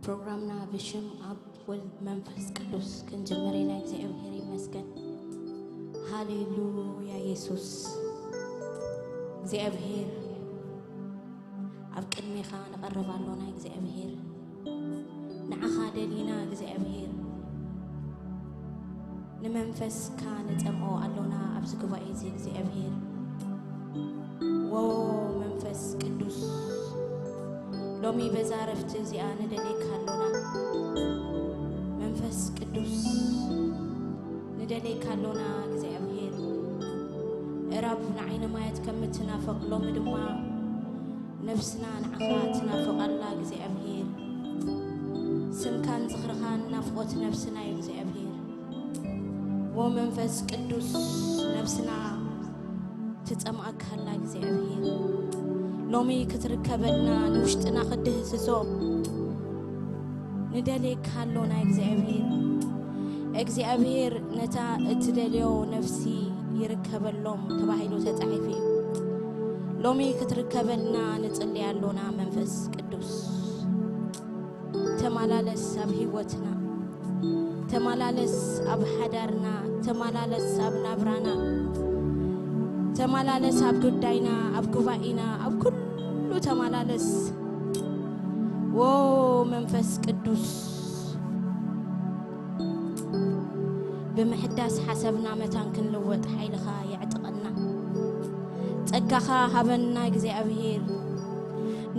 ፕሮግራምና ብሽም ኣብ ወልድ መንፈስ ቅዱስ ክንጅምር ኢና። እግዚኣብሔር ይመስገን። ሃሌሉያ የሱስ። እግዚኣብሔር ኣብ ቅድሜኻ ንቐርብ ኣሎና እግዚኣብሔር። ንዓኻ ደሊና እግዚኣብሔር። ንመንፈስካ ንጸምኦ ኣሎና ኣብዚ ጉባኤ እዚ እግዚኣብሔር። ዎ መንፈስ ቅዱስ ሎሚ በዛ ረፍቲ እዚኣ ንደሌካ ኣሎና። መንፈስ ቅዱስ ንደሌካ ኣሎና እግዚኣብሔር። እራብ ንዓይነ ማያት ከምትናፈቕ ሎሚ ድማ ነብስና ንዓኻ ትናፍቕ ኣላ እግዚኣብሔር። ስምካን ዝኽርኻን ናፍቖት ነብስና እዩ እግዚኣብሔር። ዎ መንፈስ ቅዱስ ነብስና ትጸምኣካ ኣላ እግዚኣብሔር። ሎሚ ክትርከበልና ንውሽጥና ክትድህስሶ ንደልየካ ኣሎና እግዚኣብሔር። እግዚኣብሔር ነታ እትደልዮ ነፍሲ ይርከበሎም ተባሂሉ ተጻሒፉ እዩ። ሎሚ ክትርከበልና ንጽሊ ኣሎና መንፈስ ቅዱስ። ተመላለስ ኣብ ህይወትና፣ ተመላለስ ኣብ ሓዳርና፣ ተመላለስ ኣብ ናብራና፣ ተመላለስ ኣብ ጉዳይና፣ ኣብ ጉባኤና፣ ኣብ ኩሉ ተመላለስ። ዎ መንፈስ ቅዱስ ብምሕዳስ ሓሳብና መታን ክንልወጥ ሓይልኻ የዕጥቀና። ጸጋኻ ሃበና እግዚኣብሔር።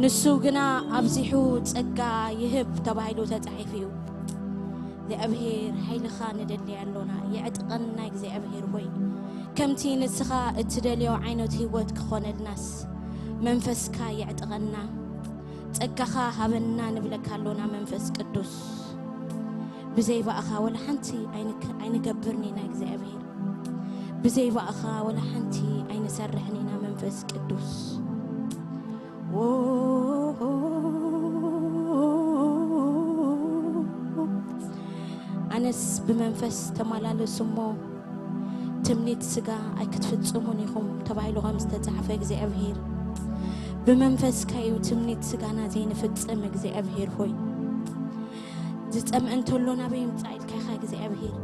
ንሱ ግና ኣብዚሑ ጸጋ ይህብ ተባሂሉ ተጻሒፉ እዩ። እግዚኣብሔር ሓይልኻ ንደሊ ኣሎና፣ የዕጥቀና እግዚኣብሔር ሆይ። ከምቲ ንስኻ እትደልዮ ዓይነት ህይወት ክኾነልናስ መንፈስካ የዕጥቀና። ጸጋኻ ሃበና ንብለካ ኣሎና መንፈስ ቅዱስ። ብዘይ ባእኻ ወላ ሓንቲ ኣይንክ-፣ ኣይንገብርን ኢና እግዚኣብሔር። ብዘይ ባእኻ ወላ ሓንቲ ኣይንሰርሕን ኢና መንፈስ ቅዱስ። ዎ-፣ ኣነስ ብመንፈስ ተመላለሱ እሞ ትምኒት ስጋ ኣይክትፍጽሙን ኢኹም ተባሂሉ ከም ዝተጻሕፈ እግዚኣብሔር፣ ብመንፈስካ እዩ ትምኒት ስጋና ዘይንፍጽም እግዚኣብሔር ሆይ። ዝጸምአ እንተሎ ናበይ ይምጻእ ኢልካ ኢኻ እግዚኣብሔር።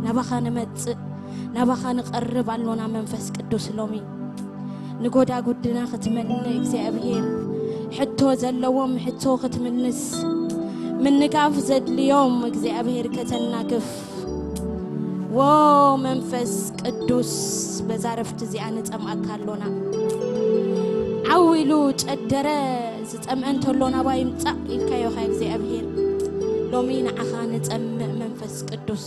ናባኻ ንመጽእ፣ ናባኻ ንቐርብ ኣሎና መንፈስ ቅዱስ ሎሚ። ንጎዳጉድና ክትመልእ እግዚኣብሔር፣ ሕቶ ዘለዎም ሕቶ ክትምልስ፣ ምንጋፍ ዘድልዮም እግዚኣብሔር ከተናግፍ። ዎ መንፈስ ቅዱስ በዛ ረፍቲ እዚኣ ንጸምኣካ ኣሎና። ዓው ኢሉ ጨደረ ዝጸምአ እንተሎ ናባይ ይምጻእ ኢልካዮ ኸ እግዚኣብሔር። ሎሚ ንዓኻ ንጸምእ መንፈስ ቅዱስ።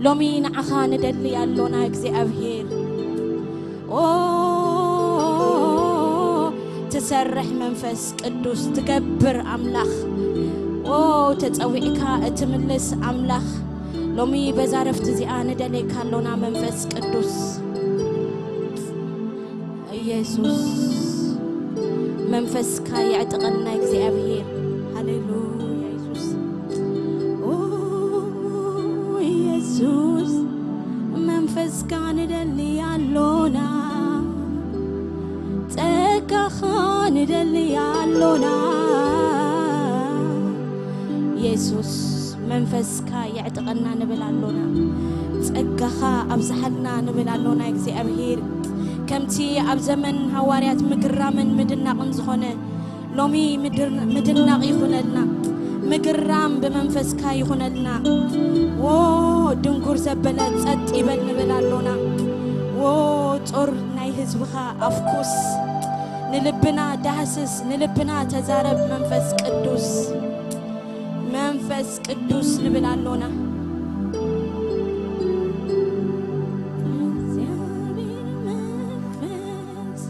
ሎሚ ንዓኻ ንደሊ ኣሎና እግዚኣብሔር። ኦ ትሰርሕ መንፈስ ቅዱስ ትገብር ኣምላኽ። ኦ ተጸዊዕካ እትምልስ ኣምላኽ። ሎሚ በዛ ረፍቲ እዚኣ ንደሌካ ኣሎና መንፈስ ቅዱስ። ኢየሱስ መንፈስካ የዕጥቀና እግዚኣብሔር። ሃሌሉያ ኢየሱስ። ኦ ኢየሱስ መንፈስካ ንደሊ ኣሎና፣ ጸጋኻ ንደሊ ኣሎና። ኢየሱስ መንፈስካ የዕጥቀና ንብል ኣሎና። ጸጋኻ ኣብዝሓልና ንብል ኣሎና እግዚኣብሔር። ከምቲ ኣብ ዘመን ሃዋርያት ምግራምን ምድናቕን ዝኾነ ሎሚ ምድር-፣ ምድናቕ ይኹነልና፣ ምግራም ብመንፈስካ ይኹነልና። ዎ ድንጉር ዘበለ ጸጥ ይበል ንብል ኣሎና። ዎ ጾር ናይ ህዝብኻ ኣፍኩስ፣ ንልብና ዳህስስ፣ ንልብና ተዛረብ መንፈስ ቅዱስ። መንፈስ ቅዱስ ንብል ኣሎና። እግዚኣብሔር መንፈስ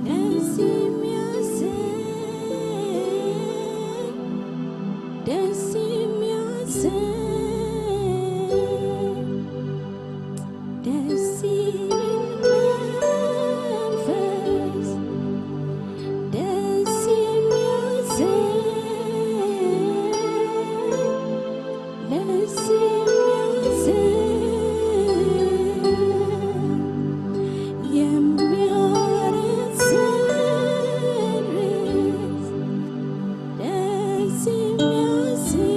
ደስ የሚያሰኝ፣ ደስ የሚያሰኝ፣ ደስ የሚል መንፈስ፣ ደስ የሚያሰኝ ደስ የሚያሰኝ፣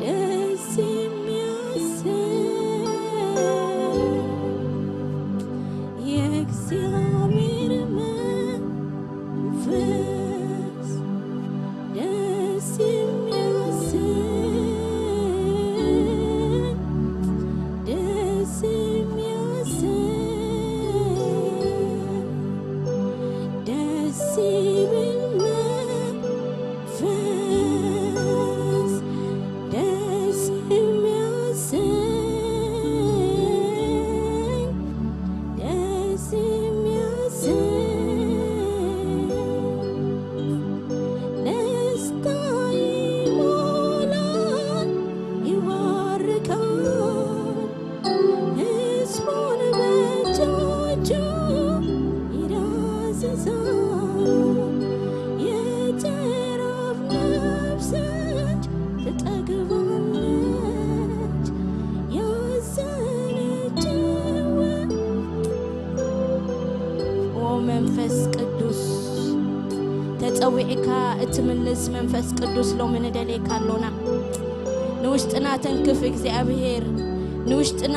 ደስ የሚያሰኝ የእግዚአብሔር መንፈስ፣ ደስ የሚያሰኝ፣ ደስ የሚያሰኝ፣ ደስ የሚል መንፈስ፣ ደስ የሚያሰኝ፣ ደስ የሚያሰኝ፣ ደስታ ይሞላል፣ ይባርካል። ሕዝቡን በእጆቹ ይዳስሳል። የተራብ ነፍስ ትጠግባለች። ያዘነችው ኦ መንፈስ ቅዱስ፣ ተጸዊዕካ እትምልስ መንፈስ ቅዱስ፣ ሎሚ ንደልየካ ኣሎና። ንውሽጥና ተንክፍ እግዚኣብሔር፣ ንውሽጥና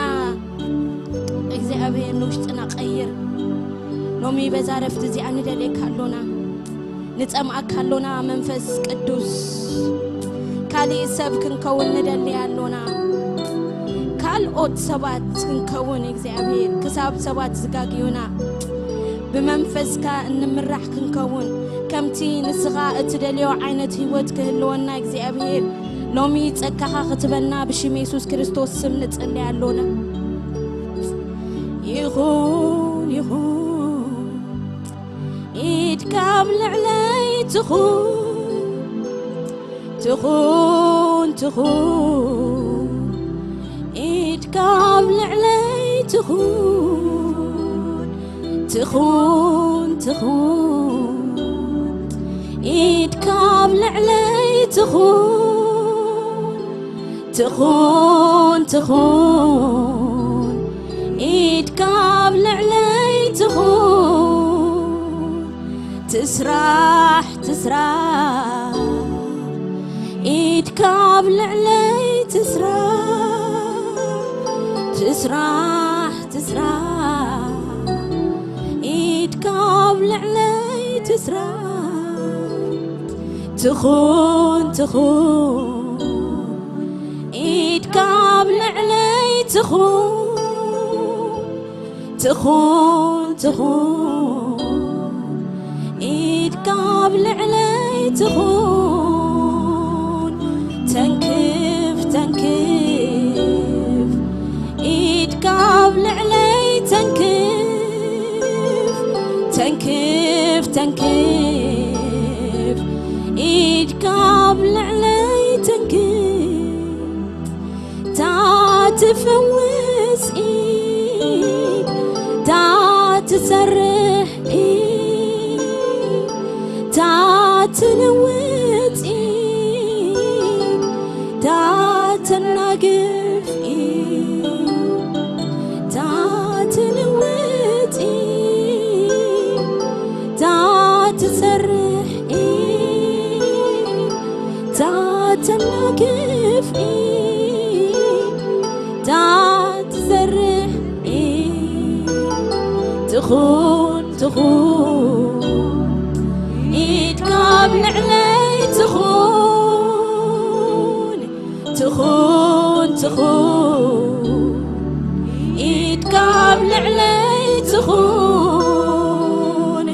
እግዚኣብሔር፣ ንውሽጥና ቀይር። ሎሚ በዛ ረፍቲ እዚኣ ንደልየካ ኣሎና፣ ንጸምኣካ ኣሎና። መንፈስ ቅዱስ፣ ካሊእ ሰብ ክንከውን ንደሊ ኣሎና። ካልኦት ሰባት ክንከውን እግዚኣብሔር፣ ክሳብ ሰባት ዝጋግዩና ብመንፈስካ እንምራሕ ክንከውን፣ ከምቲ ንስኻ እትደልዮ ዓይነት ህይወት ክህልወና እግዚኣብሔር፣ ሎሚ ጸጋኻ ክትበና ብሽም የሱስ ክርስቶስ ስም ንጽሊ ኣሎና። ይኹን፣ ይኹን፣ ኢድካ ኣብ ልዕለይ ትኹን፣ ትኹን፣ ትኹን፣ ኢድካ ኣብ ልዕለይ ትኹን፣ ትኹን፣ ትኹን፣ ኢድካ ኣብ ልዕለይ ትኹን፣ ትኹን፣ ትኹን፣ ኢድካ ኣብ ልዕለይ ትኹን፣ ትስራሕ፣ ትስራሕ፣ ኢድካ ኣብ ልዕለይ ትስራሕ፣ ትስራሕ፣ ትስራሕ፣ ኢድካ ኣብ ልዕለይ ትስራሕ፣ ትኹን፣ ትኹን፣ ኢድካ ኣብ ልዕለይ ትኹን፣ ትኹን፣ ትኹን፣ ኢድካ ኣብ ልዕለይ ትኹን፣ ተንክፍ፣ ተንክፍ፣ ኢድካ ኣብ ልዕለይ ተንክፍ፣ ተንክፍ፣ ተንክፍ፣ ኢድካ ኣብ ልዕለይ ተንክፍ። እታ ትፈውስ ኢድ፣ እታ ትሰርሕ ኢድ፣ እታ ትልውጥ ኢድ፣ እታ ተናግፍ ኢድ፣ እታ ትልውጥ ኢድ፣ እታ ትሰርሕ ኢድ፣ እታ ተናግፍ ኢድ፣ እታ ትሰርሕ ኢድ፣ ትኹን፣ ትኹን፣ ኢድካ ኣብ ልዕለይ ትኹን፣ ትኹን፣ ትኹን፣ ኢድካ ኣብ ልዕለይ ትኹን፣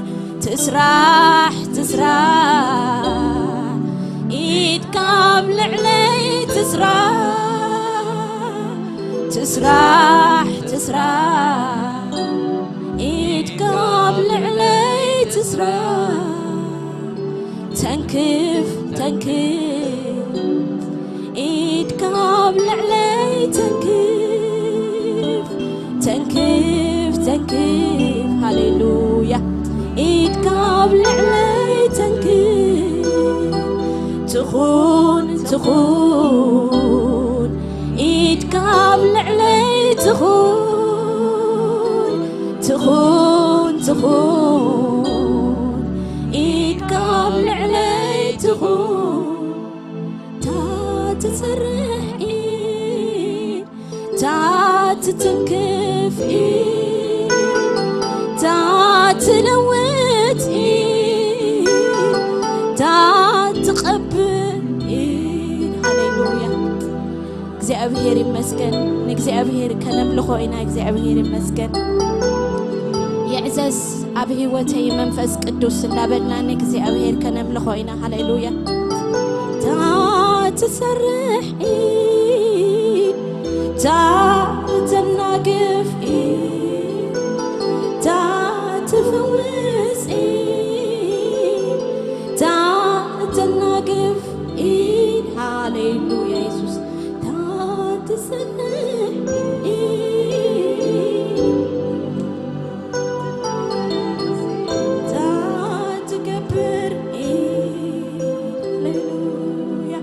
ትስራሕ፣ ትስራሕ፣ ኢድካ ኣብ ልዕለይ ትስራሕ፣ ትስራሕ፣ ትስራሕ፣ ኢድካ ኣብ ልዕለይ ትስራሕ፣ ተንክፍ፣ ተንክፍ፣ ኢድካ ኣብ ልዕለይ ተንክፍ፣ ተንክፍ፣ ተንክፍ፣ ሃሌሉያ፣ ኢድካ ኣብ ልዕለይ ተንክፍ፣ ትኹን፣ ትኹን፣ ኢድካ ኣብ ልዕለይ ትኹን፣ ትኹን፣ ትኹን፣ ኢድ ካብ ልዕለይ ትኹን፣ እታ ትሰርሕ ኢድ፣ እታ ትትንክፍ ኢድ፣ እታ ትለውጥ ኢድ፣ እታ ትቐብል ኢድ። ሃሌሉያ። እግዚኣብሔር ይመስገን። ንእግዚኣብሔር ከነምልኾ ኢና። እግዚኣብሔር ይመስገን። ይዕዘዝ ኣብ ህይወተይ መንፈስ ቅዱስ እንዳበልና ንእግዚኣብሔር ከነምልኾ ኢና። ሃሌሉያ። እታ ትሰርሕ ኢድ፣ እታ ተናግፍ ኢድ፣ እታ ትፍውስ ኢድ፣ እታ ተናግፍ ኢድ። ሃሌሉያ። ኢየሱስ። እታ ትሰርሕ ኢድ፣ እታ ትገብር ኢድ። ሃሌሉያ።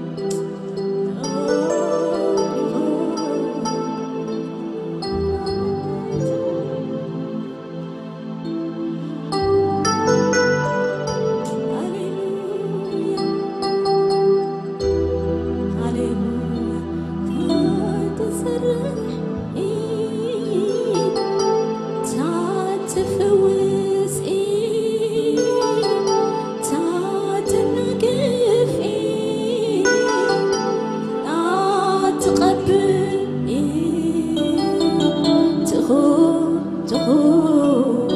ትኹን፣ ትኹን፣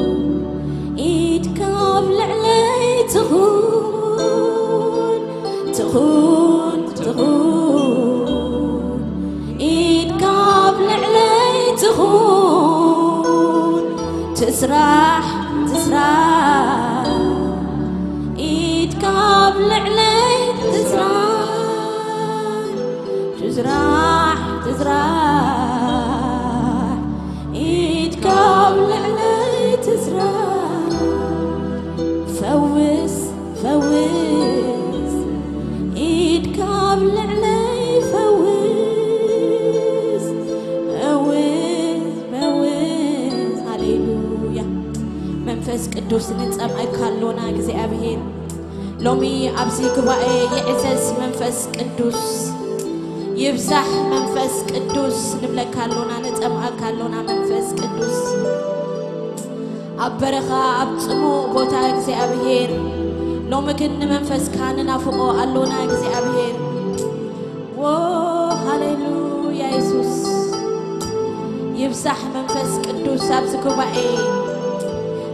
ኢድ ካብ ልዕለይ ትኹን፣ ትኹን፣ ትኹን፣ ኢድ ካብ ልዕለይ ትኹን፣ ትስራሕ፣ ትስራሕ፣ ኢድ ካብ ልዕለይ ትስራሕ፣ ትስራሕ፣ ትስራሕ፣ ኢድ ካብ ልዕለይ ትስራሕ። ፈውስ፣ ፈውስ፣ ኢድ ካብ ልዕለይ ፈውስ። ፈውስ፣ ፈውስ። ሃሌሉያ። መንፈስ ቅዱስ ንጸምኣካ ኣሎና እግዚኣብሔር። ሎሚ ኣብዚ ጉባኤ ይዕዘዝ መንፈስ ቅዱስ፣ ይብዛሕ መንፈስ ቅዱስ ንብለካ ኣሎና፣ ንጸምኣካ ኣሎና መንፈስ ቅዱስ። ኣብ በረኻ ኣብ ጽሙእ ቦታ እግዚኣብሔር፣ ሎሚ ግን ንመንፈስካ ንናፍቖ ኣሎና እግዚኣብሔር። ዎ፣ ሃሌሉያ የሱስ። ይብዛሕ መንፈስ ቅዱስ ኣብዚ ጉባኤ።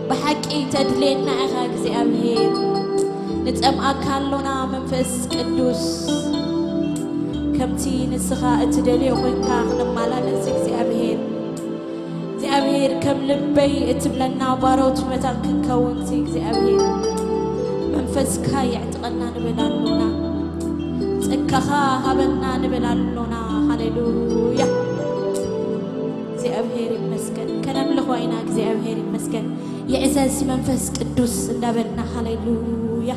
ብሓቂ ተድልየና ኢኻ እግዚኣብሔር። ንጸምኣካ ኣሎና መንፈስ ቅዱስ። ከምቲ ንስኻ እትደልዮ ኮይንካ ክንመላለስ እግዚኣብሔር። እግዚኣብሔር ከም ልበይ እትብለና ባሮት መታን ክንከውን ሲ እግዚኣብሔር መንፈስካ የዕጥቐና ንብል ኣሎና። ጸጋኻ ሃበና ንብል ኣሎና። ሃሌሉያ። እግዚኣብሔር ይመስገን። ከነምልኾ ኢና። እግዚኣብሔር ይመስገን። ይዕዘዝ መንፈስ ቅዱስ እንዳበልና። ሃሌሉያ።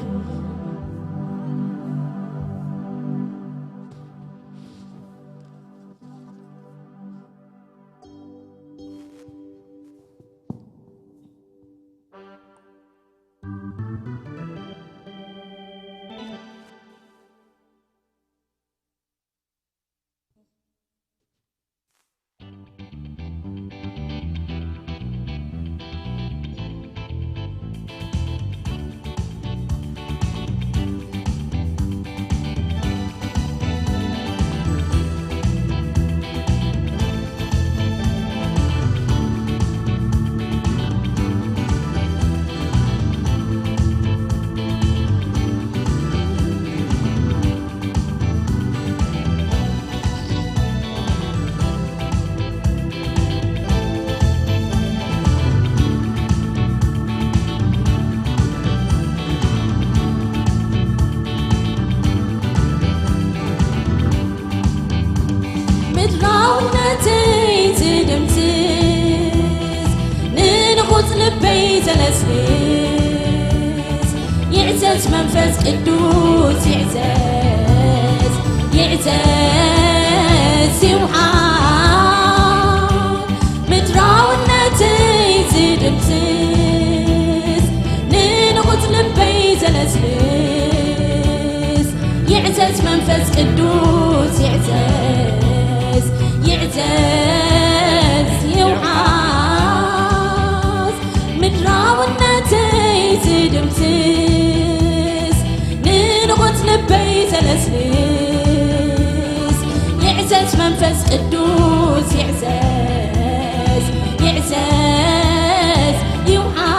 ምድራውነተይ ዝድምስስ፣ ንንቑጽ ልበይ ዘለስልስ፣ ይዕዘዝ መንፈስ ቅዱስ፣ ይዕዘዝ፣ ይዕዘዝ ይውሓድ። ምድራውነተይ ዝድምስስ፣ ንንቑጽ ልበይ ዘለስልስ፣ መንፈስ ቅዱስ ይዕዘዝ፣ ይዕዘዝ፣ ይውዓዝ። ምድራውነተይ ዝድምስስ፣ ንንቑጽ ልበይ ዘለስልስ። ይዕዘዝ መንፈስ ቅዱስ፣ ይዕዘዝ፣ ይዕዘዝ፣ ይውዓዝ።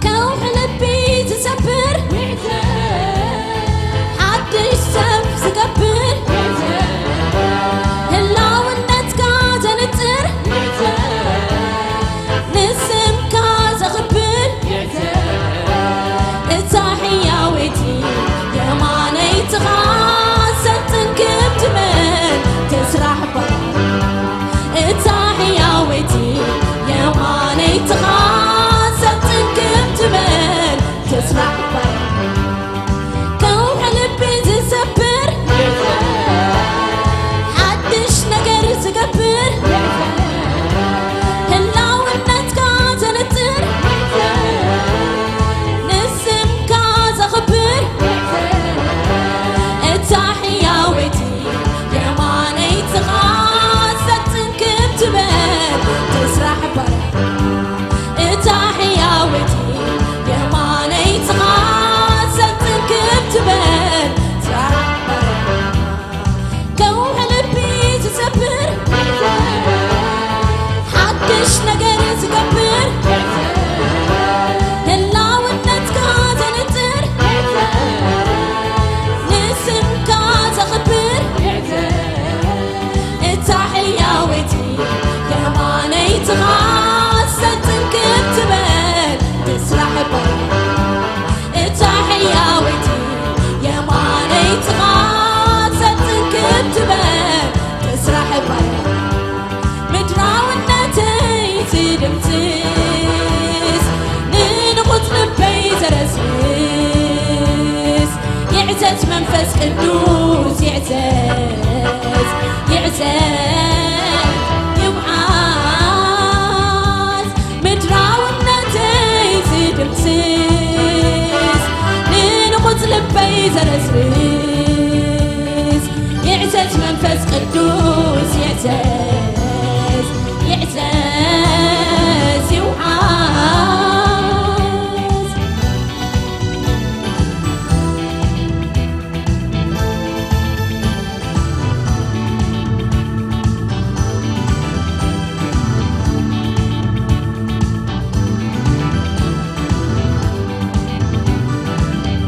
ከውሒ ልቢ ዝሰብር፣ ሓድሽ ሰብ ዝገብር፣ ህላውነትካ ዘንጽር፣ ንስምካ ዘኽብር፣ እታ ሕያወይቲ የማነይትኻ ሰጥን ክብ ትበል ትስራሕ ባር። እታ ሕያወይቲ የማነይትኻ ሰጥን ክብ ትበል ትስራሕ ባር። ከውሒ ልቢ ዝሰብር፣ ሓድሽ ነገር ዝገብር፣ ህላውነትካ ዘንጽር፣ ንስምካ ዘኽብር፣ እታ ሕያወይቲ የማነይትኻ ሰጥን ክብ ትበል ትስራሕ ባር። እታ ሕያወይቲ የማነይትኻ ሰጥን ክብ ትበል ትስራሕ ባር። ከውሒ ልቢ ዝሰብር፣ ሓድሽ ነገር ዝገብር፣ ህላውነትካ ዘንጽር፣ ንስምካ ዘኽብር፣ እታ ሕያወይቲ የማነይትኻ ሰጥን ክብ ትበል ትስራሕ ባር። እታ ሕያወይቲ የማነይትኻ ሰጥን ክብ ትበል ትስራሕ ባር። ምድራውነተይ ዝድምስስ፣ ንንቑጽ ልበይ ዘረስርስ፣ ይዕዘዝ መንፈስ ቅዱስ፣ ይዕዘዝ፣ ይዕዘዝ፣ ይውዓዝ። ምድራውነተይ ዝድምስስ፣ ንንቑጽ ልበይ ዘረስርስ፣ ይዕዘዝ መንፈስ ቅዱስ፣ ይዕዘዝ፣ ይዕዘዝ፣ ይውዓዝ።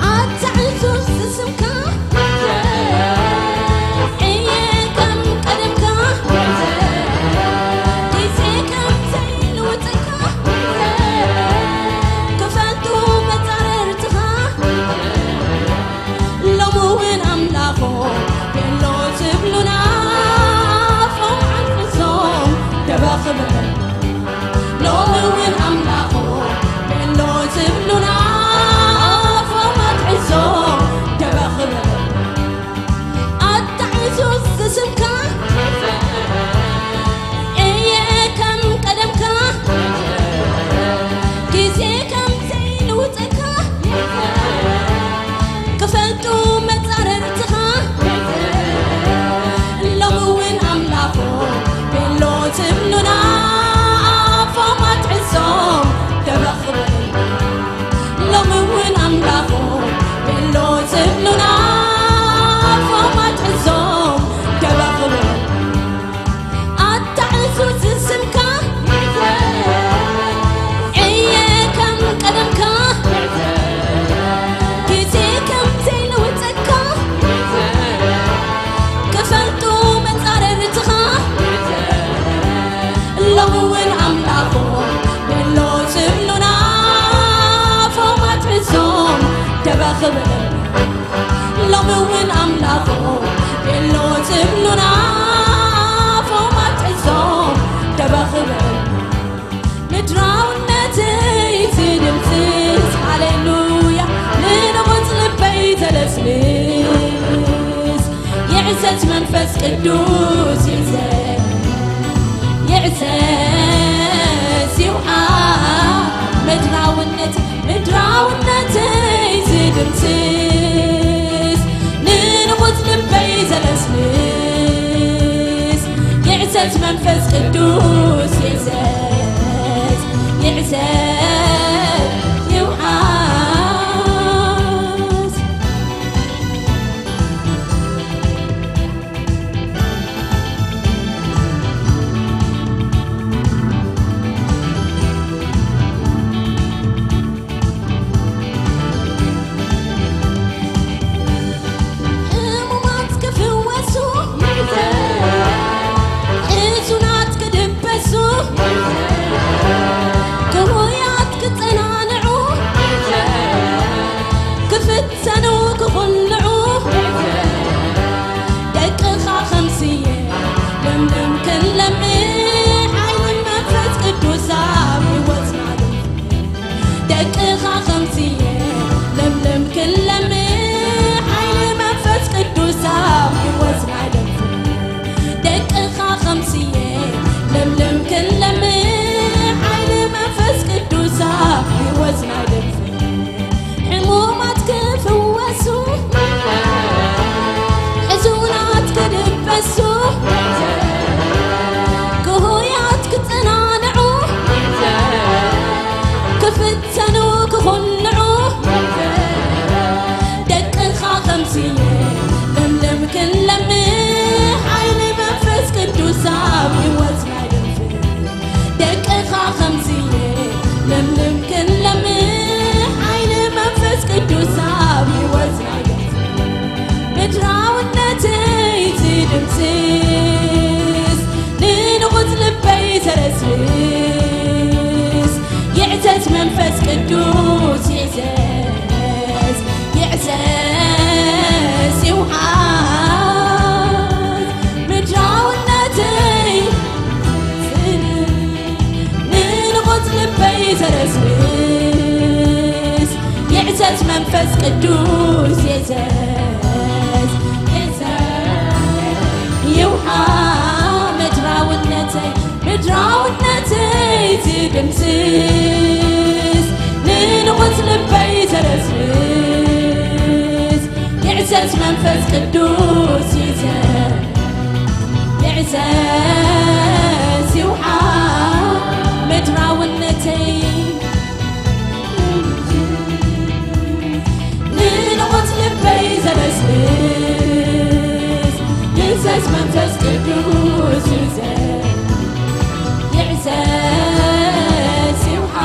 ኣታ ዕዙዝ ስምካ እየ ከም ቀደምካ፣ ግዜ ከም ዘይልውጠካ፣ ክፈልጡ መጻረርትኻ፣ ሎሚ እውን ኣምላኾም ቤሎ ዝብሉና፣ ኣፎም ዓንፊሶም ደበኽ በል። ሎሚ እውን ኣምላኾም ቤሎ ዝብሉና፣ ኣፎም ኣትሒዞም ደበኽ በል። ኣታ ዕዙዝ ስምካ እየ ከም ቀደምካ፣ ግዜ ከም ዘይልውጠካ፣ ክፈልጡ መጻረርትኻ፣ ሎሚ እውን ኣምላኾም ቤሎ ዝብሉና፣ ኣፎም ኣትሒዞም ደበኽ በል። ሎሚ እውን ኣምላኾም ቤሎ ዝብሉና፣ ኣፎም ኣትሒዞም ደበኽ በል። ኣታ ዕዙዝ ስምካ እየ ከም ቀደምካ፣ ግዜ ከም ዘይልውጠካ፣ ክፈልጡ መጻረርትኻ፣ ሎሚ እውን ኣምላኾም ቤሎ ዝብሉና፣ ኣፎም ኣትሒዞም ደበኽ በል። ሎሚ እውን ኣምላኾም ቤሎ ዝብሉና፣ ኣፎም ኣትሒዞም ደበኽ በል። ምድራውነተይ ዝድምስስ፣ ሃሌሉያ፣ ን- ቅዱስ ይዘ ይዕዘዝ ይውሓ ምድራውነት ምድራውነተይ ዝድምስስ ንንቑጽ ልበይ ዘለስልስ ይዕዘዝ መንፈስ ቅዱስ ይዕዘዝ ይዕዘዝ ይውሓስ ሕሙማት ክፍወሱ ሕዙናት ክድበሱ ክሩያት ክጸናንዑ ክፍተኑ ክኹልዑ ደቅኻ ከምስየ ለምለም ክንለምዕ ሓይሊ መንፈስ ቅዱስ ኣብ ህይወትና ደቅኻ ከምስየ ለምለም ክንለምዕ ሓይሊ መንፈስ ቅዱስ ኣብ ህይወትና ደቅኻ ከምስየ ለምለም ክንለምዕ ሓይሊ መንፈስ ቅዱስ ኣብ ህይወትና ሕሙማት ክፍወሱ ሕዙናት ክድበሱ ክሁያት ክጸናንዑ ክፍተኑ ክኹንዑ ደቅኻ ከምስየ ለምለም ክንለምዕ ሓይሊ መንፈስ ቅዱስ ኣብ ህይወትና ደቅኻ ከምስየ ለምለም ክንለምዕ ሓይሊ መንፈስ ቅዱስ ኣብ ህይወትና ምድራውነተይ ዝድምስስ ንንቑጽ ልበይ ዘረስርስ ይዕዘዝ መንፈስ ቅዱስ ይዕዘዝ ይዕዘዝ ይውሓስ ምድራውነተይ ንንቑጽ ልበይ ዘረስርስ ይዕዘዝ መንፈስ ቅዱስ ይዕዘዝ ይዕዘዝ ይውሓ ምድራውነተይ ምድራውነተይ ዝድምስስ ንንቑጽ ልበይ ዘረስርስ ይዕዘዝ መንፈስ ቅዱስ ይዕዘዝ ይዕዘዝ ይውሓ ምድራውነተይ ንንቑጽ ልበይ ዘረስርስ ይዕዘዝ መንፈስ ቅዱስ ይዕዘዝ ይዕዘዝ ይውሓ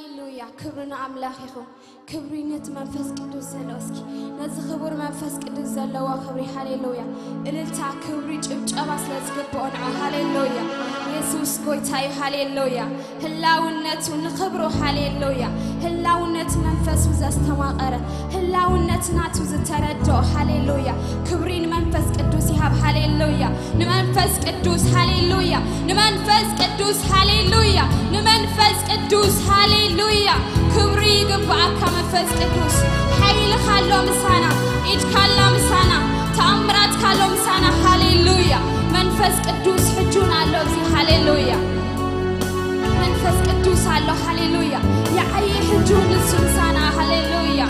ሃሌሉያ፣ ክብሪ ንኣምላኽ ይኹን። ክብሪ ነቲ መንፈስ ቅዱስ ዘለዎ። እስኪ ነዚ ክቡር መንፈስ ቅዱስ ዘለዎ ክብሪ፣ ሃሌሉያ፣ እልልታ፣ ክብሪ፣ ጭብጨባ ስለ ዝግብኦ ንዑ። ሃሌሉያ፣ የሱስ ጎይታ እዩ። ሃሌሉያ፣ ህላውነቱ ንኽብሮ። ሃሌሉያ፣ ህላውነት መንፈሱ ዘስተማቐረ፣ ህላውነት ናቱ ዝተረድኦ። ሃሌሉያ፣ ክብሪ ንመንፈስ ቅዱስ ይሃብ። ሃሌሉያ፣ ንመንፈስ ቅዱስ። ሃሌሉያ፣ ንመንፈስ ቅዱስ። ሃሌሉያ፣ ንመንፈስ ቅዱስ። ሃሌሉያ፣ ክብሪ ይግብኣካ መንፈስ ቅዱስ። ሓይልኻ ኣሎ ምሳና፣ ኢድካ ኣላ ምሳና፣ ተኣምራትካ ኣሎ ምሳና። ሃሌሉያ፣ መንፈስ ቅዱስ ሕጁን ኣሎ እዚ። ሃሌሉያ፣ መንፈስ ቅዱስ ኣሎ። ሃሌሉያ፣ ይዓዪ ሕጁን ንሱ ምሳና። ሃሌሉያ።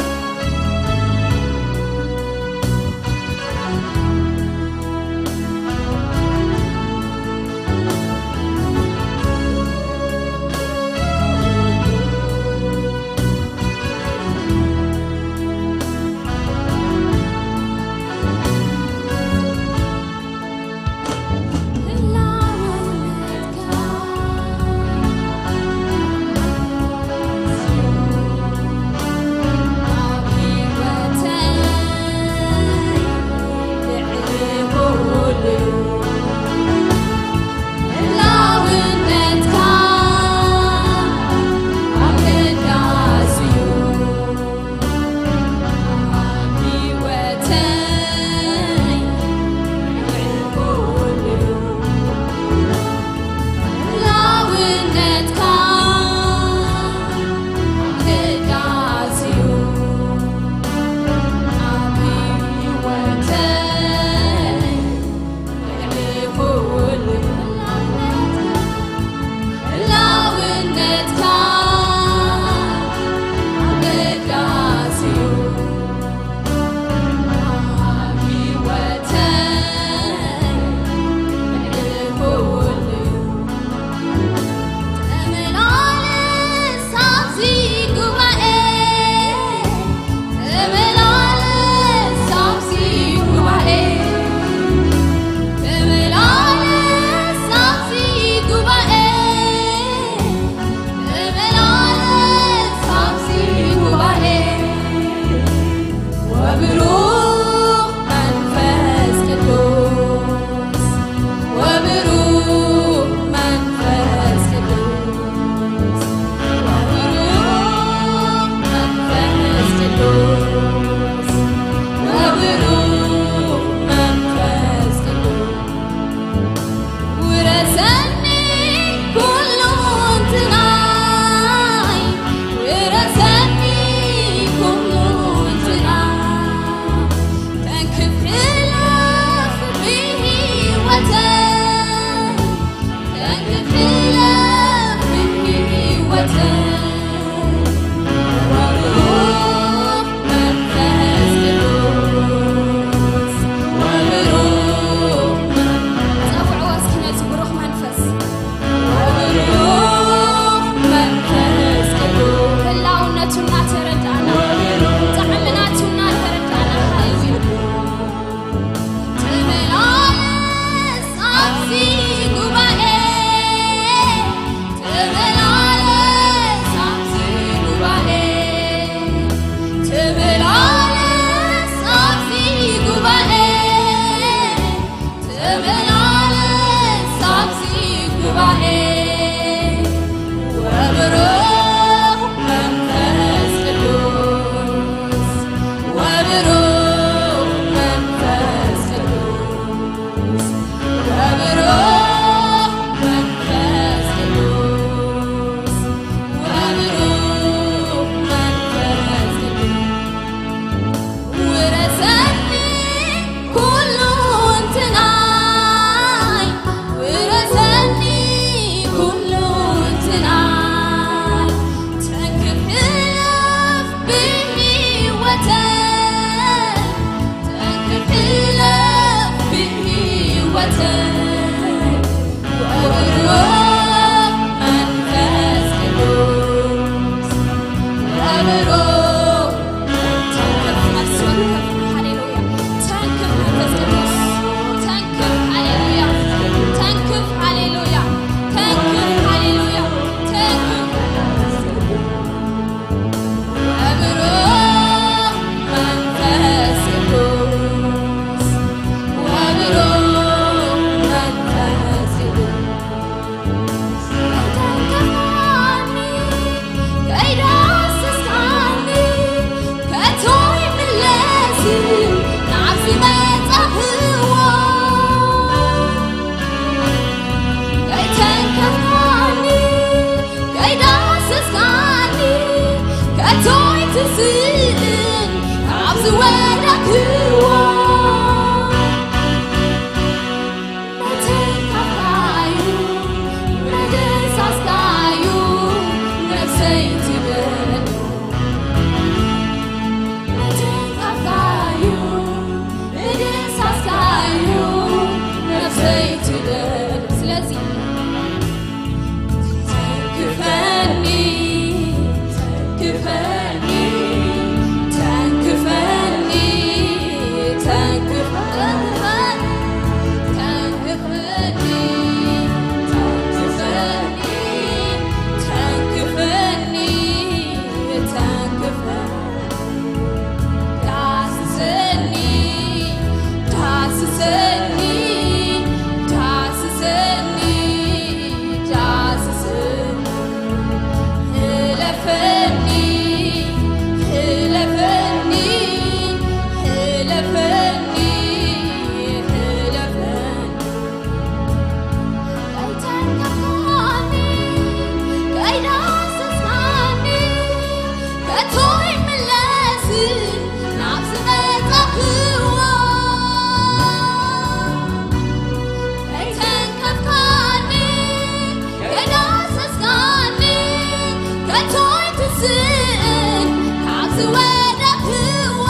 ስእን ካብ ዝወደኽዎ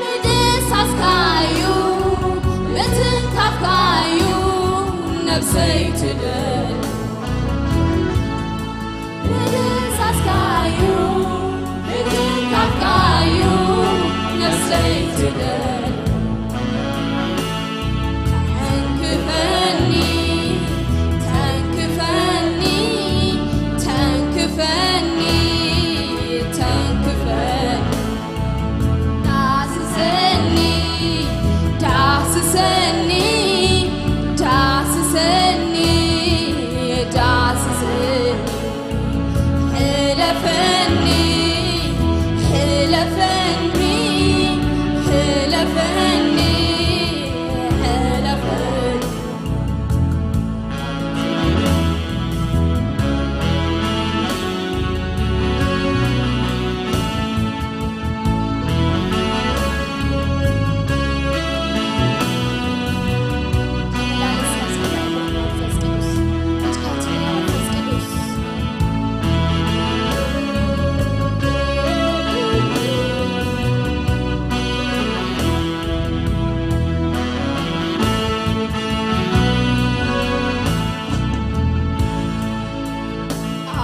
ምድሳስካዩ ምትንካፍካዩ ነብሰይ ትደል ምድሳስካዩ ምትንካፍካዩ ነብሰይ ትደል ተንክፈኒ ተንክፈኒ ተንክፈኒ ተንክፈኒ ዳስሰኒ ዳስሰኒ ዳስሰኒ ዳስሰኒ ሕለፈኒ ሕለፈኒ ሕለፈኒ ሕለፈኒ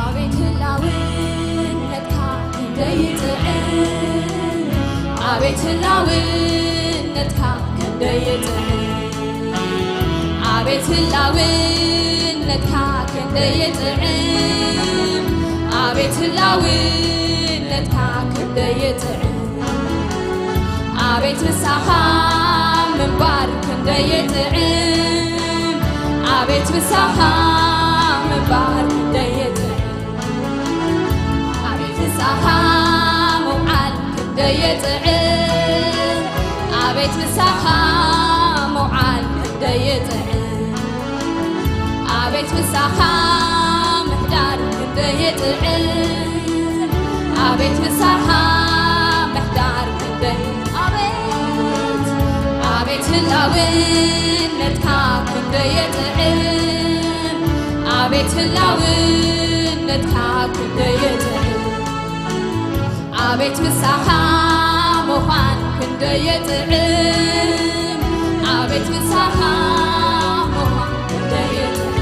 ኣቤት ህላውነትካ ክንደይ ይጥዕም ኣቤት ህላውነትካ ክንደይ ይጥዕም ኣቤት ህላውነትካ ክንደይ ይጥዕም ኣቤት ህላውነትካ ክንደይ ይጥዕም ኣቤት ምሳኻ ምንባር ክንደይ ይጥዕም ኣቤት ምሳኻ ምንባር ክንደይ ይጥዕም ኣቤት ምሳኻ ምውዓል ክንደይ ይጥዕም ኣቤት ምሳኻ ምውዓል ክንደይ ይጥዕም ኣቤት ምሳኻ ምሕዳር ክንደይ ይጥዕም ኣቤት ምሳኻ ምሕዳር ክንደይ ኣቤት ኣቤት ህላውነትካ ክንደይ ይጥዕም ኣቤት ህላውነትካ ክንደይ ይጥዕም ኣቤት ምሳኻ ምዃን ክንደይ ይጥዕም ኣቤት ምሳኻ ምዃን ክንደይ ይጥዕም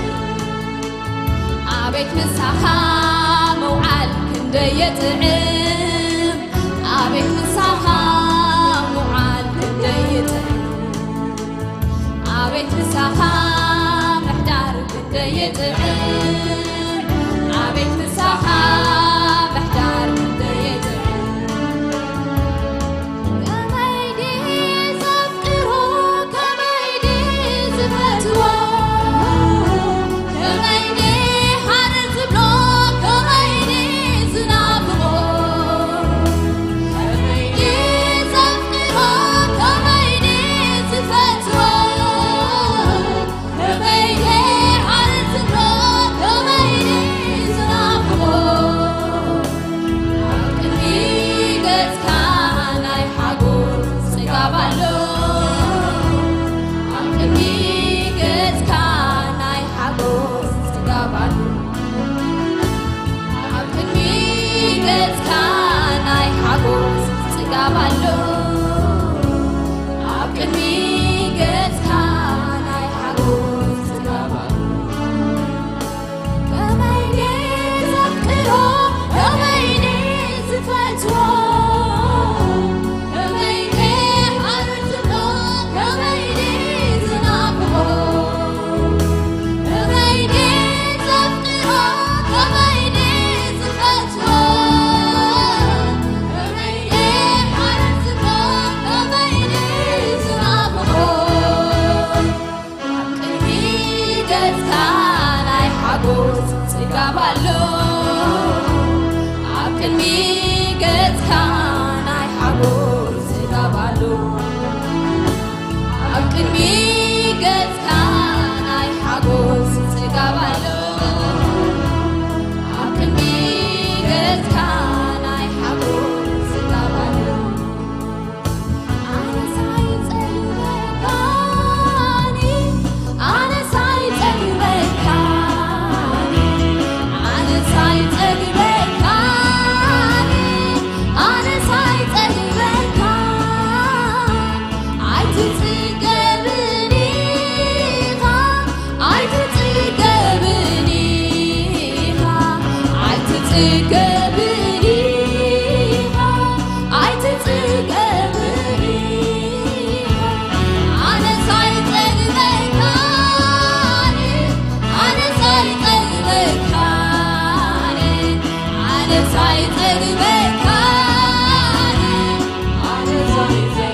ኣቤት ምሳኻ ምውዓል ክንደይ ይጥዕም ኣቤት ምሳኻ ምውዓል ክንደይ ይጥዕም ኣቤት ምሳኻ ምሕዳር ክንደይ ይጥዕም ኣቤት ምሳኻ ምሕዳር ክንደይ ይጥዕም ከመይ ድየ ዘፍቅሮ ከመይ ድየ ዝፈትዎ ከመይ ድየ ሃረር ዝብሎ ከመይ ድየ ዝናፍቆ ከመይ ድየ ዘፍቅሮ ከመይ ድየ ዝፈትዎ ትገብር ኢኻ፣ ኣይትጽገብን ኢኻ። ኣነስ ኣይጸግበካን፣ ኣነስ ኣይጸግበካን፣ ኣነስ ኣይጸግበካን፣ ኣነስ ኣይጸግበካን።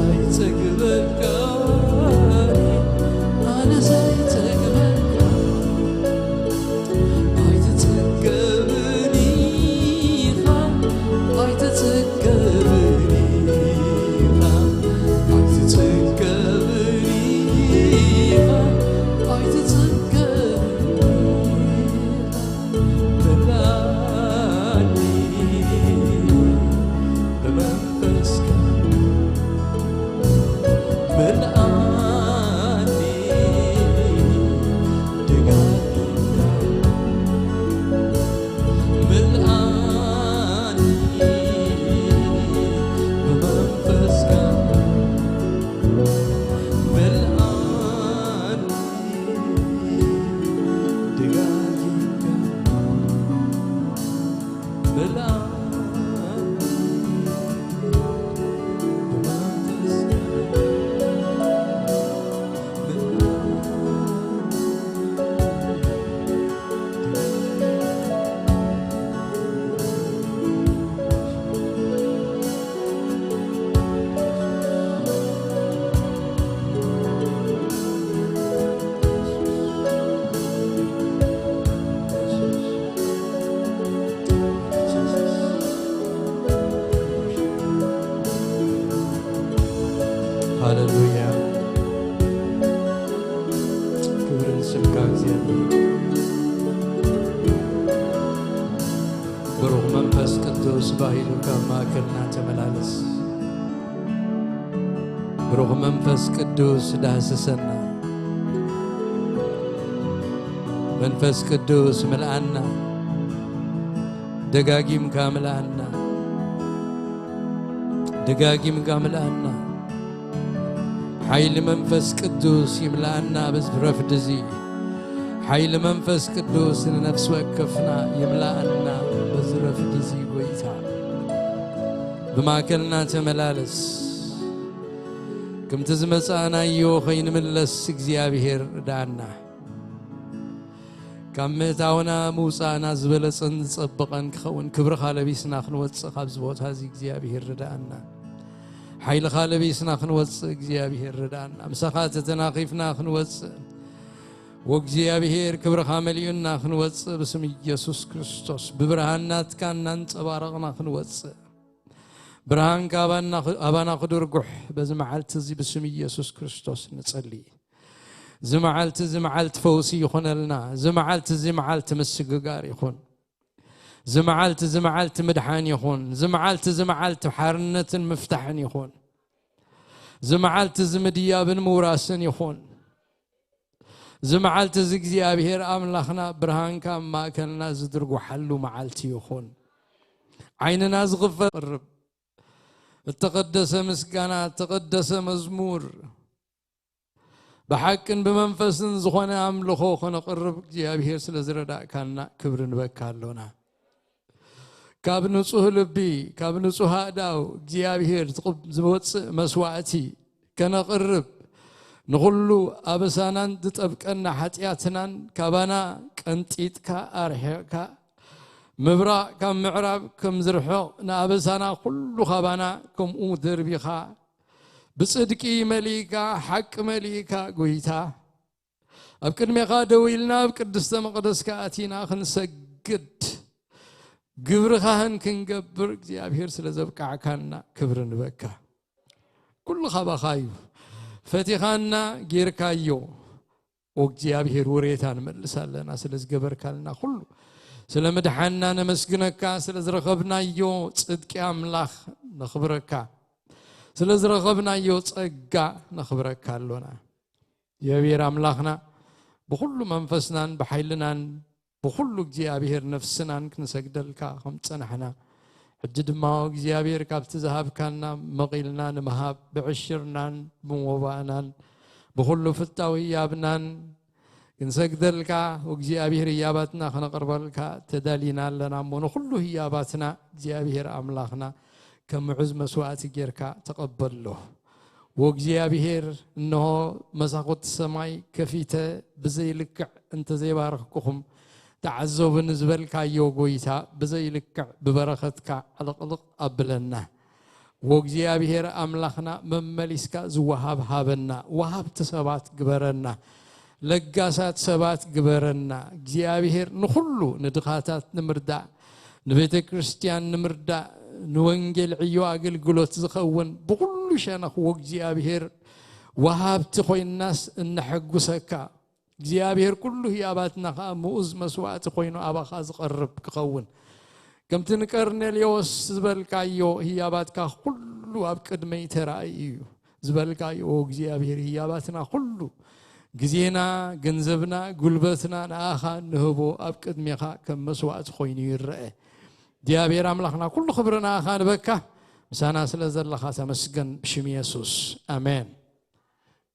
ኣይትጸግበካ፣ ኣነ ዘይጸግበካ፣ ኣይትጸገብን ኢኻ፣ ኣይትጸገብን ኢኻ፣ ኣይትጸገብን ኢኻ፣ ኣይትጸገብን ኢኻ። መላኒ ብመንፈስካ፣ መላኒ ደጋጊምካ፣ መላኒ ብመንፈስካ፣ መላኒ ደጋጊምካ፣ መላኒ ብመንፈስካ፣ መላኒ ሃሌሉያ። ክብሪ ንስምካ እግዚኣብሔር። ብሩኽ መንፈስ ቅዱስ ባሂሉ ካብ ማእከልና ተመላለስ። ብሩኽ መንፈስ ቅዱስ ዳህስሰና። መንፈስ ቅዱስ ምልኣና። ደጋጊምካ ምልኣና። ደጋጊምካ ምልኣና። ሓይሊ መንፈስ ቅዱስ ይምልኣና በዚ ረፍዲ እዚ። ሓይሊ መንፈስ ቅዱስ ንነፍሲ ወከፍና ይምልኣና በዚ ረፍዲ እዚ ጎይታ። ብማእከልና ተመላለስ። ከምቲ ዝመጻእናዮ ከይንምለስ እግዚኣብሔር ርድኣና። ካብ ምእታውና ምውጻእና ዝበለጸን ዝጸበቐን ክኸውን ክብርኻ ለቢስና ክንወጽእ ካብዚ ቦታ እዚ እግዚኣብሔር ርድኣና። ሓይልኻ ለቢስና ክንወጽእ እግዚኣብሔር ርድኣና። ምሳኻ ተተናኺፍና ክንወጽእ ወእግዚኣብሔር ክብርኻ መሊኡና ክንወጽእ ብስም ኢየሱስ ክርስቶስ ብብርሃን ናትካ እናንጸባረቕና ክንወጽእ ብርሃንካ ኣባና ኣባና ክድርጉሕ በዚ መዓልቲ እዚ ብስም ኢየሱስ ክርስቶስ ንጸሊ። እዚ መዓልቲ እዚ መዓልቲ ፈውሲ ይኹነልና። እዚ መዓልቲ እዚ መዓልቲ ምስግጋር ይኹን። እዚ መዓልቲ እዚ መዓልቲ ምድሓን ይኹን። እዚ መዓልቲ እዚ መዓልቲ ሓርነትን ምፍታሕን ይኹን። እዚ መዓልቲ እዚ ምድያብን ምውራስን ይኹን። እዚ መዓልቲ እዚ እግዚኣብሔር ኣምላኽና ብርሃንካ ኣብ ማእከልና ዝድርጉሓሉ መዓልቲ ይኹን። ዓይንና ዝኽፈት ቅርብ እተቐደሰ ምስጋና፣ እተቐደሰ መዝሙር፣ ብሓቅን ብመንፈስን ዝኾነ ኣምልኾ ከነቕርብ እግዚኣብሔር ስለ ዝረዳእካና ክብሪ ንበካ ኣሎና። ካብ ንጹህ ልቢ፣ ካብ ንጹህ ኣእዳው እግዚኣብሔር ዝቕብ-፣ ዝወጽእ መስዋዕቲ ከነቕርብ፣ ንኹሉ ኣበሳናን ዝጠብቀና ሓጢኣትናን ካባና ቀንጢጥካ ኣርሒቕካ፣ ምብራቕ ካብ ምዕራብ ከም ዝርሕቕ ንኣበሳና ኩሉ ካባና ከምኡ ደርቢኻ፣ ብጽድቂ መሊእካ፣ ሓቂ መሊእካ፣ ጎይታ፣ ኣብ ቅድሜኻ ደው ኢልና፣ ኣብ ቅድስተ መቕደስካ ኣቲና ክንሰግድ፣ ግብሪ ካህን ክንገብር እግዚኣብሔር ስለ ዘብቃዕካና ክብሪ ንበካ። ኩሉ ካባኻ እዩ። ፈቲኻና ጌርካዮ። ኦ እግዚኣብሔር ውሬታ ንመልስ ኣለና ስለ ዝገበርካልና ኩሉ። ስለ ምድሓንና ነመስግነካ፣ ስለ ዝረኸብናዮ ጽድቂ ኣምላኽ ነኽብረካ። ስለ ዝረኸብናዮ ጸጋ ነኽብረካ ኣሎና። እግዚኣብሔር ኣምላኽና ብኹሉ መንፈስናን ብሓይልናን ብኹሉ እግዚኣብሔር ነፍስናን ክንሰግደልካ ከም ጸናሕና፣ ሕጂ ድማ እግዚኣብሔር ካብቲ ዝሃብካና መቒልና ንምሃብ ብዕሽርናን ብሞባእናን ብኹሉ ፍታዊ ህያብናን ክንሰግደልካ እግዚኣብሔር ህያባትና ከነቕርበልካ ተዳሊና ኣለና እሞ ንኹሉ ህያባትና እግዚኣብሔር ኣምላኽና ከም ምዑዝ መስዋእቲ ጌርካ ተቐበሎ። ወእግዚኣብሔር፣ እንሆ መሳኹቲ ሰማይ ከፊተ ብዘይ ልክዕ እንተ ዘይባረኽኩኹም፣ ተዓዘቡኒ ዝበልካዮ ጐይታ፣ ብዘይ ልክዕ ብበረኸትካ ዕልቕልቕ ኣብለና። ወእግዚኣብሔር ኣምላኽና መመሊስካ ዝወሃብ ሃበና። ወሃብቲ ሰባት ግበረና። ለጋሳት ሰባት ግበረና። እግዚኣብሔር ንኹሉ ንድኻታት ንምርዳእ፣ ንቤተ ክርስቲያን ንምርዳእ፣ ንወንጌል ዕዮ ኣገልግሎት ዝኸውን ብኹሉ ሸነኽ ወእግዚኣብሔር ወሃብቲ ኮይናስ እነሐጉሰካ። እግዚኣብሔር ኩሉ ህያባትና ኸኣ ምኡዝ መስዋእቲ ኮይኑ ኣባኻ ዝቐርብ ክኸውን፣ ከምቲ ንቀርኔልዮስ ዝበልካዮ ህያባትካ ኩሉ ኣብ ቅድመይ ተራእዩ እዩ ዝበልካዮ እግዚኣብሔር ህያባትና ኩሉ፣ ግዜና፣ ገንዘብና፣ ጉልበትና ንኣኻ ንህቦ ኣብ ቅድሜኻ ከም መስዋእቲ ኮይኑ ይረአ። እግዚኣብሔር ኣምላኽና ኩሉ ክብሪ ንኣኻ ንበካ። ምሳና ስለ ዘለኻ ተመስገን ብሽም የሱስ ኣሜን።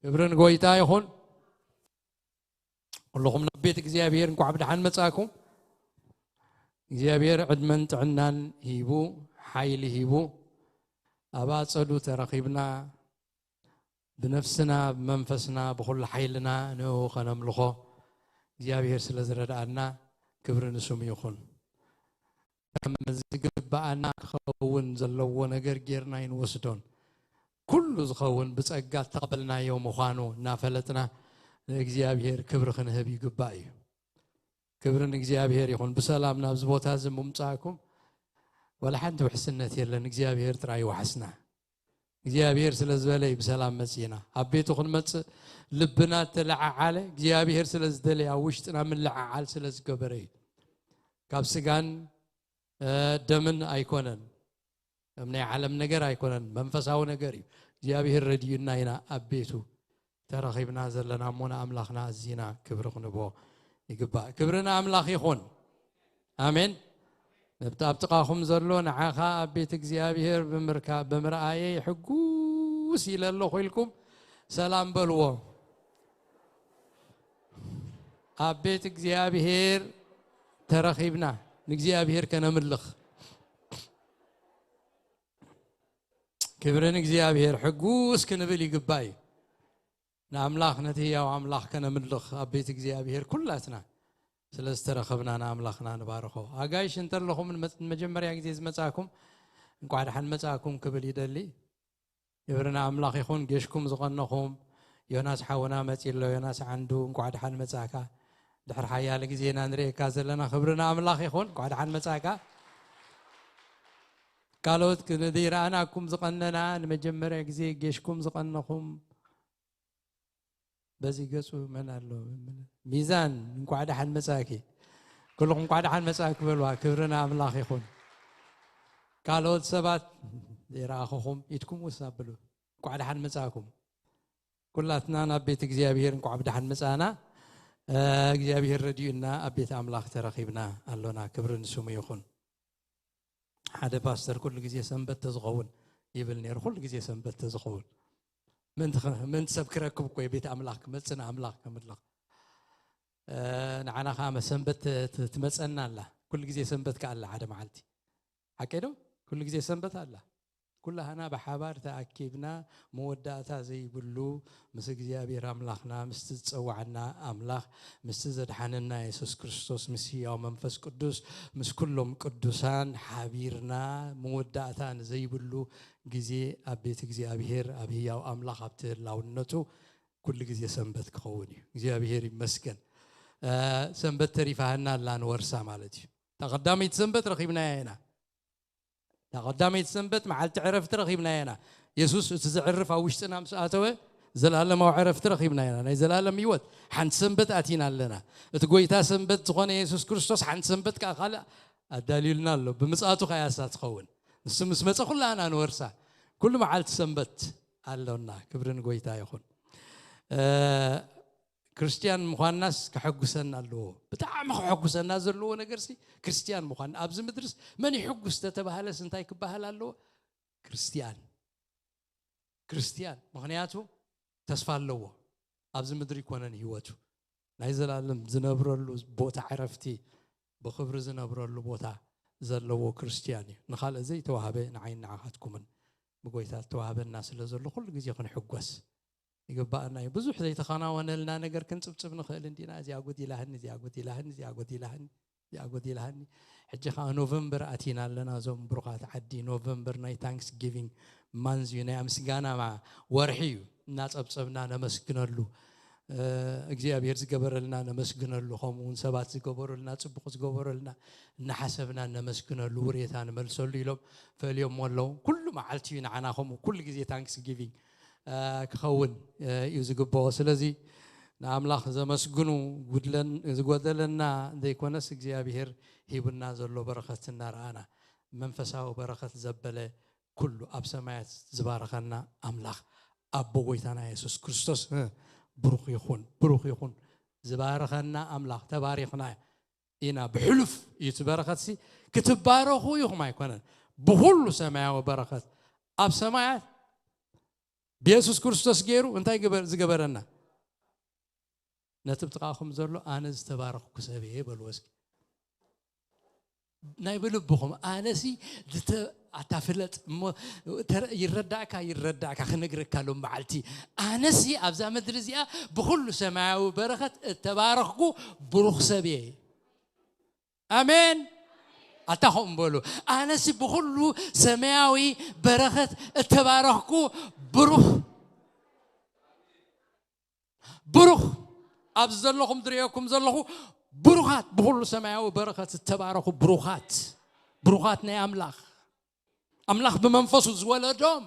ክብሪ ንጎይታ ይኹን። ኩልኹም ናብ ቤት እግዚኣብሔር እንኳዕ ብደሓን መጻእኩም። እግዚኣብሔር ዕድመን ጥዕናን ሂቡ፣ ሓይሊ ሂቡ፣ ኣብ ኣጸዱ ተረኺብና፣ ብነፍስና፣ ብመንፈስና፣ ብኹሉ ሓይልና ንእኡ ኸነምልኾ እግዚኣብሔር ስለ ዝረድኣና ክብሪ ንስሙ ይኹን። ከም ዝግብኣና ክኸውን ዘለዎ ነገር ጌርና ኣይንወስዶን። ኩሉ ዝኸውን ብጸጋ እተቐበልናዮ ምዃኑ እናፈለጥና ንእግዚኣብሔር ክብሪ ክንህብ ይግባእ እዩ። ክብሪ ንእግዚኣብሔር ይኹን። ብሰላም ናብዚ ቦታ እዚ ምምጻእኩም ዋላ ሓንቲ ውሕስነት የለን። እግዚኣብሔር ጥራይ ይዋሕስና። እግዚኣብሔር ስለ ዝበለ እዩ ብሰላም መጺእና። ኣብ ቤቱ ክንመጽእ ልብና እተለዓዓለ እግዚኣብሔር ስለ ዝደለየ ኣብ ውሽጥና ምልዕዓል ስለ ዝገበረ እዩ። ካብ ስጋን እ፣ ደምን ኣይኮነን፣ ከም ናይ ዓለም ነገር ኣይኮነን፣ መንፈሳዊ ነገር እዩ። እግዚኣብሔር ረድዩና ኢና ኣብ ቤቱ ተረኺብና ዘለና እሞ ንኣምላኽና ኣዚና ክብሪ ክንቦ ይግባእ። ክብሪ ንኣምላኽ ይኹን። ኣሜን። ነብቲ ኣብ ጥቓኹም ዘሎ ንዓኻ ኣብ ቤት እግዚኣብሔር ብምርካብ ብምርኣየይ ሕጉስ ኢለ ኣለኹ ኢልኩም ሰላም በልዎ። ኣብ ቤት እግዚኣብሔር ተረኺብና ንእግዚኣብሔር ከነምልኽ። ክብሪ ንእግዚኣብሔር። ሕጉስ ክንብል ይግባእ እዩ። ንኣምላኽ፣ ነቲ ህያው ኣምላኽ ከነምልኽ ኣብ ቤት እግዚኣብሔር ኩላትና ስለ ዝተረኸብና ንኣምላኽና ንባርኾ። ኣጋይሽ እንተለኹም ንመ-፣ ንመጀመርያ ግዜ ዝመጻእኩም እንቋዕ ደሓን መጻእኩም ክብል ይደሊ። ክብሪ ንኣምላኽ ይኹን። ጌሽኩም ዝቐነኹም ዮናስ ሓውና መጺ ኣሎ። ዮናስ ዓንዱ እንቋዕ ደሓን መጻእካ። ድሕሪ ሓያለ ግዜ ኢና ንርእየካ ዘለና። ክብሪ ንኣምላኽ ይኹን። እንቋዕ ደሓን መጻእካ። ካልኦት ክ-፣ ንደይረኣናኩም ዝቐነና ንመጀመርያ ግዜ ጌሽኩም ዝቐነኹም በዚ ገጹ መን ኣሎ? ሚዛን እንቋዕ ደሓን መጻእኪ። ኩልኹም እንቋዕ ደሓን መጻእኪ በልዋ። ክብሪ ንኣምላኽ ይኹን። ካልኦት ሰባት ዘይረኣኹኹም ኢድኩም ውስ ኣብሉ። እንቋዕ ደሓን መጻእኩም። ኩላትና ናብ ቤት እግዚኣብሔር እንቋዕ ብደሓን መጻእና። እ፣ እግዚኣብሔር ረድዩና ኣብ ቤት ኣምላኽ ተረኺብና ኣሎና። ክብሪ ንስሙ ይኹን። ሓደ ፓስተር ኩሉ ግዜ ሰንበት ተዝኸውን ይብል ነይሩ። ኩሉ ግዜ ሰንበት ተዝኸውን። ምእንቲ ኸ-፣ ምእንቲ ሰብ ክረክብ እኮ ቤት ኣምላኽ ክመጽእ ንኣምላኽ ከምልኽ። እ፣ ንዓና ኸዓ መ-፣ ሰንበት ት-፣ ት-፣ ትመጸና ኣላ። ኩሉ ግዜ ሰንበት ከኣ ኣላ ሓደ መዓልቲ። ሓቀይ ዶ? ኩሉ ግዜ ሰንበት ኣላ። ኩላህና ብሓባር ተኣኪብና መወዳእታ ዘይብሉ ምስ እግዚኣብሔር ኣምላኽና፣ ምስቲ ዝጸዋዕና ኣምላኽ፣ ምስቲ ዘድሓነና የሱስ ክርስቶስ፣ ምስ ህያው መንፈስ ቅዱስ፣ ምስ ኩሎም ቅዱሳን ሓቢርና መወዳእታ ንዘይብሉ ግዜ ኣብ ቤት እግዚኣብሔር፣ ኣብ ህያው ኣምላኽ፣ ኣብቲ ህላውነቱ ኩሉ ግዜ ሰንበት ክኸውን እዩ። እግዚኣብሔር ይመስገን። እ፣ ሰንበት ተሪፋህና ኣላ ንወርሳ ማለት እዩ። እታ ቀዳመይቲ ሰንበት ረኺብናያ ኢና። እታ ቀዳመይቲ ሰንበት መዓልቲ ዕረፍቲ ረኺብናያ ኢና። የሱስ እቲ ዘዕርፍ ኣብ ውሽጥና ምስ ኣተወ፣ ዘላለማዊ ዕረፍቲ ረኺብና ኢና። ናይ ዘላለም ህይወት ሓንቲ ሰንበት ኣቲና ኣለና። እቲ ጎይታ ሰንበት ዝኾነ የሱስ ክርስቶስ ሓንቲ ሰንበት ከኣ ካልእ ኣዳልዩልና ኣሎ። ብምጽኣቱ ከኣ እያ እሳ ትኸውን። ንሱ ምስ መጸ ኩላህና ንወርሳ። ኩሉ መዓልቲ ሰንበት ኣሎና። ክብሪ ንጎይታ ይኹን። እ፣ ክርስትያን ምዃንናስ ከሐጉሰና ኣለዎ። ብጣዕሚ ከሐጉሰና ዘለዎ ነገርሲ ክርስትያን ምዃን። ኣብዚ ምድርስ መን ይሕጉስ ተተባህለስ እንታይ ክበሃል ኣለዎ? ክርስትያን። ክርስትያን። ምኽንያቱ ተስፋ ኣለዎ። ኣብዚ ምድሪ ይኮነን ህይወቱ። ናይ ዘላለም ዝነብረሉ ቦታ ዕረፍቲ፣ ብኽብሪ ዝነብረሉ ቦታ ዘለዎ ክርስትያን እዩ። ንኻልእ ዘይተዋህበ ንዓይን ንዓኻትኩምን ብጎይታ ዝተዋህበና ስለ ዘሎ ኩሉ ግዜ ክንሕጎስ ይግባኣና እዩ። ብዙሕ ዘይተኸናወነልና ነገር ክንጽብጽብ ንኽእል እንዲና፣ እዚኣ ጎዲላህኒ፣ እዚኣ ጎዲላህኒ፣ እዚኣ ጎዲላህኒ። እዚኣ ጎዲላሃኒ። ሕጂ ከዓ ኖቨምበር ኣቲና ኣለና። እዞም ብሩኻት ዓዲ፣ ኖቨምበር ናይ ታንክስ ጊቪንግ ማንዝ እዩ፣ ናይ ኣምስጋና ማ- ወርሒ እዩ። እናጸብጸብና ነመስግነሉ፣ እግዚኣብሔር ዝገበረልና ነመስግነሉ፣ ከምኡ እውን ሰባት ዝገበሩልና፣ ጽቡቕ ዝገበሩልና እናሓሰብና ነመስግነሉ፣ ውሬታ ንመልሰሉ ኢሎም ፈልዮሞ ኣለዉ። ኩሉ መዓልቲ እዩ ንዓና ከምኡ ኩሉ ግዜ ታንክስ ጊቪንግ ክኸውን እዩ ዝግብኦ። ስለዚ ንኣምላኽ ዘመስግኑ ዝጎደለና ዘይኮነስ እግዚኣብሔር ሂቡና ዘሎ በረኸት እናረኣና፣ መንፈሳዊ በረኸት ዘበለ ኩሉ ኣብ ሰማያት ዝባረኸና ኣምላኽ ኣቦ ጎይታና የሱስ ክርስቶስ ብሩኽ ይኹን፣ ብሩኽ ይኹን። ዝባረኸና ኣምላኽ ተባሪኽና ኢና። ብሕሉፍ እዩ እቲ በረኸትሲ። ክትባረኹ ኢኹም ኣይኮነን፣ ብኹሉ ሰማያዊ በረኸት ኣብ ሰማያት ብየሱስ ክርስቶስ ገይሩ እንታይ ዝገበረና? ነቲ ብጥቓኹም ዘሎ ኣነ ዝተባረኽኩ ሰብ እየ በልዎ እስኪ። ናይ ብልብኹም ኣነሲ ኣታ ፍለጥ እሞ ይረዳእካ ይረዳእካ ክነግረካ ሎም በዓልቲ ኣነሲ ኣብዛ ምድሪ እዚኣ ብኩሉ ሰማያዊ በረኸት እተባረኽኩ ብሩኽ ሰብ እየ። ኣሜን። ኣታ ኹም በሉ ኣነሲ ብኩሉ ሰማያዊ በረኸት እተባረኽኩ ብሩኽ ብሩኽ ኣብዚ ዘለኹም ዝርእየኩም ዘለኹ ብሩኻት ብኩሉ ሰማያዊ በረኸት ዝተባረኹ ብሩኻት ብሩኻት ናይ ኣምላኽ ኣምላኽ ብመንፈሱ ዝወለዶም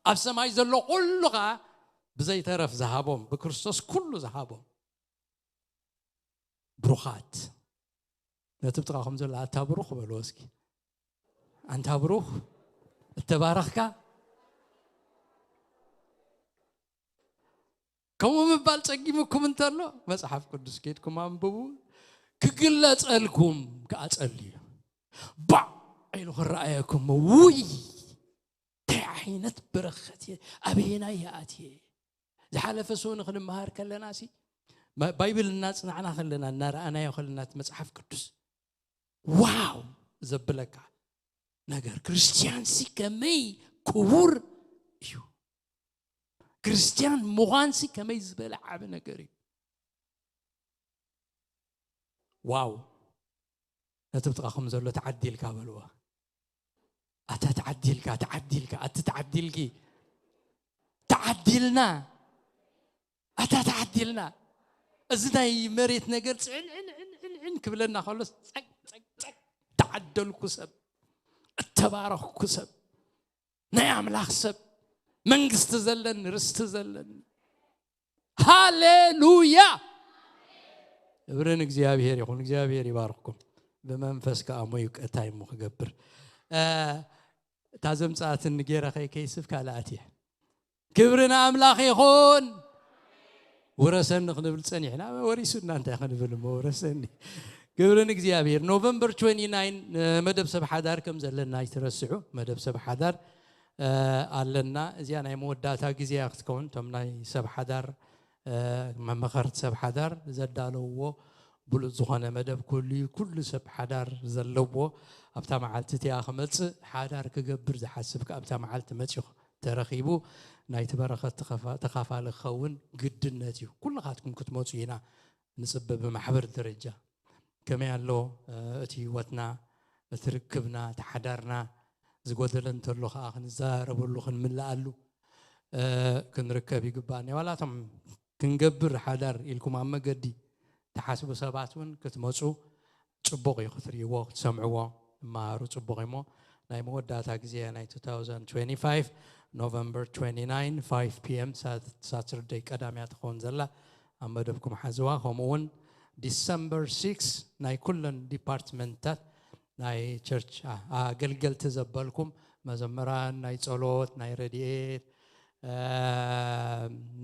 ኣብ ሰማይ ዘሎ ኩሉ ኸዓ ብዘይተረፍ ዝሃቦም ብክርስቶስ ኩሉ ዝሃቦም ብሩኻት ነቲ ብጥቓኹም ዘሎ ኣታ ብሩኽ በልዎ እስኪ ኣንታ ብሩኽ እተባረኽካ ከምኡ ምባል ጸጊሙኩም እንተሎ መጽሓፍ ቅዱስ ኬድኩም ኣንብቡ ክግለጸልኩም ከዓ ጸልዩ ባዕ ኢሉ ክረኣየኩም ውይ እንታይ ዓይነት በረኸት እየ ኣበየናይ ይኣትየ ዝሓለፈ ሰው ንክንመሃር ከለና ሲ ባይብል እናጽናዕና ከለና እናረኣናዮ ከለና መጽሓፍ ቅዱስ ዋው ዘብለካ ነገር ክርስቲያን ሲ ከመይ ክቡር እዩ ክርስቲያን ምዃን ሲ ከመይ ዝበለ ዓቢ ነገር እዩ ዋው ነቲ ብጥቓኹም ዘሎ ተዓዲልካ በልዎ ኣታ ተዓዲልካ ተዓዲልካ ኣቲ ተዓዲልኪ ተዓዲልና ኣታ ተዓዲልና እዚ ናይ መሬት ነገር ፅዕንዕንዕንዕን ክብለና ከሎስ ፀቅፀቅፀቅ ተዓደልኩ ሰብ እተባረኽኩ ሰብ ናይ ኣምላኽ ሰብ መንግስቲ ዘለኒ ርስቲ ዘለኒ ሃሌሉያ ክብርን እግዚኣብሔር ይኹን እግዚኣብሔር ይባርክኩም ብመንፈስ ከኣ ሞዩ ቀታይ እሞ ክገብር እታ ዘምፅኣትኒ ገይረ ከይከይስብ ካልኣት እየ ክብሪ ንኣምላኽ ይኹን ውረሰኒ ክንብል ፀኒሕና ወሪሱና እንታይ ክንብል እሞ ውረሰኒ ክብሪ ንእግዚኣብሔር ኖቨምበር 29 መደብ ሰብ ሓዳር ከም ዘለና ኣይትረስዑ መደብ ሰብ ሓዳር ኣለና እዚኣ ናይ መወዳእታ ግዜ ክትከውን እቶም ናይ ሰብ ሓዳር መመኸርቲ ሰብ ሓዳር ዘዳለውዎ ብሉፅ ዝኾነ መደብ ክህሉ እዩ ኩሉ ሰብ ሓዳር ዘለዎ ኣብታ መዓልቲ እቲኣ ክመፅእ ሓዳር ክገብር ዝሓስብ ኣብታ መዓልቲ መፂኹ ተረኺቡ ናይቲ በረኸት ተኻፋሊ ክኸውን ግድነት እዩ ኩልኻትኩም ክትመፁ ኢና ንፅበ ብማሕበር ደረጃ ከመይ ኣሎ እቲ ህይወትና እቲ ርክብና እቲ ሓዳርና ዝጎደለ እንተሎ ከዓ ክንዘራረበሉ ክንምልኣሉ ክንርከብ ይግባእ ዋላቶም ክንገብር ሓዳር ኢልኩም ኣብ መገዲ ትሓስቡ ሰባት እውን ክትመፁ ፅቡቕ እዩ ክትርእይዎ ክትሰምዕዎ እመሃሩ ፅቡቕ እሞ ናይ መወዳእታ ግዜ ናይ 2025 ኖቨምበር 29 5 ፒኤም ሳትርደይ ቀዳምያ ትኸውን ዘላ ኣብ መደብኩም ሓዝዋ ከምኡ እውን ዲሰምበር 6 ናይ ኩለን ዲፓርትመንትታት ናይ ቸርች ኣገልገልቲ ዘበልኩም መዘምራን ናይ ጸሎት ናይ ረድኤት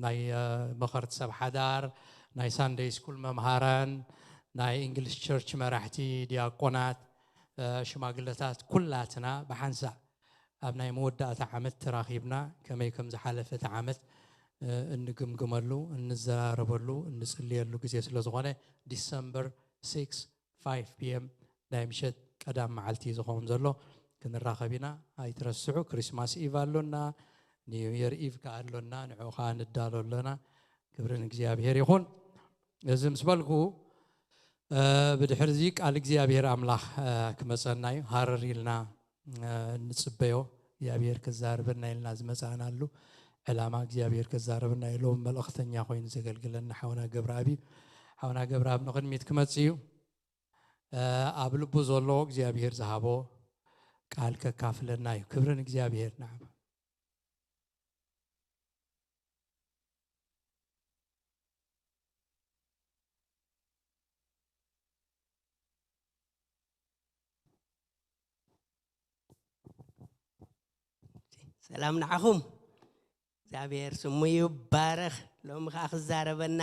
ናይ መኸርቲ ሰብ ሓዳር ናይ ሳንደይ ስኩል መምሃራን ናይ እንግሊሽ ቸርች መራሕቲ ዲያቆናት ሽማግለታት ኩላትና ብሓንሳእ ኣብ ናይ መወዳእታ ዓመት ተራኺብና ከመይ ከም ዝሓለፈ እቲ ዓመት እንግምግመሉ እንዘራረበሉ እንጽልየሉ ግዜ ስለ ዝኾነ ዲሰምበር 6 5 ፒኤም ናይ ምሸት ቀዳም መዓልቲ ዝኸውን ዘሎ ክንራኸብ ኢና ኣይትረስዑ ክሪስማስ ኢቭ ኣሎና ኒው የር ኢቭ ከዓ ኣሎና ንዑ ከዓ ንዳሎ ኣሎና ክብሪ ንእግዚኣብሔር ይኹን እዚ ምስ በልኩ ብድሕርዚ ቃል እግዚኣብሔር ኣምላኽ ክመፀና እዩ። ሃረር ኢልና ንፅበዮ። እግዚኣብሔር ክዛረበና ኢልና ዝመፃእናሉ ዕላማ እግዚኣብሔር ክዛረበና እዩ። ሎም መልእኽተኛ ኮይኑ ዘገልግለና ሓውና ገብረኣብ እዩ። ሓውና ገብረኣብ ንቕድሚት ክመፅእ እዩ። ኣብ ልቡ ዘሎ እግዚኣብሔር ዝሃቦ ቃል ከካፍለና እዩ። ክብርን እግዚኣብሔር ንዓም ሰላም ንዓኹም። እግዚኣብሔር ስሙ ይባረኽ። ሎሚ ከዓ ክዛረበና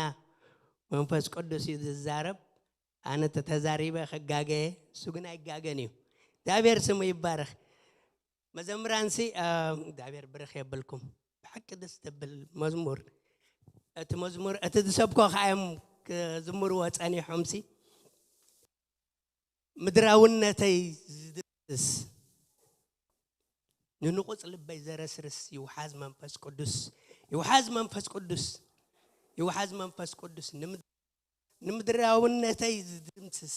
መንፈስ ቅዱስ እዩ ዝዛረብ። ኣነ ተተዛሪበ ክጋገየ፣ እሱ ግን ኣይጋገን እዩ። እግዚኣብሔር ስሙ ይባረኽ። መዘምራንሲ እግዚኣብሔር ብርኽ የብልኩም። ብሓቂ ደስ ትብል መዝሙር። እቲ መዝሙር እቲ ዝሰብኮ ከዓ እዮም ክዝምርዎ ፀኒሖምሲ ምድራውነተይ ዝድምስስ ንንቑፅ ልበይ ዘረስርስ ይውሓዝ መንፈስ ቅዱስ። ይውሓዝ መንፈስ ቅዱስ። ይውሓዝ መንፈስ ቅዱስ ንምድራውነተይ ዝድምስስ።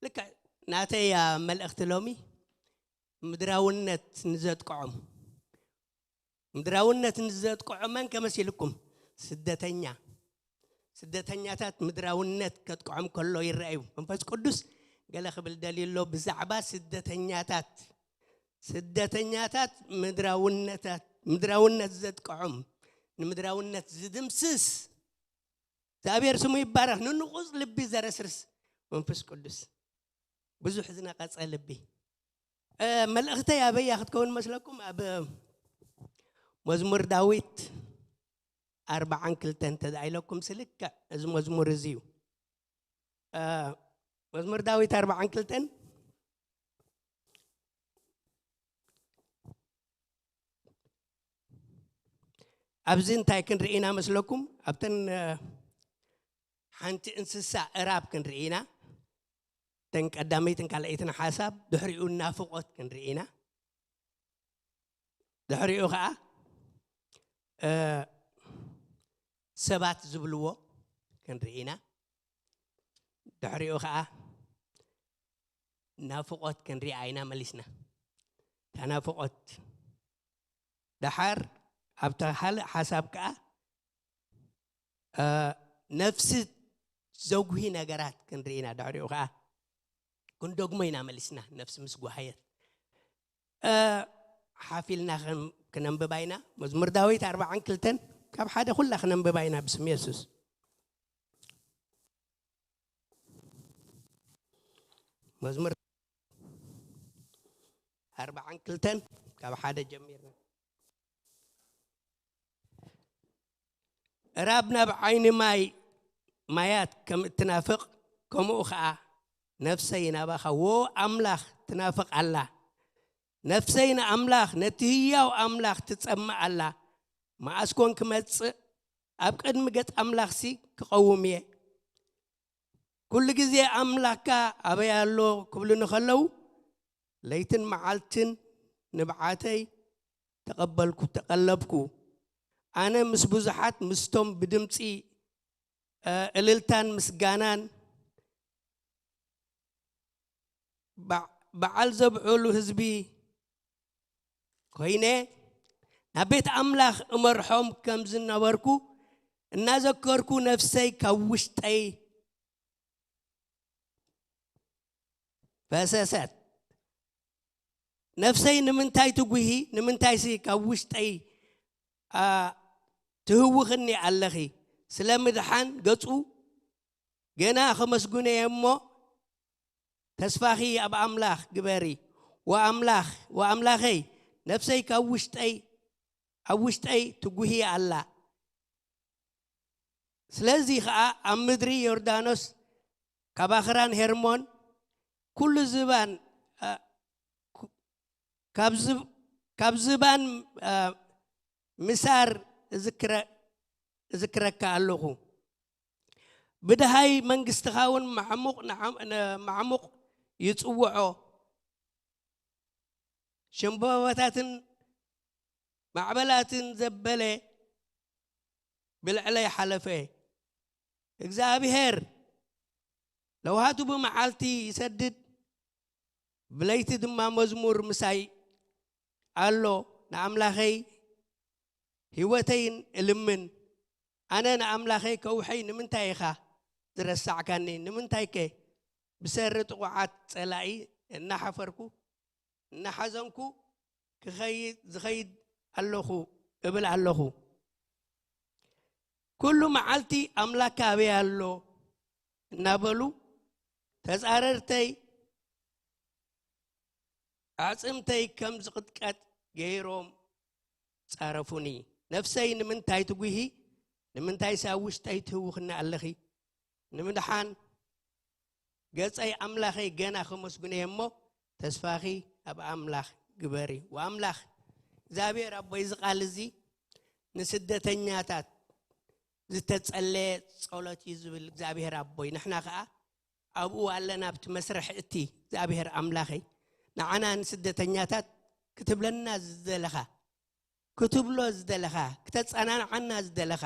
ልክዕ ናተይ መልእኽቲ ሎሚ ምድራውነት ንዘጥቅዖም ምድራውነት ንዘጥቅዖ መን ከመሲልኩም? ስደተኛ። ስደተኛታት ምድራውነት ከጥቅዖም ከሎ ይረኣዩ። መንፈስ ቅዱስ ገለ ክብል ደልዩ ኣሎ ብዛዕባ ስደተኛታት። ስደተኛታት ምድራውነታት ምድራውነት ዘጥቅዖም ንምድራውነት ዝድምስስ እግዚኣብሔር ስሙ ይባረኽ። ንንቑፅ ልቢ ዘረስርስ መንፈስ ቅዱስ ብዙሕ ዝነቐፀ ልቢ። መልእኽተይ ኣበያ ክትከውን መስለኩም? ኣብ መዝሙር ዳዊት ኣርባዓን ክልተን ተዳኢለኩም ስልክዕ እዚ መዝሙር እዚ እዩ። መዝሙር ዳዊት ኣርባዓን ክልተን ኣብዚ እንታይ ክንርኢ ኢና መስለኩም? ኣብተን ሓንቲ እንስሳ እራብ ክንርኢ ኢና። ተን ቀዳመይትን ካልኣይትን ሓሳብ ድሕሪኡ ናፍቆት ክንርኢ ኢና። ድሕሪኡ ከዓ ሰባት ዝብልዎ ክንርኢ ኢና። ድሕሪኡ ከዓ ናፍቆት ክንሪኣ ኢና መሊስና። እታ ናፍቆት ደሓር ኣብታ ካልእ ሓሳብ ከዓ ነፍሲ ዘጉሂ ነገራት ክንርኢ ኢና። ድሕሪኡ ከዓ ክንደግሞ ኢና መሊስና። ነፍሲ ምስ ጓሃየት ሓፊልና ክነንብባ ኢና። መዝሙር ዳዊት ኣርባዓን ክልተን ካብ ሓደ ኩላ ክነንብባ ኢና ብስም የሱስ። መዝሙር ኣርባዓን ክልተን ካብ ሓደ ጀሚርና። ራብ ናብ ዓይኒ ማይ ማያት ከም እትናፍቕ፣ ከምኡ ኸዓ ነፍሰይ ናባኻ፣ ዎ ኣምላኽ፣ ትናፍቕ ኣላ። ነፍሰይ ንኣምላኽ፣ ነቲ ህያው ኣምላኽ ትጸምእ ኣላ። መዓስ ኮን ክመጽእ? ኣብ ቅድሚ ገጽ ኣምላኽሲ ክቐውም እየ። ኩሉ ግዜ ኣምላኽካ ኣበይ ኣሎ ክብሉኒ ከለዉ፣ ለይትን መዓልትን ንብዓተይ ተቐበልኩ፣ ተቐለብኩ። ኣነ ምስ ብዙሓት፣ ምስቶም ብድምጺ እልልታን ምስጋናን በዓል ዘብዕሉ ህዝቢ ኮይነ ናብ ቤት ኣምላኽ እመርሖም ከም ዝነበርኩ እናዘከርኩ ነፍሰይ ካብ ውሽጠይ ፈሰሰት። ነፍሰይ ንምንታይ ትጉሂ? ንምንታይሲ ካብ ውሽጠይ ትህውኽኒ ኣለኺ? ስለ ምድሓን ገጹ ገና ከመስግኖ እየ እሞ ተስፋኺ ኣብ ኣምላኽ ግበሪ። ወኣምላኽ ወኣምላኸይ ነፍሰይ ካብ ውሽጠይ ኣብ ውሽጠይ ትጉሂ ኣላ። ስለዚ ኸኣ ኣብ ምድሪ ዮርዳኖስ ካብ ኣኽራን ሄርሞን ኩሉ ዝባን ካብ ዝባን ምሳር እዝክረካ ኣለኹ። ብድሃይ መንግስትኻ እውን ማዕሙቕ ይጽውዖ። ሸምበቆታትን ማዕበላትን ዘበለ ብልዕለይ ሓለፈ። እግዚኣብሔር ለውሃቱ ብመዓልቲ ይሰድድ፣ ብለይቲ ድማ መዝሙር ምሳይ ኣሎ። ንኣምላኸይ ህይወተይን እልምን። ኣነ ንኣምላኸይ ከውሐይ ንምንታይ ኢኻ ዝረሳዕካኒ? ንምንታይከ ብሰሪ ጥቑዓት ጸላኢ እናሓፈርኩ እናሓዘንኩ ክኸይድ ዝኸይድ ኣለኹ እብል ኣለኹ። ኩሉ መዓልቲ ኣምላክ ኣበይ ኣሎ እናበሉ ተጻረርተይ ኣዕጽምተይ ከም ዝቕጥቀጥ ገይሮም ጻረፉኒ። ነፍሰይ ንምንታይ ትጉሂ? ንምንታይ ሳብ ውሽጠይ ትህውኽኒ ኣለኺ? ንምድሓን ገጸይ ኣምላኸይ ገና ከመስግኖ እየ እሞ፣ ተስፋኺ ኣብ ኣምላኽ ግበሪ። ወኣምላኽ እግዚኣብሔር ኣቦይ፣ እዚ ቃል እዚ ንስደተኛታት ዝተጸለየ ጸሎት እዩ ዝብል እግዚኣብሔር ኣቦይ፣ ንሕና ኸኣ ኣብኡ ኣለና ኣብቲ መስርሕ እቲ እግዚኣብሔር ኣምላኸይ፣ ንዓና ንስደተኛታት ክትብለና ዝደለኻ፣ ክትብሎ ዝደለኻ፣ ክተጸናንዓና ዝደለኻ፣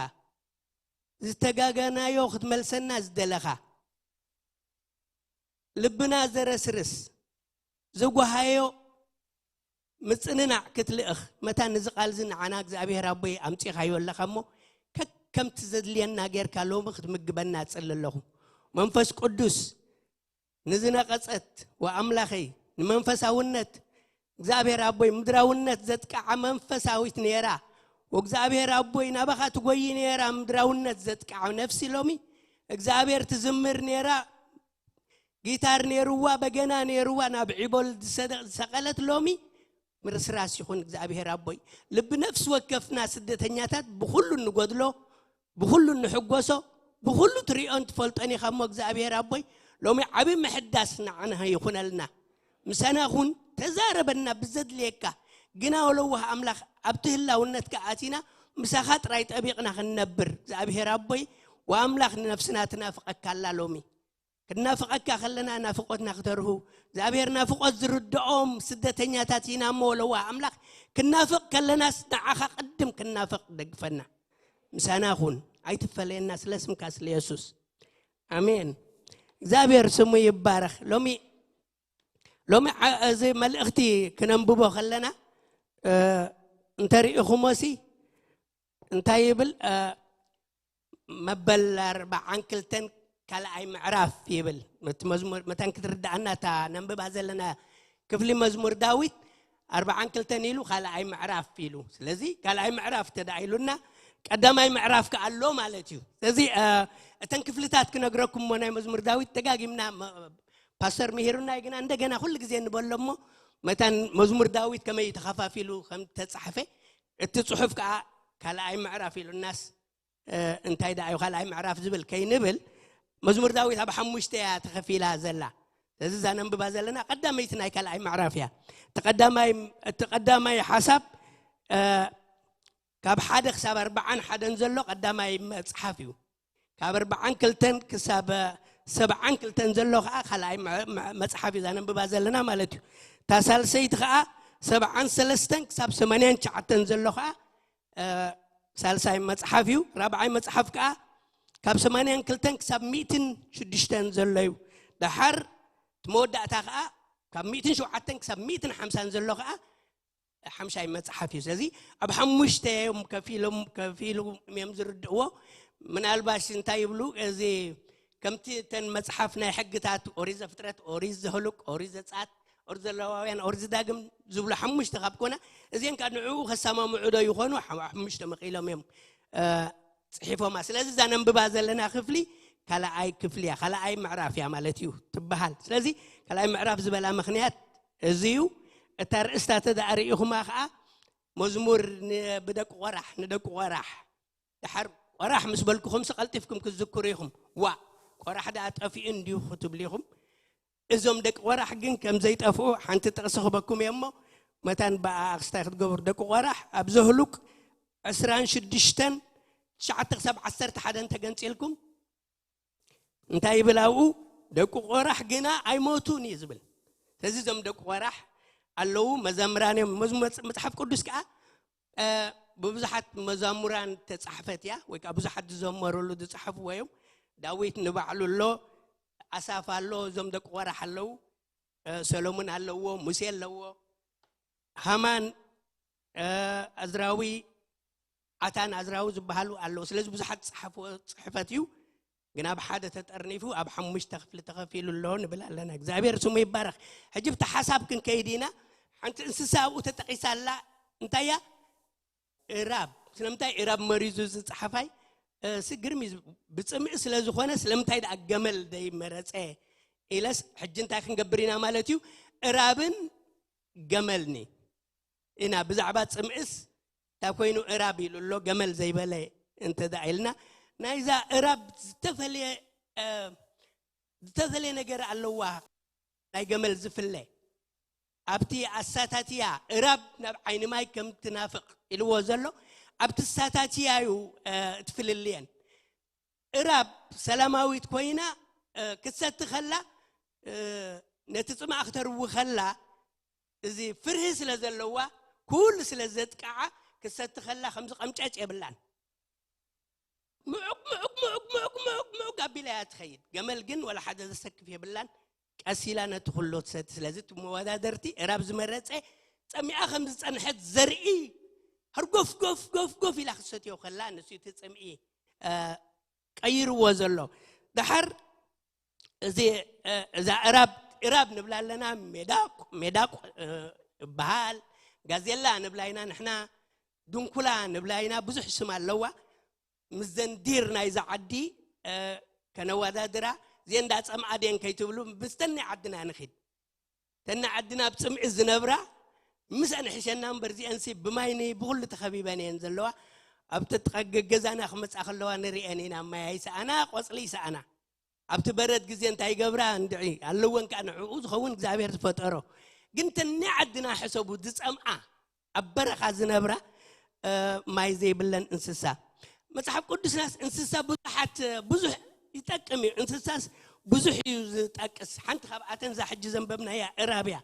ዝተጋገናዮ ክትመልሰና ዝደለኻ፣ ልብና ዘረስርስ፣ ዘጓሃዮ ምጽንናዕ ክትልእኽ፣ መታን እዚ ቃል እዚ ንዓና እግዚኣብሔር ኣቦይ ኣምጺኻዮ ኣለኻ እሞ፣ ከከምቲ ዘድልየና ጌርካ ሎሚ ክትምግበና እጽሊ ኣለኹ። መንፈስ ቅዱስ ንዝነቐጸት ወኣምላኸይ፣ ንመንፈሳውነት እግዚኣብሔር ኣቦይ፣ ምድራውነት ዘጥቅዓ መንፈሳዊት ነይራ። ወእግዚኣብሔር ኣቦይ፣ ናባኻ ትጎይ ነይራ፣ ምድራውነት ዘጥቅዓ ነፍሲ ሎሚ እግዚኣብሔር ትዝምር ነይራ። ጊታር ነይርዋ፣ በገና ነይርዋ፣ ናብ ዒቦል ዝሰደ-፣ ዝሰቐለት ሎሚ ምርስራስ ይኹን እግዚኣብሔር ኣቦይ። ልቢ ነፍሲ ወከፍና ስደተኛታት ብኹሉ እንጎድሎ፣ ብኹሉ እንሕጎሶ፣ ብኹሉ ትሪኦን ትፈልጦን ኢኻ እሞ እግዚኣብሔር ኣቦይ፣ ሎሚ ዓቢ ምሕዳስ ንዓና ይኹነልና። ምሳና ኩን፣ ተዛረበና ብዘድልየካ። ግና ወለዋህ ኣምላኽ ኣብቲ ህላውነትካ ኣቲና ምሳኻ ጥራይ ጠቢቕና ክንነብር እግዚኣብሔር ኣቦይ ወኣምላኽ ንነፍስና ትናፍቐካ ኣላ ሎሚ። ክናፍቐካ ከለና ናፍቆትና ክተርሁ እግዚኣብሔር ናፍቆት ዝርድኦም ስደተኛታት ኢና እሞ ወለዋህ ኣምላኽ ክናፍቕ ከለናስ ንዓኻ ቅድም ክናፍቕ ደግፈና። ምሳና ኩን፣ ኣይትፈለየና ስለ ስምካ ስለ የሱስ። ኣሜን። እግዚኣብሔር ስሙ ይባረኽ። ሎሚ ሎሚ ዓ-፣ እዚ መልእኽቲ ክነንብቦ ከለና፣ እ፣ እንተሪኢኹሞሲ እንታይ ይብል? እ፣ መበል ኣርባዓን ክልተን ካልኣይ ምዕራፍ ይብል። እቲ መዝሙር መታን ክትርድኣና እታ ነንብባ ዘለና ክፍሊ መዝሙር ዳዊት ኣርባዓን ክልተን ኢሉ ካልኣይ ምዕራፍ ኢሉ። ስለዚ ካልኣይ ምዕራፍ እንተ ደኣ ኢሉና ቀዳማይ ምዕራፍ ከኣ ኣሎ ማለት እዩ። ስለዚ፣ እ፣ እተን ክፍልታት ክነግረኩም እሞ ናይ መዝሙር ዳዊት ደጋጊምና መ-፣ ፓስተር ምሂሩና እዩ፣ ግና እንደገና ኩሉ ግዜ ንበሎ እሞ መታን መዝሙር ዳዊት ከመይ ተኸፋፊሉ ከም ተጻሕፈ እቲ ጽሑፍ ከኣ ካልኣይ ምዕራፍ ኢሉናስ፣ እ፣ እንታይ ደኣ እዩ ካልኣይ ምዕራፍ ዝብል ከይንብል መዝሙር ዳዊት ኣብ ሓሙሽተ እያ ተኸፊላ ዘላ። ስለዚ እዛ ነንብባ ዘለና ቀዳመይቲ ናይ ካልኣይ ምዕራፍ እያ። እቲ ቀዳማይ፣ እቲ ቀዳማይ ሓሳብ፣ እ፣ ካብ ሓደ ክሳብ ኣርባዓን ሓደን ዘሎ ቀዳማይ መጽሓፍ እዩ። ካብ ኣርባዓን ክልተን ክሳብ ሰብዓን ክልተን ዘሎ ኸዓ ካልኣይ መ-፣ መ-፣ መጽሓፍ እዩ እዛ ነንብባ ዘለና ማለት እዩ። እታ ሳልሰይቲ ኸዓ ሰብዓን ሰለስተን ክሳብ ሰማንያን ትሽዓተን ዘሎ ኸዓ፣ እ፣ ሳልሳይ መጽሓፍ እዩ። ራብዓይ መጽሓፍ ከኣ ካብ ሰማንያን ክልተን ክሳብ ሚእትን ሽዱሽተን ዘሎ እዩ። ደሓር እቲ መወዳእታ ከኣ ካብ ሚእትን ሸውዓተን ክሳብ ሚእትን ሓምሳን ዘሎ ከኣ ሓምሻይ መጽሓፍ እዩ። ስለዚ ኣብ ሓሙሽተ እዮም ከፊሎም፣ ከፊሎም እዮም ዝርድእዎ። ምናልባሽ እንታይ ይብሉ፣ እዚ ከምቲ እተን መጽሓፍ ናይ ሕግታት፣ ኦሪት ዘፍጥረት፣ ኦሪት ዘህሉቅ፣ ኦሪት ዘጸኣት፣ ኦሪት ዘለዋውያን፣ ኦሪት ዘዳግም ዝብሉ ሓሙሽተ ካብ ኮና፣ እዚአን ከኣ ንዕኡ ከሰማምዑ ዶ ይኾኑ? ሓ-፣ ሓሙሽተ መቒሎም እዮም፣ እ፣ ጽሒፎማ። ስለዚ እዛ ነንብባ ዘለና ክፍሊ ካልኣይ ክፍሊ እያ፣ ካልኣይ ምዕራፍ እያ ማለት እዩ ትበሃል። ስለዚ ካልኣይ ምዕራፍ ዝበላ ምኽንያት እዚ እዩ። እታ ርእስታ ተደኣ ርኢኹማ ኸኣ መዝሙር ን-፣ ብደቂ ቆራሕ፣ ንደቂ ቆራሕ። ደሓር ቆራሕ ምስ በልኩኹምሲ ቀልጢፍኩም ክትዝክሩ ኢኹም። ዋእ፣ ቆራሕ ደኣ ጠፊኡ እንድዩ ክትብሉ ኢኹም። እዞም ደቂ ቆራሕ ግን ከም ዘይጠፍኡ ሓንቲ ጥቕሲ ክበኩም እየ እሞ፣ መታን ብኣ ኣኽስታይ ክትገብሩ። ደቂ ቆራሕ ኣብ ዘህሉቅ ዕስራን ሽዱሽተን፣ ትሽዓተ ክሳብ ዓሰርተ ሓደ እንተገንጺልኩም፣ እንታይ ይብል ኣብኡ? ደቂ ቆራሕ ግና ኣይሞቱን እዩ ዝብል። ስለዚ እዞም ደቂ ቆራሕ ኣለዉ፣ መዘምራን እዮም። መዝ-፣ መጽ-፣ መጽሓፍ ቅዱስ ከኣ፣ እ፣ ብብዙሓት መዛሙራን ተጻሕፈት እያ፣ ወይ ከኣ ብዙሓት ዝዘመሩሉ ዝጸሓፍዎ እዮም። ዳዊት ንባዕሉ ኣሎ፣ ኣሳፍ ኣሎ፣ እዞም ደቂ ቆራሕ ኣለዉ፣ እ፣ ሰሎሙን ኣለዎ፣ ሙሴ ኣለዎ፣ ሃማን፣ እ፣ ኣዝራዊ፣ ዓታን ኣዝራዊ ዝበሃሉ ኣለዉ። ስለዚ ብዙሓት ዝጸሓፍዎ ጽሕፈት እዩ፣ ግን ኣብ ሓደ ተጠርኒፉ ኣብ ሓሙሽተ ክፍሊ ተኸፊሉ ኣሎ ንብል ኣለና። እግዚኣብሔር ስሙ ይባረኽ። ሕጂ ብቲ ሓሳብ ክንከይድ ኢና። ሓንቲ እንስሳ ኣብኡ ተጠቒሳ ኣላ። እንታይ እያ? እራብ። ስለምንታይ እራብ መሪዙ እዚ ጸሓፋይ? እ፣ ሲ ግርም እዩ። ብጽምኢ ስለ ዝኾነ ስለምንታይ ደኣ ገመል ዘይመረጸ ኢለስ፣ ሕጂ እንታይ ክንገብር ኢና ማለት እዩ? እራብን ገመልኒ ኢና። ብዛዕባ ጽምእስ እንታይ ኮይኑ እራብ ኢሉ ኣሎ፣ ገመል ዘይበለ እንተ ደኣ ኢልና፣ ናይዛ እራብ ዝተፈልየ፣ እ፣ ዝተፈልየ ነገር ኣለዋ። ናይ ገመል ዝፍለ ኣብቲ ኣሳታትያ እራብ ናብ ዓይኒ ማይ ከም ትናፍቕ ኢልዎ ዘሎ ኣብቲ ኣሳታትያ እዩ፣ እ፣ እቲ ፍልልየን። እራብ ሰላማዊት ኮይና፣ እ፣ ክትሰቲ ከላ፣ እ፣ ነቲ ጽምኣ ክተርዊ ከላ፣ እዚ ፍርሂ ስለ ዘለዋ፣ ኩሉ ስለ ዘጥቅዓ፣ ክትሰቲ ከላ ከምዚ ቀምጨጭ የብላን። ምዑግ፣ ምዑግ፣ ምዑግ፣ ምዑግ፣ ምዑግ፣ ምዑግ ኣቢላ እያ ትኸይድ። ገመል ግን ወላ ሓደ ዘሰክፍ የብላን። ቀስ ኢላ ነቲ ኩሎ ትሰቲ። ስለዚ እቲ መወዳደርቲ እራብ ዝመረጸ፣ ጸሚኣ ከም ዝጸንሐት ዘርኢ፣ ህርጎፍ፣ ጎፍ፣ ጎፍ፣ ጎፍ ኢላ ክትሰትዮ ከላ፣ ንሱ እቲ ጽምኢ፣ እ፣ ቀይርዎ ዘሎ። ደሓር እዚ፣ እ፣ እዛ እራብ፣ እራብ ንብላ ኣለና፣ ሜዳቁ፣ ሜዳቁ፣ እ፣ ይበሃል። ጋዜላ ንብላ ኢና ንሕና፣ ድንኩላ ንብላ ኢና፣ ብዙሕ ስም ኣለዋ። ምስ ዘን ዲር ናይዛ ዓዲ፣ እ፣ ከነወዳድራ፣ እዚአን እንዳ ጸምኣ ድየን ከይትብሉ፣ ምስተን ናይ ዓድና ንኺድ። ተን ናይ ዓድና ኣብ ጽምኢ ዝነብራ፣ ምስአን ሕሸና እምበር፣ እዚአንሲ ብማይኒ ብኹሉ ተኸቢበን እየን ዘለዋ። ኣብቲ ጥቓ ገዛና ክመጻ ከለዋ ንርእየን ኢና፣ ማይ ኣይሰኣና፣ ቆጽሊ ይሰኣና። ኣብቲ በረድ ግዜ እንታይ ይገብራ? እንድዒ ኣለወን ከኣ ንዕኡ ዝኸውን እግዚኣብሔር ዝፈጠሮ። ግን ተን ናይ ዓድና ሕሰቡ፣ ዝጸምኣ፣ ኣብ በረኻ ዝነብራ፣ እ፣ ማይ ዘይብለን እንስሳ። መጽሓፍ ቅዱስናስ እንስሳ ብዙሓት፣ ብዙሕ ይጠቅም እዩ። እንስሳስ ብዙሕ እዩ ዝጠቅስ። ሓንቲ ካብኣተን እዛ ሕጂ ዘንበብናያ እራብ እያ።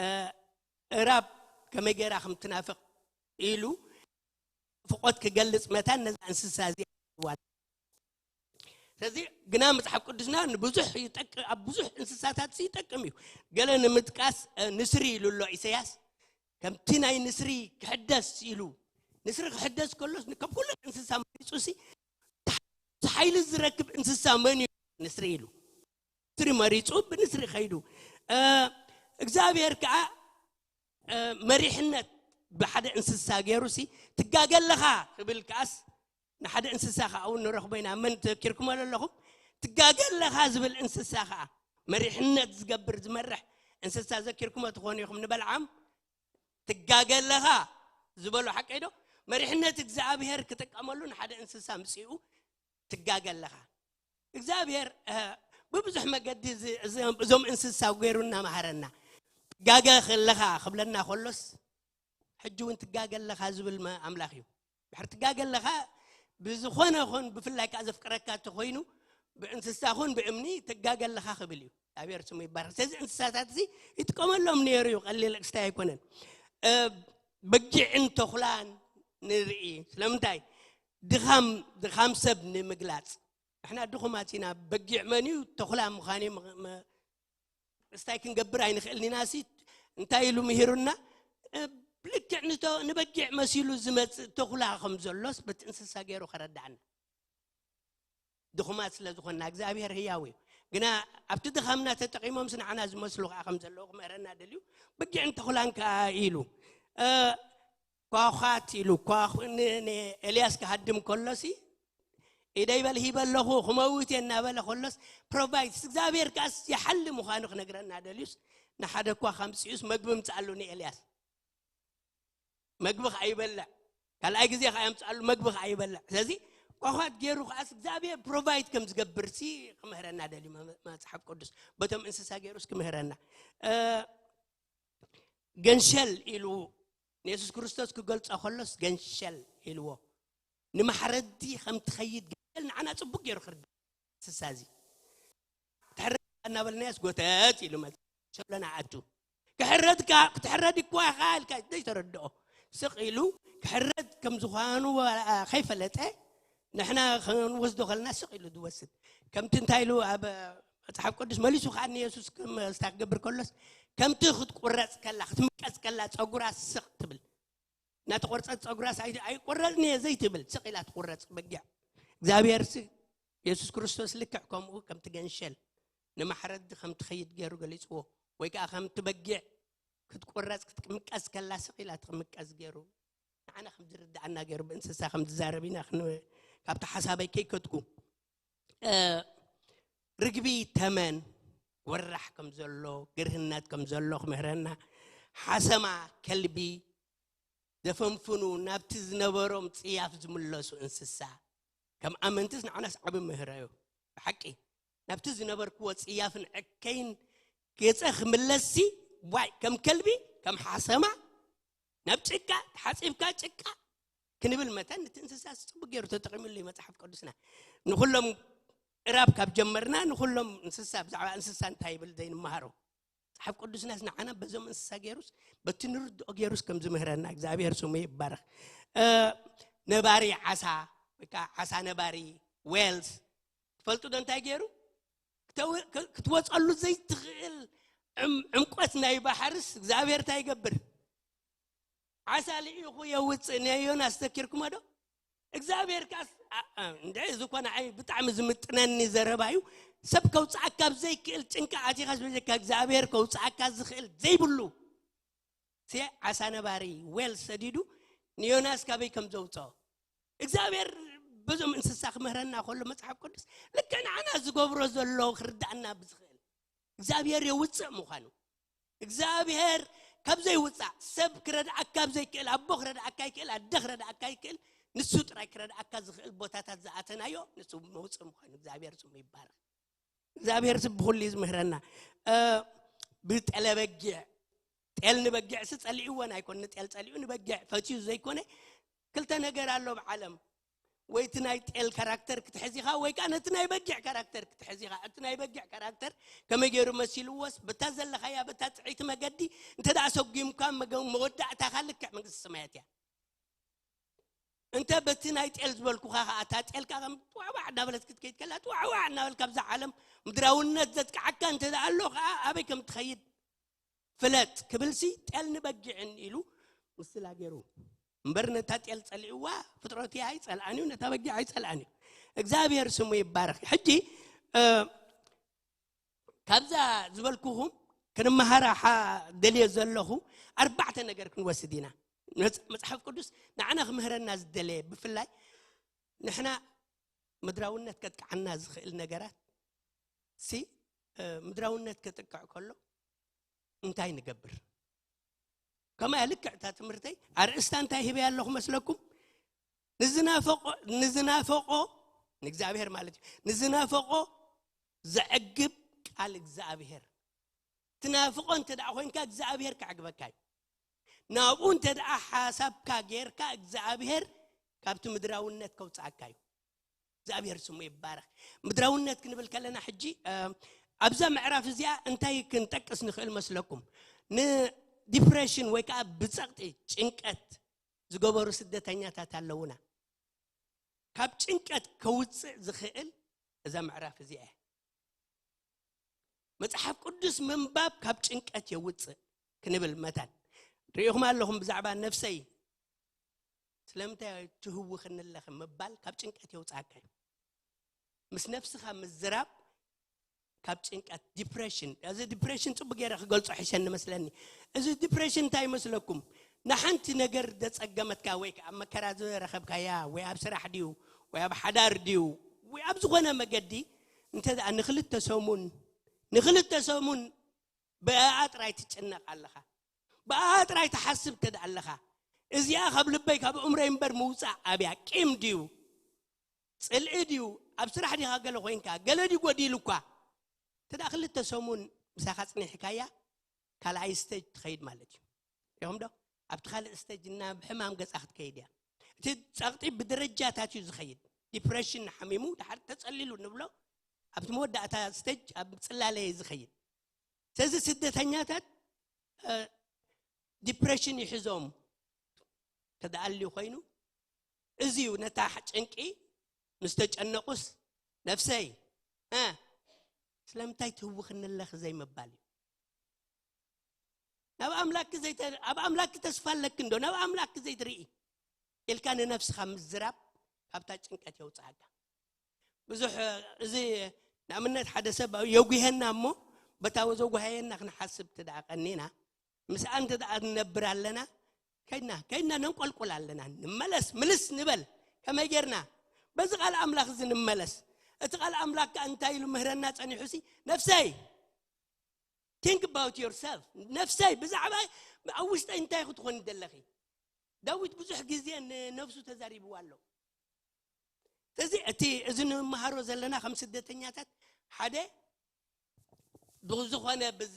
እ፣ እራብ ከመይ ገይራ ከም ትናፍቕ ኢሉ ፍቆት ክገልጽ መታን ነዛ እንስሳ እዚኣ ይዋ-፣ ስለዚ ግና መጽሓፍ ቅዱስና ንብዙሕ ይጠቅ-፣ ኣብ ብዙሕ እንስሳታት ይጠቅም እዩ። ገለ ንምጥቃስ፣ እ፣ ንስሪ ኢሉ ኣሎ ኢሳያስ። ከምቲ ናይ ንስሪ ክሕደስ ኢሉ፣ ንስሪ ክሕደስ ከሎስ፣ ን-፣ ካብ ኩሉ እንስሳ መሪጹ ሲ፣ ሓይሊ ዝረክብ እንስሳ መን እዩ? ንስሪ ኢሉ። ንስሪ መሪጹ፣ ብንስሪ ከይዱ። እ፣ እግዚኣብሔር ከኣ፣ እ፣ መሪሕነት ብሓደ እንስሳ ገይሩ ሲ፣ ትጋገ ኣለኻ ክብል ከኣስ፣ ንሓደ እንስሳ ከኣ እውን ንረኽቦ ኢና። መን ተዘኪርኩሞ ኣለኹም? ትጋገ ኣለኻ ዝብል እንስሳ ከኣ፣ መሪሕነት ዝገብር፣ ዝመርሕ እንስሳ ዘኪርኩሞ ትኾኑ ኢኹም። ንበልዓም ትጋገ ኣለኻ ዝበሎ ሓቀይ ዶ? መሪሕነት እግዚኣብሔር ክጥቀመሉ ንሓደ እንስሳ ምጽኡ ትጋገ ኣለኻ። እግዚኣብሔር፣ እ፣ ብብዙሕ መገዲ እዚ፣ እዚ፣ እዞም እንስሳ ገይሩ እናመሃረና። ትጋገ ከለኻ ክብለና ከሎስ፣ ሕጂ እውን ትጋገ ኣለኻ ዝብል መ-፣ ኣምላኽ እዩ። ድሕሪ ትጋገ ኣለኻ፣ ብዝኾነ ኹን፣ ብፍላይ ከኣ ዘፍቅረካ እንተኾይኑ፣ ብእንስሳ ኹን ብእምኒ ትጋገ ኣለኻ ክብል እዩ። እግዚኣብሔር ስሙ ይባረኽ። ስለዚ እንስሳታት እዚ ይጥቀመሎም ነይሩ እዩ፣ ቀሊል ክስታይ ኣይኮነን። እ፣ በጊዕን ተኹላን ንርኢ። ስለምንታይ? ድኻም፣ ድኻም ሰብ ንምግላጽ። ንሕና ድኹማት ኢና። በጊዕ መን እዩ? ተኹላ ምዃን እዩ። ም-፣ ም-፣ እስታይ ክንገብር ኣይንኽእልን ኢና። ሲ እንታይ ኢሉ ምሂሩና? እ፣ ልክዕ ንቶ-፣ ንበጊዕ መሲሉ ዝመጽእ ተኹላ ከም ዘሎስ በቲ እንስሳ ገይሩ ከረድኣና። ድኹማት ስለ ዝኾንና፣ እግዚኣብሔር ህያው እዩ። ግና ኣብቲ ድኻምና ተጠቒሞምስ ንዓና ዝመስሉ ከኣ ከም ዘለዉ ክምህረና ደልዩ፣ በጊዕን ተኹላን ከኣ ኢሉ። እ፣ ኳዃት ኢሉ፣ ኳኹ-፣ ን-፣ ንኤልያስ ክሃድም ከሎሲ፣ ኢደይ በል ሂበ ኣለኹ፣ ክመውት እየ እናበለ ከሎስ፣ ፕሮቫይድስ፣ እግዚኣብሔር ከኣስ ይሓሊ ምዃኑ ክነግረና ደልዩስ፣ ንሓደ እኳ ከምጽኡስ መግቢ ምጽኣሉ ንኤልያስ። መግቢ ከኣ ይበልዕ። ካልኣይ ግዜ ከኣ የምጽኣሉ፣ መግቢ ከኣ ይበልዕ። ስለዚ ኳዃት ገይሩ ከኣስ እግዚኣብሔር ፕሮቫይድ ከም ዝገብርሲ ክምህረና ደልዩ መ-፣ መጽሓፍ ቅዱስ። በቶም እንስሳ ገይሩስ ክምህረና። እ፣ ገንሸል ኢሉ ንየሱስ ክርስቶስ ክገልጾ ከሎስ ገንሸል ኢልዎ። ንማሕረዲ ከም ትኸይድ ገንሸል ንዓና ጽቡቅ ገይሩ ክርዳእ። እንስሳ እዚ። ክትሕረድ እናበልናዮስ ጎተት ኢሉ መጽ-፣ ሸሎና ኣቱ። ክሕረድካ፣ ክትሕረድ እኳ ኢኻ ኢልካ ዘይተረድኦ። ስቕ ኢሉ ክሕረድ ከም ዝኾኑ፣ አ፣ ከይፈለጠ፣ ንሕና ክንወስዶ ከለና ስቕ ኢሉ ዝወስድ። ከምቲ እንታይ ኢሉ ኣብ፣ እ፣ መፅሓፍ ቅዱስ መሊሱ ከዓ ንየሱስ ክም- እንታይ ክገብር ከሎስ፣ ከምቲ ክትቁረፅ ከላ ክትምቀፅ ከላ ፀጉራ ስቕ ትብል። እናተቆርፀት ፀጉራስ ኣይ- ኣይቆረፅን እየ ዘይትብል፣ ስቕ ኢላ ትቁረፅ በጊዕ። እግዚኣብሔር ሲ- የሱስ ክርስቶስ ልክዕ ከምኡ ከምቲ ገንሸል ንማሕረዲ ከም ትኸይድ ገይሩ ገሊፅዎ። ወይ ከዓ ከምቲ በጊዕ ክትቁረፅ ክትምቀስ ከላ ስቕ ኢላ ትምቀስ ገይሩ፣ ንዓና ከም ዝርድኣና ገይሩ ብእንስሳ ከም ዝዛረብ ኢና ክን- ካብቲ ሓሳበይ ከይከድኩ፣ ርግቢ ተመን ወራሕ ከም ዘሎ፣ ግርህነት ከም ዘሎ ክምህረና፣ ሓሰማ ከልቢ ዘፈንፍኑ፣ ናብቲ ዝነበሮም ጽያፍ ዝምለሱ እንስሳ፣ ከም ኣመንትስ ንዓናስ ዓቢ ምህሮ እዩ። ብሓቂ ናብቲ ዝነበርክዎ ጽያፍን ዕከይን ገጸ ክምለስሲ፣ ዋይ ከም ከልቢ፣ ከም ሓሰማ ናብ ጭቃ ተሓጺብካ ጭቃ ክንብል መተን፣ ነቲ እንስሳ ጽቡቅ ገይሩ ተጠቂምሉ እዩ መጽሓፍ ቅዱስና። ንኹሎም እራብ ካብ ጀመርና፣ ንኹሎም እንስሳ፣ ብዛዕባ እንስሳ እንታይ ይብል ዘይንመሃሮ? መጽሓፍ ቅዱስናስ ንዓና በዞም እንስሳ ገይሩስ፣ በቲ ንርድኦ ገይሩስ ከም ዝምህረና እግዚኣብሔር ስሙ ይባረኽ። ነባሪ ዓሳ፣ ወይ ከዓ ዓሳ ነባሪ፣ ዌልስ፣ ትፈልጡ ዶ እንታይ ገይሩ? ክትወፀሉ ዘይትኽእል ዕምቆት ናይ ባሕርስ እግዚኣብሔር እንታይ ይገብር? ዓሳ ልኢኹ የውፅእ። ንዮናስ ዘኪርኩሞ ዶ? እግዚኣብሔር ከኣስ እንደ እዚ ኮነ ዓይ ብጣዕሚ ዝምጥነኒ ዘረባ እዩ። ሰብ ከውፅኣካ ኣብ ዘይክእል ጭንቂ ኣቲኻስ በጀካ እግዚኣብሔር ከውፅኣካ ዝኽእል ዘይብሉ ሲ ዓሳ ነባሪ ዌል ሰዲዱ ንዮናስ ካበይ ከም ዘውፅኦ እግዚኣብሔር በዞም እንስሳ ክምህረና ከሎ መፅሓፍ ቅዱስ ልክዕ ንዓና ዝገብሮ ዘሎ ክርዳእና ብዝኽእል እግዚኣብሔር የውፅእ ምዃኑ እግዚኣብሔር ካብ ዘይውፃእ ሰብ ክረድኣካ ኣብ ዘይክእል ኣቦ ክረድኣካ ይክእል ኣደ ክረድኣካ ይክእል ንሱ ጥራይ ክረድኣካ ዝኽእል ቦታታት ዝኣተናዮ ንሱ መውፅእ ምዃኑ እግዚኣብሔር ስሙ ይባረክ። እግዚኣብሔር ስብ ብኩሉ እዩ ዝምህረና። ብጠለ በጊዕ ጤል ንበጊዕ ሲ ጸሊእወን ኣይኮን ንጤል ጸሊኡ ንበጊዕ ፈትዩ ዘይኮነ ክልተ ነገር ኣሎ ብዓለም ወይ እቲ ናይ ጤል ካራክተር ክትሕዚኻ ወይ ከዓ ነቲ ናይ በጊዕ ካራክተር ክትሕዚኻ እቲ ናይ በጊዕ ካራክተር ከመይ ገይሩ መሲልዎስ በታ ዘለኻያ በታ ጥዕይቲ መገዲ እንተ ደኣ ሰጒምካ መወዳእታኻ ልክዕ መንግስቲ ሰማያት እያ። እንተ በቲ ናይ ጤል ዝበልኩኻ ከዓ እታ ጤል ከዓ ከም ጥዋዕዋዕ እናበለት ክትከይድ ከላ ጥዋዕዋዕ እናበልካ ኣብዛ ዓለም ምድራውነት ዘጥቅዓካ እንተ ደኣ ኣሎ ከዓ ኣበይ ከም ትኸይድ ፍለጥ ክብልሲ ጤል ንበጊዕን ኢሉ ምስላ ገይሩ እምበር ነታ ጤል ጸሊእዋ ፍጥረቱ ኣይጸልኣን እዩ ነታ በጊዕ ኣይጸልኣን እዩ እግዚኣብሔር ስሙ ይባረክ ሕጂ ካብዛ ዝበልኩኹም ክንመሃራ ደልዮ ዘለኹ ኣርባዕተ ነገር ክንወስድ ኢና። መጽሓፍ ቅዱስ ንዓና ክምህረና ዝደለየ ብፍላይ ንሕና ምድራውነት ከጥቅዓና ዝኽእል ነገራት ሲ ምድራውነት ክጥቅዕ ከሎ እንታይ ንገብር? ከማያ ልክዕ እታ ትምህርተይ ኣርእስታ እንታይ ሂበያ ኣለኹ መስለኩም? ንዝናፈቆ ንዝናፈቆ ንእግዚኣብሔር ማለት እዩ ንዝናፈቆ ዘዕግብ ቃል እግዚኣብሔር ትናፍቆ እንተ ደኣ ኮይንካ እግዚኣብሔር ከዕግበካ እዩ። ናብኡ እንተ ደኣ ሓሳብካ ጌርካ እግዚኣብሔር ካብቲ ምድራውነት ከውፅኣካ እዩ። እግዚኣብሔር ስሙ ይባረክ። ምድራውነት ክንብል ከለና ሕጂ ኣብዛ ምዕራፍ እዚኣ እንታይ ክንጠቅስ ንኽእል መስለኩም? ንዲፕሬሽን ወይ ከዓ ብፀቕጢ ጭንቀት ዝገበሩ ስደተኛታት ኣለውና። ካብ ጭንቀት ከውፅእ ዝኽእል እዛ ምዕራፍ እዚኣ እያ። መፅሓፍ ቅዱስ ምንባብ ካብ ጭንቀት የውፅእ ክንብል መታን ርኢኹም ኣለኹም ብዛዕባ ነፍሰይ ስለምንታይ ትህውኽኒ ኣለኺ ምባል ካብ ጭንቀት የውፅኣካ እዩ። ምስ ነፍስኻ ምዝራብ ካብ ጭንቀት ዲፕሬሽን እዚ ዲፕሬሽን ፅቡቅ ገይረ ክገልፆ ሕሸኒ መስለኒ። እዚ ዲፕሬሽን እንታይ ይመስለኩም? ንሓንቲ ነገር ዘፀገመትካ ወይ ኣብ መከራ ዝረኸብካያ ወይ ኣብ ስራሕ ድዩ ወይ ኣብ ሓዳር ድዩ ወይ ኣብ ዝኾነ መገዲ እንተ ንክልተ ሰሙን ንክልተ ሰሙን ብኣኣ ጥራይ ትጭነቕ ኣለኻ። ብኣኣ ጥራይ ትሓስብ እንተ ኣለኻ እዚኣ ካብ ልበይ ካብ እምሮይ እምበር ምውፃእ ኣብያ ቂም ድዩ ፅልኢ ድዩ ኣብ ስራሕ ዲኻ ገለ ኮይንካ ገለ ድዩ ጎዲሉ እኳ እንተ ክልተ ሰሙን ምሳኻ ፅኒሕካያ ካልኣይ ስተጅ ትኸይድ ማለት እዩ። ሪኹም ዶ ኣብቲ ካልእ ስተጅ እና ብሕማም ገፃ ክትከይድ እያ። እቲ ፀቕጢ ብደረጃታት እዩ ዝኸይድ። ዲፕሬሽን ሓሚሙ ድሓር ተፀሊሉ ንብሎ ኣብቲ መወዳእታ ስተጅ ኣብ ፅላለየ ዝኸይድ። ስለዚ ስደተኛታት ዲፕሬሽን ይሕዞም ተደኣልዩ ኮይኑ እዚ እዩ ነታ ጭንቂ ምስ ተጨነቁስ ነፍሰይ ስለምንታይ ትህውኽኒ ኣለኺ ዘይምባል እዩ። ናብ ኣምላክ ዘይተ-፣ ኣብ ኣምላክ ተስፋ ኣለኪ እንዶ ናብ ኣምላክ ዘይትርኢ ኢልካ ንነፍስኻ ምዝራብ ካብታ ጭንቀት የውፅኣካ። ብዙሕ እዚ ንኣብነት ሓደ ሰብ የጉሄና እሞ በታ ዘጉሃየና ክንሓስብ ትደኣ ቀኒና ምስኣ እንተ ደኣ ንነብር ኣለና ከይድና ከይድና ነንቆልቁል ኣለና። ንመለስ ምልስ ንበል። ከመይ ጌርና በዚ ቃል ኣምላኽ እዚ ንመለስ? እቲ ቃል ኣምላኽ ከኣ እንታይ ኢሉ ምህረና ጸኒሑ ሲ ነፍሰይ think about yourself ነፍሰይ ብዛዕባ ኣብ ውሽጠይ እንታይ ክትኾኒ ዘለኺ? ዳዊት ብዙሕ ግዜ ንነፍሱ ተዛሪብዋ ኣሎ። ስለዚ እቲ እዚ ንምሃሮ ዘለና ከም ስደተኛታት ሓደ ብዝኾነ ብዝ-፣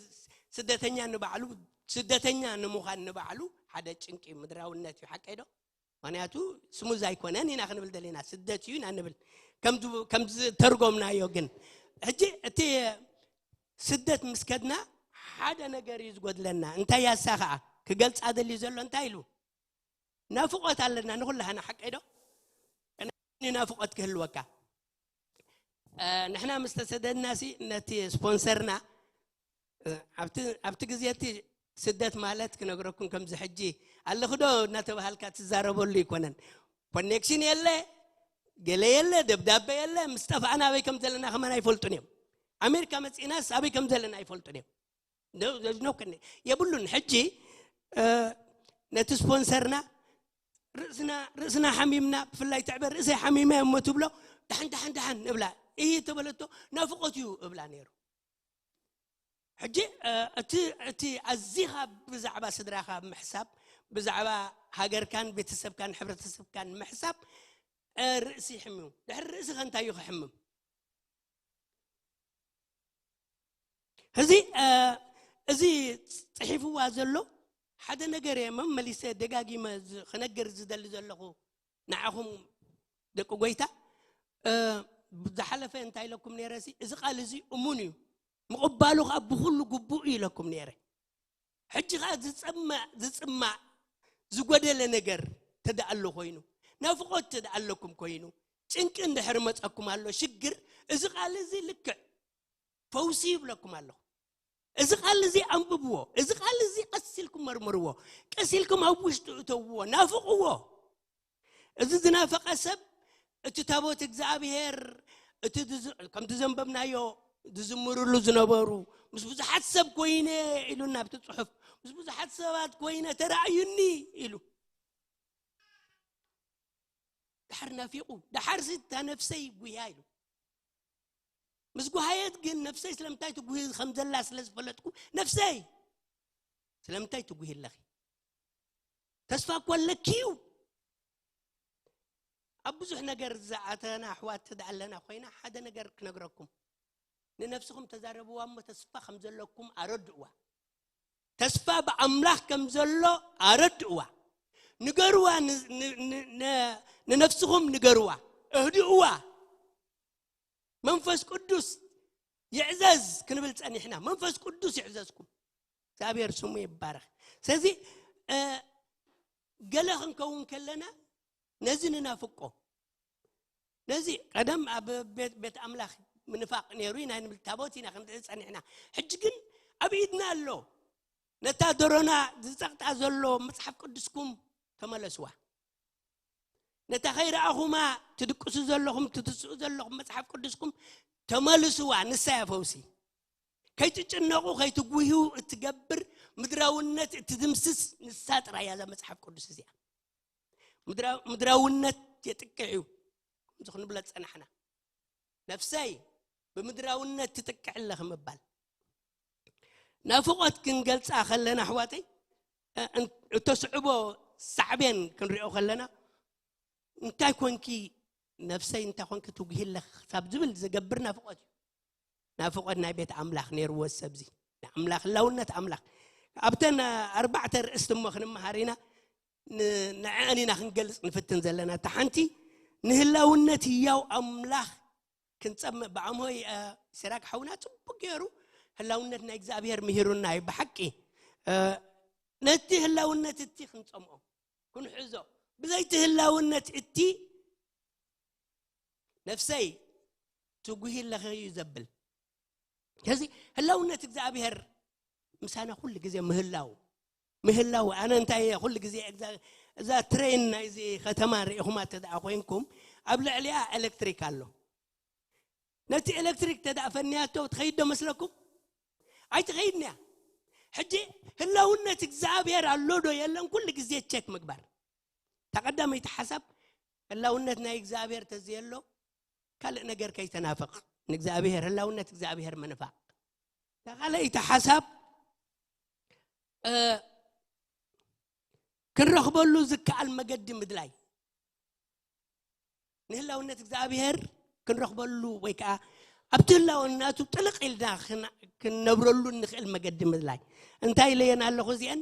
ስደተኛ ንባዕሉ ስደተኛ ንምዃን ንባዕሉ ሓደ ጭንቂ ምድራውነት እዩ። ሓቀይ ዶ? ምክንያቱ ስሙዝ ኣይኮነን ኢና ክንብል ደሊና ስደት እዩ ኢና ንብል ከም ዝ-፣ ከም ዝተርጎምናዮ። ግን ሕጂ እቲ ስደት ምስ ከድና ሓደ ነገር እዩ ዝጎድለና። እንታይ ያሳ ከዓ ክገልፃ ደልዩ ዘሎ እንታይ ኢሉ ናፍቆት ኣለና ንኩላህና ሓቀይ ዶ? ናፍቆት ክህልወካ። ንሕና ምስ ተሰደድና ሲ ነቲ ስፖንሰርና ኣብቲ ግዜ እቲ ስደት ማለት ክነግረኩም ከምዚ ሕጂ ኣለኹ ዶ እናተባሃልካ ትዛረበሉ ይኮነን። ኮኔክሽን የለ፣ ገለ የለ፣ ደብዳቤ የለ። ምስ ጠፋእና ኣበይ ከም ዘለና ከማን ኣይፈልጡን እዮም። ኣሜሪካ መፂእናስ ኣበይ ከም ዘለና ኣይፈልጡን እዮም። የብሉን። ሕጂ ነቲ ስፖንሰርና ርእስና ሓሚምና ብፍላይ ትዕበ ርእሰይ ሓሚመ እሞ ትብሎ ደሓን ደሓን ደሓን እብላ። እይ ተበለቶ ናፍቆት እዩ እብላ ነይሩ። ሕጂ እቲ ኣዚኻ ብዛዕባ ስድራኻ ምሕሳብ፣ ብዛዕባ ሃገርካን ቤተሰብካን ሕብረተሰብካን ምሕሳብ ርእሲ ይሕምም። ድሕሪ ርእሲ ከንታይ እዩ ክሕምም? እዚ እዚ ጽሒፍዋ ዘሎ ሓደ ነገር እየ መመሊሰ ደጋጊመ ክነገር ዝደሊ ዘለኹ ንዓኹም ደቂ ጎይታ። ዝሓለፈ እንታይ ኢለኩም ነይረ ሲ እዚ ቃል እዚ እሙን እዩ፣ ምቕባሉ ከዓ ብኩሉ ግቡእ እዩ ኢለኩም ነይረ። ሕጂ ከዓ ዝፀማእ ዝፅማእ ዝጎደለ ነገር ተደኣሎ ኮይኑ ናፍቆት ተደኣለኩም ኮይኑ ጭንቂ እንድሕር መፀኩም ኣሎ ሽግር እዚ ቃል እዚ ልክዕ ፈውሲ ይብለኩም ኣለኹ። እዚ ቃል እዚ ኣንብብዎ። እዚ ቃል እዚ ቀስ ኢልኩም መርምርዎ። ቀስ ኢልኩም ኣብ ውሽጡ እተውዎ፣ ናፍቕዎ። እዚ ዝናፈቐ ሰብ እቲ ታቦት እግዚኣብሔር እቲ ድዝ-፣ ከምቲ ዘንበብናዮ ዝዝምርሉ ዝነበሩ ምስ ብዙሓት ሰብ ኮይነ ኢሉና ኣብቲ ጽሑፍ ምስ ብዙሓት ሰባት ኮይነ ተራእዩኒ ኢሉ። ደሓር ናፊቑ ደሓር ሲ እታ ነፍሰይ ጉያ ኢሉ ምስ ጉሃየት ግን ነፍሰይ ስለምንታይ ትጉሂ ከም ዘላ ስለ ዝፈለጥኩ ነፍሰይ ስለምንታይ ትጉሂ ኣለኺ? ተስፋ እኮ ኣለኪ እዩ። ኣብ ብዙሕ ነገር ዝኣተና ኣሕዋት ትዳ ኣለና ኮይና ሓደ ነገር ክነግረኩም። ንነፍስኹም ተዛረብዋ እሞ ተስፋ ከም ዘለኩም ኣረድእዋ። ተስፋ ብኣምላኽ ከም ዘሎ ኣረድእዋ። ንገርዋ ን-፣ ን-፣ ን-፣ ን-፣ ንነፍስኹም ንገርዋ። እህድእዋ። መንፈስ ቅዱስ ይዕዘዝ ክንብል ጸኒሕና። መንፈስ ቅዱስ ይዕዘዝኩም። እግዚኣብሔር ስሙ ይባረኽ። ስለዚ ገለ ክንከውን ከለና ነዚ ንናፍቆ። ነዚ ቀደም ኣብ ቤት ኣምላኽ ምንፋቕ ነይሩ ኢና ንብል ታቦት ኢና ክንርኢ ጸኒሕና። ሕጂ ግን ኣብ ኢድና ኣሎ። ነታ ደሮና ዝጸቕጣ ዘሎ መጽሓፍ ቅዱስኩም ተመለስዋ። ነታ ከይረኣኹማ ትድቅሱ ዘለኹም ትትስኡ ዘለኹም መጽሓፍ ቅዱስኩም ተመልስዋ። ንሳ እያ ፈውሲ። ከይትጭነቑ ከይትጉህዩ እትገብር ምድራውነት እትድምስስ ንሳ ጥራይ እያ እዛ መጽሓፍ ቅዱስ እዚኣ። ምድራውነት የጥቅዕ እዩ። ከምዚ ክንብሎ ዝጸናሕና ነፍሰይ ብምድራውነት ትጥቅዕ ኣለኺ ምባል ናፍቆት ክንገልጻ ከለና ኣሕዋተይ እተስዕቦ ሳዕቤን ክንሪኦ ከለና እንታይ ኮንኪ ነፍሰይ እንታይ ኮንኪ ትጉሂ ኣለኺ ክሳብ ዝብል ዝገብር ናፍቆት እዩ። ናፍቆት ናይ ቤት ኣምላኽ ነይርዎ ሰብዚ ንኣምላኽ ህላውነት ኣምላኽ ኣብተን ኣርባዕተ ርእስቲ እሞ ክንመሃር ኢና። ንዐአን ኢና ክንገልጽ ንፍትን ዘለና እታ ሓንቲ ንህላውነት ህያው ኣምላኽ ክንጸምእ ብኣምሆይ ሲራክ ሓውና ጽቡቅ ገይሩ ህላውነት ናይ እግዚኣብሔር ምሂሩና እዩ ብሓቂ። ነቲ ህላውነት እቲ ክንጸምኦ ክንሕዞ ብዘይቲ ህላውነት እቲ ነፍሰይ ትጉሂ ኣለኺ እዩ ዘብል። ከዚ ህላውነት እግዚኣብሔር ምሳና ኩሉ ግዜ ምህላው ምህላው ኣነ እንታይ ኩሉ ግዜ እዛ ትሬን ናይዚ ከተማ ርኢኹማ ተደኣ ኮይንኩም ኣብ ልዕሊኣ ኤሌክትሪክ ኣሎ። ነቲ ኤሌክትሪክ ተደኣ ፈንያቶ ትኸይድ ዶ መስለኩም? ኣይትኸይድን እያ። ሕጂ ህላውነት እግዚኣብሔር ኣሎ ዶ የለን ኩሉ ግዜ ቸክ ምግባር። እታ ቀዳመይቲ ሓሳብ ህላውነት ናይ እግዚኣብሔር ተዘየሎ ካልእ ነገር ከይተናፍቕ ንእግዚኣብሔር ህላውነት እግዚኣብሔር ምንፋቕ። እታ ካልኣይቲ ሓሳብ እ፣ ክንረኽበሉ ዝከኣል መገዲ ምድላይ ንህላውነት እግዚኣብሔር ክንረኽበሉ ወይ ከዓ ኣብቲ ህላውነቱ ጥልቕ ኢልና ክና- ክንነብረሉ እንኽእል መገዲ ምድላይ እንታይ ኢለየን ኣለኹ እዚአን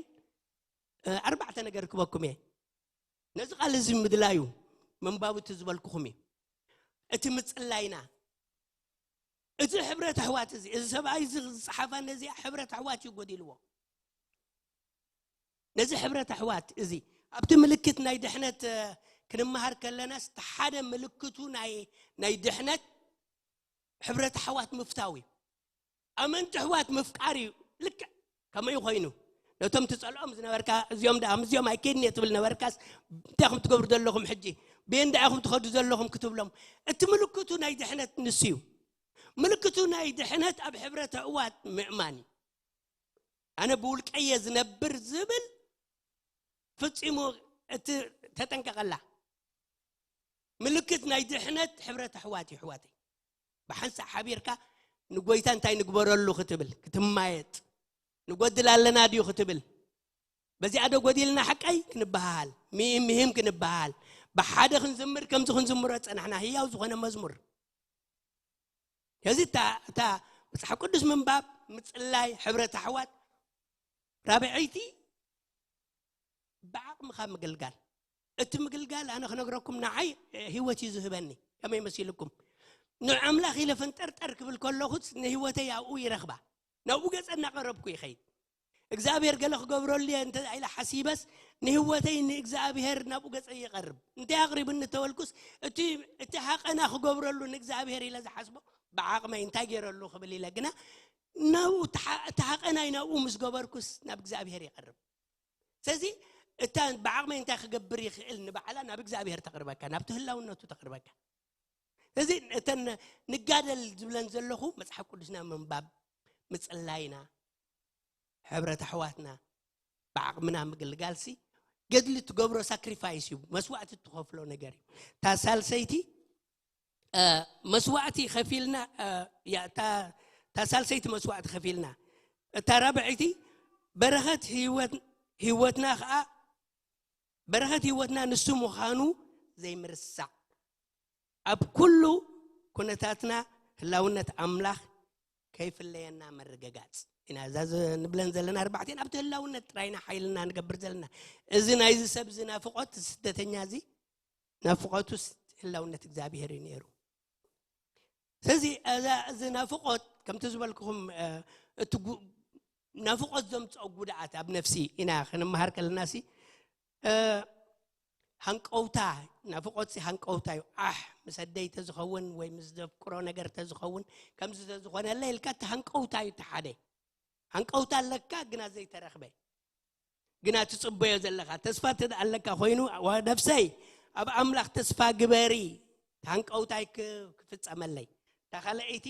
እ፣ ኣርባዕተ ነገር ክበኩም እየ ነዚ ቃል እዚ ምድላዩ ምንባቡ እቲ ዝበልኩኹም እዩ እቲ ምፅላይና እዚ ሕብረት ኣሕዋት እዚ እዚ ሰብኣይ እዚ ዝፀሓፋ ነዚኣ ሕብረት ኣሕዋት እዩ ጎዲልዎ ነዚ ሕብረት ኣሕዋት እዚ ኣብቲ ምልክት ናይ ድሕነት እ፣ ክንመሃር ከለናስ እቲ ሓደ ምልክቱ ናይ ናይ ድሕነት ሕብረት ኣሕዋት ምፍታው እዩ ኣመንቲ ኣሕዋት ምፍቃር እዩ ልክዕ ከመኡ ኮይኑ ነቶም ትፀልኦም ዝነበርካ እዚኦም ደኣ ምስዚኦም ኣይከይድን እየ ትብል ነበርካስ እንታይ ኹም ትገብሩ ዘለኹም ሕጂ ብየን ደኣ ኹም ትኸዱ ዘለኹም ክትብሎም እቲ ምልክቱ ናይ ድሕነት ንሱ እዩ ምልክቱ ናይ ድሕነት ኣብ ሕብረት ኣሕዋት ምእማን እዩ ኣነ ብውልቀየ ዝነብር ዝብል ፍጺሙ እቲ ተጠንቀቐላ ምልክት ናይ ድሕነት ሕብረት ኣሕዋት እዩ ኣሕዋተይ ብሓንሳእ ሓቢርካ ንጎይታ እንታይ ንግበረሉ ክትብል ክትማየጥ ንጎድል ኣለና ድዩ ክትብል በዚኣ ዶ ጎዲልና ሓቀይ ክንበሃል ምሂም ምሂም ክንበሃል ብሓደ ክንዝምር ከምዚ ክንዝምሮ ጸናሕና ህያው ዝኾነ መዝሙር ከዚ እታ እታ መፅሓፍ ቅዱስ ምንባብ ምፅላይ ሕብረት ኣሕዋት ራብዐይቲ ብዓቕምኻ ምግልጋል እቲ ምግልጋል ኣነ ክነግረኩም ንዓይ ህይወት እዩ ዝህበኒ ከመይ መሲልኩም ንኣምላኽ ኢለ ፈንጠርጠር ክብል ከለኹስ ንህይወተይ ኣብኡ ይረኽባ ናብኡ ገፀ እናቐረብኩ ይኸይድ እግዚኣብሔር ገለ ክገብረሉ እየ እንተ ኢለ ሓሲበስ ንህይወተይ ንእግዚኣብሔር ናብኡ ገፀ ይቐርብ እንታይ ኣቕሪብኒ ተበልኩስ እቲ እቲ ሃቐና ክገብረሉ ንእግዚኣብሔር ኢለ ዝሓስቦ ብዓቕመይ እንታይ ገይረሉ ክብል ኢለ ግና ናብኡ እቲ ሓ- እቲ ሃቐናይ ናብኡ ምስ ገበርኩስ ናብ እግዚኣብሔር ይቐርብ ስለዚ እታ ብዓቕመይ እንታይ ክገብር ይኽእል ንባዕላ ናብ እግዚኣብሔር ተቕርበካ ናብቲ ህላውነቱ ተቕርበካ ስለዚ እተን ንጋደል ዝብለን ዘለኹ መፅሓፍ ቅዱስና ምንባብ ምፅላይና ሕብረት ኣሕዋትና ብዓቕምና ምግልጋልሲ ገድሊ ትገብሮ ሳክሪፋይስ እዩ መስዋዕቲ ትኸፍሎ ነገር እዩ እታ ሳልሰይቲ እ፣ መስዋዕቲ ከፊልና እ፣ ያ፣ እታ እታ ሳልሰይቲ መስዋዕቲ ከፊልና እታ ራብዐይቲ በረኸት ህይወት- ህይወትና ከዓ በረኸት ህይወትና ንሱ ምዃኑ ዘይምርሳዕ ኣብ ኩሉ ኩነታትና ህላውነት ኣምላኽ ከይፍለየና ምርግጋጽ ኢና እዛ ዝ- ንብለን ዘለና ኣርባዕቴን ኣብቲ ህላውነት ጥራይና ሓይልና ንገብር ዘለና እዚ ናይዚ ሰብ እዚ ናፍቆት ስደተኛ እዚ ናፍቆቱስ ህላውነት እግዚኣብሔር እዩ ነይሩ ስለዚ እዛ- እዚ ናፍቆት ከምቲ ዝበልኩኹም እ፣ እቲ ጉ- ናፍቆት ዘምፅኦ ጉድኣት ኣብ ነፍሲ ኢና ክንመሃር ከለና ሲ እ፣ ሃንቀውታ ናፍቆት ሲ ሃንቀውታ እዩ ኣሕ ምስ ኣደይ ተዝኸውን ወይ ምስ ዘፍቅሮ ነገር ተዝኸውን ከምዚ ተዝኾነለ ኢልካ እቲ ሃንቀውታ እዩ እቲ ሓደ ሃንቀውታ ኣለካ ግና ዘይተረኽበ ግና ትጽበዮ ዘለኻ ተስፋ ትድኣ ኣለካ ኮይኑ ዋ ነፍሰይ ኣብ ኣምላኽ ተስፋ ግበሪ ሃንቀውታይ ክ- ክፍጸመለይ እታ ካልኣይቲ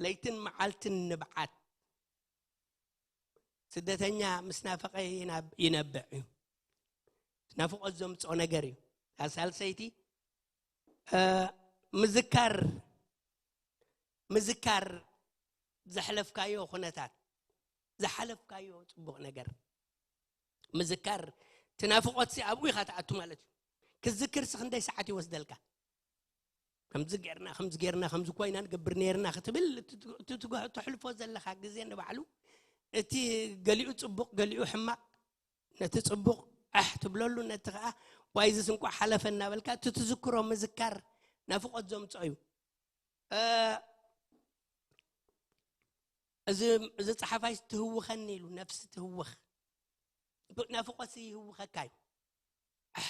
ለይትን መዓልትን ንብዓት ስደተኛ ምስ ናፈቐ ይናብ- ይነብዕ እዩ ናፍቆት ዘምፅኦ ነገር እዩ እታ ሳልሰይቲ እ፣ ምዝካር ምዝካር ዘሕለፍካዮ ኩነታት ዝሓለፍካዮ ፅቡቕ ነገር ምዝካር ትናፍቆት ሲ ኣብኡ ኢኻ ትኣቱ ማለት እዩ ክዝክር ሲ ክንደይ ሰዓት ይወስደልካ ከምዚ ጌርና ከምዚ ጌርና ከምዚ ኮይና ንገብር ነርና ክትብል እቲ ትግ- እቲ ትግ- ተሕልፎ ዘለካ ግዜ ንባዕሉ እቲ ገሊኡ ፅቡቕ ገሊኡ ሕማቕ ነቲ ጽቡቕ ኣሕ ትብለሉ ነቲ ኸዓ ዋይዝስ እንቋዕ ሓለፈ እናበልካ እቲ ትዝክሮ ምዝካር ናፍቖት ዘምጽኦ እዩ። እ፣ እዚ እዚ ጸሓፋይ ትህውኸኒ ኢሉ ነፍሲ ትህውኽ ናፍቖት ይህውኸካ እዩ። ኣሕ፣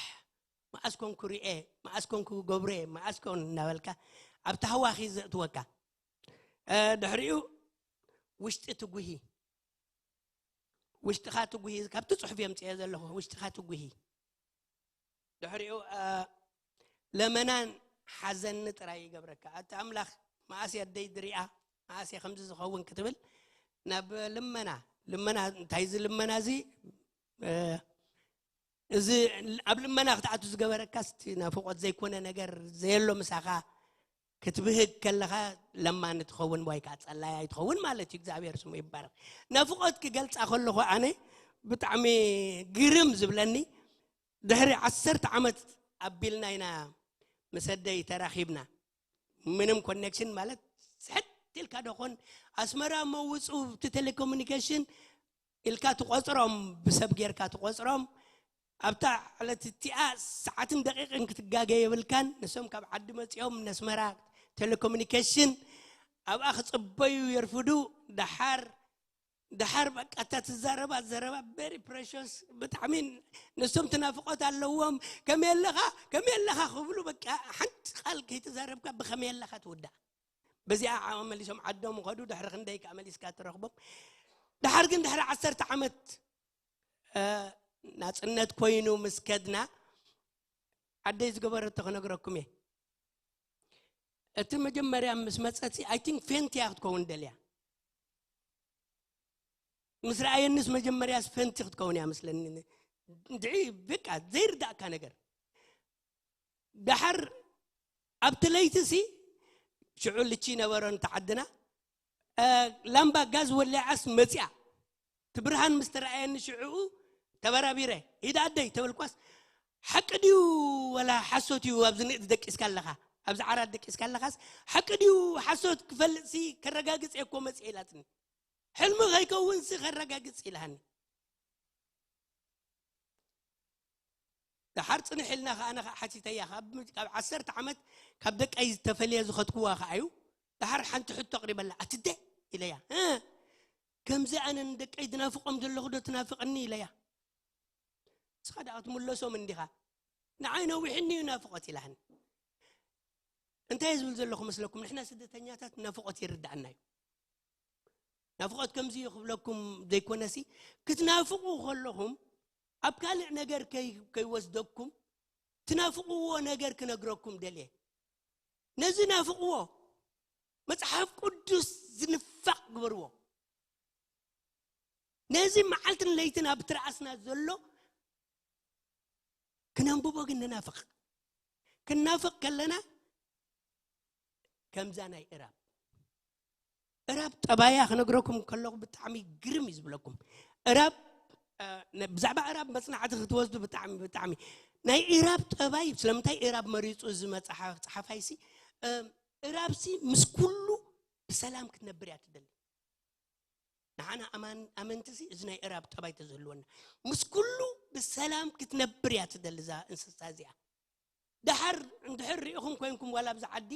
መኣስ ኮንኩ ሪኤ፣ መኣስ ኮንኩ ገብሬ፣ መኣስ ኮን እናበልካ ኣብቲ ሃዋኺ ዘእትወካ። እ፣ ድሕሪኡ ውሽጢ ትጉሂ፣ ውሽጥኻ ትጉሂ። ካብቲ ጽሑፍ የምጽኦ ዘለኹ፣ ውሽጥኻ ትጉሂ። ድሕሪኡ ለመናን ሓዘኒ ጥራይ ይገብረካ። ኣቲ ኣምላኽ፣ መኣስ ኣደይ ድሪኣ፣ መኣስ ከምዚ ዝኸውን ክትብል ናብ ልመና፣ ልመና እንታይ እዚ ልመና እዚ እዚ ኣብ ልመና ክትኣቱ ዝገበረካ ስቲ ናፍቆት ዘይኮነ ነገር ዘየሎ ምሳኻ ክትብህግ ከለኻ ለማኒ ትኸውን ወይ ከዓ ጸላያ ይትኸውን ማለት እዩ። እግዚኣብሔር ስሙ ይባረክ። ናፍቆት ክገልጻ ከለኹ ኣነ ብጣዕሚ ግርም ዝብለኒ፣ ድሕሪ ዓሰርተ ዓመት ኣቢልና ኢና ምስ ኣደይ ተራኺብና። ምንም ኮኔክሽን ማለት ስሕት ኢልካ ዶኾን ኣስመራ መውፁ እቲ ቴሌኮሙኒኬሽን ኢልካ ትቆፅሮም፣ ብሰብ ጌርካ ትቆፅሮም። ኣብታ ዕለት እቲኣ ሰዓትን ደቂቕን ክትጋገ የብልካን። ንሶም ካብ ዓዲ መፂኦም ነስመራ ቴሌኮሙኒኬሽን ኣብኣ ክፅበዩ የርፍዱ። ደሓር ደሓር በቃ እታ ትዛረባ ዘረባ ቨሪ ፕሬሽስ ብጣዕሚ ንሶም ትናፍቆት ኣለዎም። ከመይ ኣለኻ ከመይ ኣለኻ ክብሉ በቃ ሓንቲ ቃል ከይተዛረብካ ብከመይ ኣለኻ ትውዳእ። በዚኣ ዓመ መሊሶም ዓዶም ኸዱ። ድሕሪ ክንደይ ከዓ መሊስካ ትረኽቦም። ደሓር ግን ድሕሪ ዓሰርተ ዓመት ናፅነት ኮይኑ ምስ ከድና ዓደይ ዝገበረቶ ክነግረኩም እየ። እቲ መጀመርያ ምስ መፀት ኣይ ቲንክ ፌንት እያ ክትከውን ደልያ። ምስ ረኣየንስ መጀመርያስ ፌንት ክትከውን እያ መስለኒ። እንድዒ በቃ ዘይርዳእካ ነገር። ደሓር ኣብቲ ለይቲ ሲ ሽዑ ልቺ ነበሮ እንተ ዓድና ላምባ ጋዝ ወሊዓስ መፂኣ። ትብርሃን ምስ ተረኣየኒ ሽዕኡ ተበራቢረ፣ "ሂዳ ኣደይ" ተበልኳስ፣ "ሓቂ ድዩ ወላ ሓሶት እዩ ኣብዚ ንእድ ደቂስካ ኣለኻ? ኣብዚ ዓራት ደቂስካ ኣለኻስ ሓቂ ድዩ ሓሶት ክፈልጥሲ ከረጋግጽ እየ እኮ መጽእ" ኢላትኒ። "ሕልሚ ከይከውንሲ ከረጋግጽ" ኢላሃኒ። ደሓር ጽንሕ ኢልና ከኣ ኣነ ከኣ ሓቲተያ፣ ካብ ዓሰርተ ዓመት ካብ ደቀይ ዝተፈልየ ዝኸድክዋ ከኣ እዩ። ደሓር ሓንቲ ሕቶ ኣቕሪበላ፣ "ኣትደ?" ኢለያ። "እ፣ ከምዚ ኣነ ንደቀይ ዝናፍቖም ዘለኹ ዶ ትናፍቕኒ?" ኢለያ። "ንስኻ ደኣ ክትምለሶም እንዲኻ፣ ንዓይ ነዊሕኒ እዩ ናፍቖት" ኢላኒ። እንታይ እየ ዝብል ዘለኹ መስለኩም? ንሕና ስደተኛታት ናፍቖት ይርድኣና እዩ። ናፍቖት ከምዚ እዩ ክብለኩም ዘይኮነሲ፣ ክትናፍቑ ከለኹም ኣብ ካልእ ነገር ከይ-፣ ከይወስደኩም፣ ትናፍቕዎ ነገር ክነግረኩም ደልየ። ነዚ ናፍቕዎ፣ መጽሓፍ ቅዱስ ዝንፋቕ ግበርዎ። ነዚ መዓልትን ለይትን ኣብ ትርኣስና ዘሎ ክነንብቦ ግን ንናፍቕ። ክናፍቕ ከለና ከምዛ ናይ እራብ፣ እራብ ጠባያ ክነግረኩም ከለኹ ብጣዕሚ ግርም እዩ ዝብለኩም። እራብ፣ እ፣ ነ-፣ ብዛዕባ እራብ መጽናዕቲ ክትወስዱ ብጣዕሚ፣ ብጣዕሚ ናይ እራብ ጠባይ፣ ስለምንታይ እራብ መሪጹ እዚ መጽሓፍ ጸሓፋይሲ፣ እ፣ እራብሲ ምስ ኩሉ ብሰላም ክትነብር እያ ትደሊ። ንዓና ኣማን-፣ ኣመንትሲ እዚ ናይ እራብ ጠባይ ተዝህልወና፣ ምስ ኩሉ ብሰላም ክትነብር እያ ትደሊ እዛ እንስሳ እዚኣ። ደሓር እንድሕር ርኢኹም ኮይንኩም ዋላ ኣብዚ ዓዲ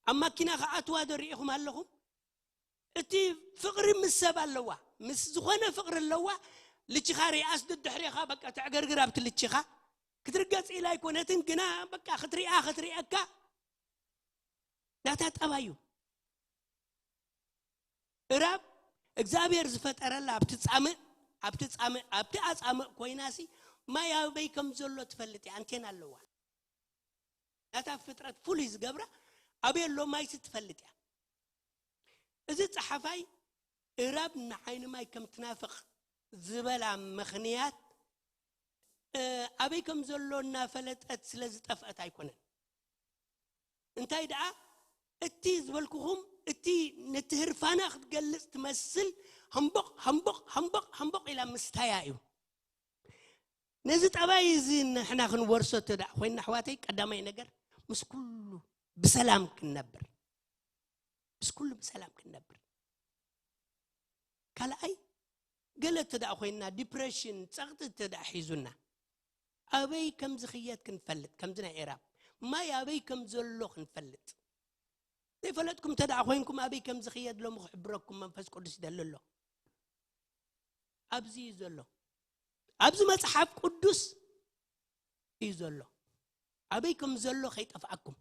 ኣብ ማኪና ክኣትዋ ዶ ርኢኹም ኣለኹም? እቲ ፍቕሪ ምስ ሰብ ኣለዋ፣ ምስ ዝኾነ ፍቕሪ ኣለዋ። ልችኻ ሪኣስ ድድሕሬኻ በቃ ተዕገርግር ኣብቲ ልችኻ ክትርገጽ ኢላ ኣይኮነትን፣ ግና በቃ ክትሪኣ ክትሪኣካ ናታ ጠባይ እዩ። እራብ እግዚኣብሔር ዝፈጠረላ ኣብቲ ጻምእ፣ ኣብቲ ጻምእ፣ ኣብቲ ኣጻምእ ኮይናሲ ማይ ኣበይ ከም ዘሎ ትፈልጥ እያ፣ ኣንቴና ኣለዋ። ናታ ፍጥረት ፍሉይ ዝገብራ ኣበይ ኣሎ ማይሲ ትፈልጥ እያ። እዚ ጸሓፋይ እራብ ንዓይኒ ማይ ከም ትናፍቕ ዝበላ ምኽንያት፣ እ፣ ኣበይ ከም ዘሎ እናፈለጠት ስለ ዝጠፍአት ኣይኮነን። እንታይ ደኣ እቲ ዝበልኩኹም፣ እቲ ነቲ ህርፋና ክትገልጽ ትመስል፣ ሃምቦቕ፣ ሃምቦቕ፣ ሃምቦቕ፣ ሃምቦቕ ኢላ ምስታያ እዩ። ነዚ ጠባይ እዚ ንሕና ክንወርሶ እተ ደኣ ኮይንና፣ ኣሕዋተይ፣ ቀዳማይ ነገር ምስ ኩሉ ብሰላም ክንነብር፣ ምስ ኩሉ ብሰላም ክንነብር። ካልኣይ፣ ገለ እተ ደኣ ኮይንና፣ ዲፕሬሽን፣ ጸቕጢ እተ ደኣ ሒዙና፣ ኣበይ ከም ዝኽየድ ክንፈልጥ፣ ከምዚ ናይ ኤራብ ማይ ኣበይ ከም ዘሎ ክንፈልጥ። ዘይፈለጥኩም እተ ደኣ ኮይንኩም፣ ኣበይ ከም ዝኽየድ ሎሚ ክሕብረኩም መንፈስ ቅዱስ ይደሊ ኣሎ። ኣብዚ እዩ ዘሎ። ኣብዚ መጽሓፍ ቅዱስ እዩ ዘሎ። ኣበይ ከም ዘሎ ከይጠፍኣኩም፣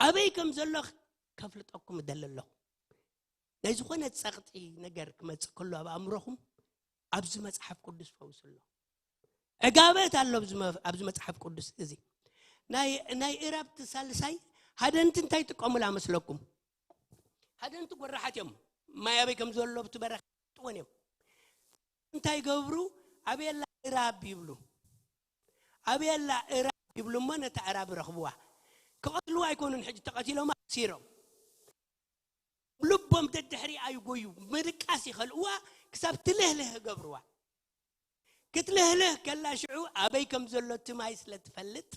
ኣበይ ከም ዘሎ ከፍልጠኩም እደሊ ኣለኹ። ናይ ዝኾነ ጸቕጢ ነገር ክመጽእ ከሎ ኣብ ኣእምሮኹም፣ ኣብዚ መጽሓፍ ቅዱስ ፈውሲ ኣሎ። ዕጋበት ኣሎ ኣብዚ መ-፣ ኣብዚ መጽሓፍ ቅዱስ እዚ። ናይ፣ ናይ እራብቲ ሳልሳይ ሃደንቲ እንታይ ይጥቀሙላ መስለኩም? ሃደንቲ ጎራሓት እዮም። ማይ ኣበይ ከም ዘሎ ብቲ በረኻ ይፈልጥዎን እዮም። እንታይ ይገብሩ? ኣበየላ እራብ ይብሉ። ኣበየላ እራብ ይብሉ እሞ ነታ እራብ ይረኽብዋ። ክቐትልዋ ኣይኮኑን፣ ሕጂ ተቐቲሎም ኣሲሮም። ልቦም ደድሕሪ ኣይጎዩ፣ ምድቃስ ይኸልእዋ፣ ክሳብ ትልህልህ ይገብርዋ። ክትልህልህ ከላ ሽዑ ኣበይ ከም ዘሎ እቲ ማይ ስለ ትፈልጥ፣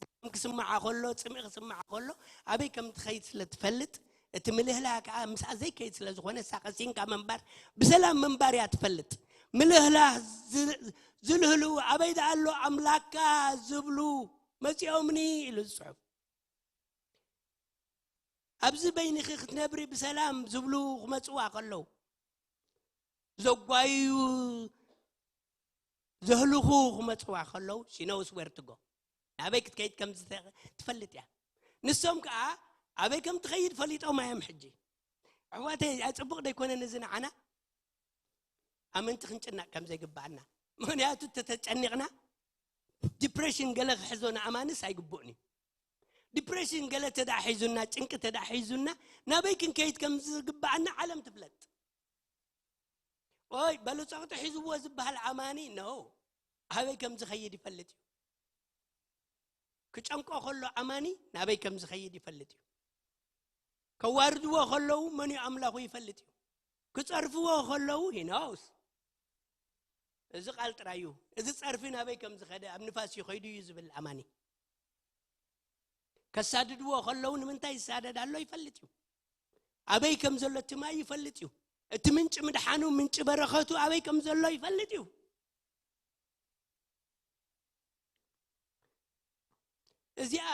ደም ክስምዓ ከሎ፣ ጽምኢ ክስምዓ ከሎ፣ ኣበይ ከም ትኸይድ ስለ ትፈልጥ፣ እቲ ምልህላህ ከኣ ምስኣ ዘይከይድ ስለ ዝኾነ፣ እሳ ቀሲንካ ምንባር፣ ብሰላም ምንባር እያ ትፈልጥ። ምልህላህ ዝ-፣ ዝልህልዉ ኣበይ ደኣ ኣሎ ኣምላካ ዝብሉ መጺኦምኒ ኢሉ ዝጽሑፍ። ኣብዚ በይንኺ ክትነብሪ ብሰላም ዝብሉ ክመጽዋ ከለዉ፣ ዘጓይዩ ዘህልኹ ክመጽዋ ከለዉ፣ she knows where to go። ናበይ ክትከይድ ከም ዝተ-፣ ትፈልጥ እያ። ንሶም ከኣ ኣበይ ከም ትኸይድ ፈሊጦም እዮም። ሕጂ ኣሕዋተይ፣ ኣይ ጽቡቕ ደይኮነን እዚ ንዓና? ኣመንቲ ክንጭነቕ ከም ዘይግባኣና። ምኽንያቱ ተተጨኒቕና፣ ዲፕሬሽን ገለ ክሕዞ ንኣማንስ ኣይግቡእን እዩ። ዲፕሬሽን ገለ ተዳ ሒዙና፣ ጭንቂ ተዳ ሒዙና፣ ናበይ ክንከይድ ከም ዝግባኣና ዓለም ትፍለጥ። ኦይ፣ በሉ ጸቕጢ ሒዝዎ ዝበሃል ኣማኒ፣ ኖ፣ ኣበይ ከም ዝኸይድ ይፈልጥ እዩ። ክጨንቆ ከሎ ኣማኒ ናበይ ከም ዝኸይድ ይፈልጥ እዩ። ከዋርድዎ ከለዉ መን እዩ ኣምላኹ ይፈልጥ እዩ። ክጸርፍዎ ከለዉ፣ he knows። እዚ ቃል ጥራይ እዩ። እዚ ጸርፊ ናበይ ከም ዝኸደ፣ ኣብ ንፋስ እዩ ከይዱ እዩ ዝብል ኣማኒ። ከሳድድዎ ከለዉ ንምንታይ ይሳደድ ኣሎ ይፈልጥ እዩ። ኣበይ ከም ዘሎ እቲ ማይ ይፈልጥ እዩ። እቲ ምንጪ ምድሓኑ፣ ምንጪ በረኸቱ ኣበይ ከም ዘሎ ይፈልጥ እዩ። እዚኣ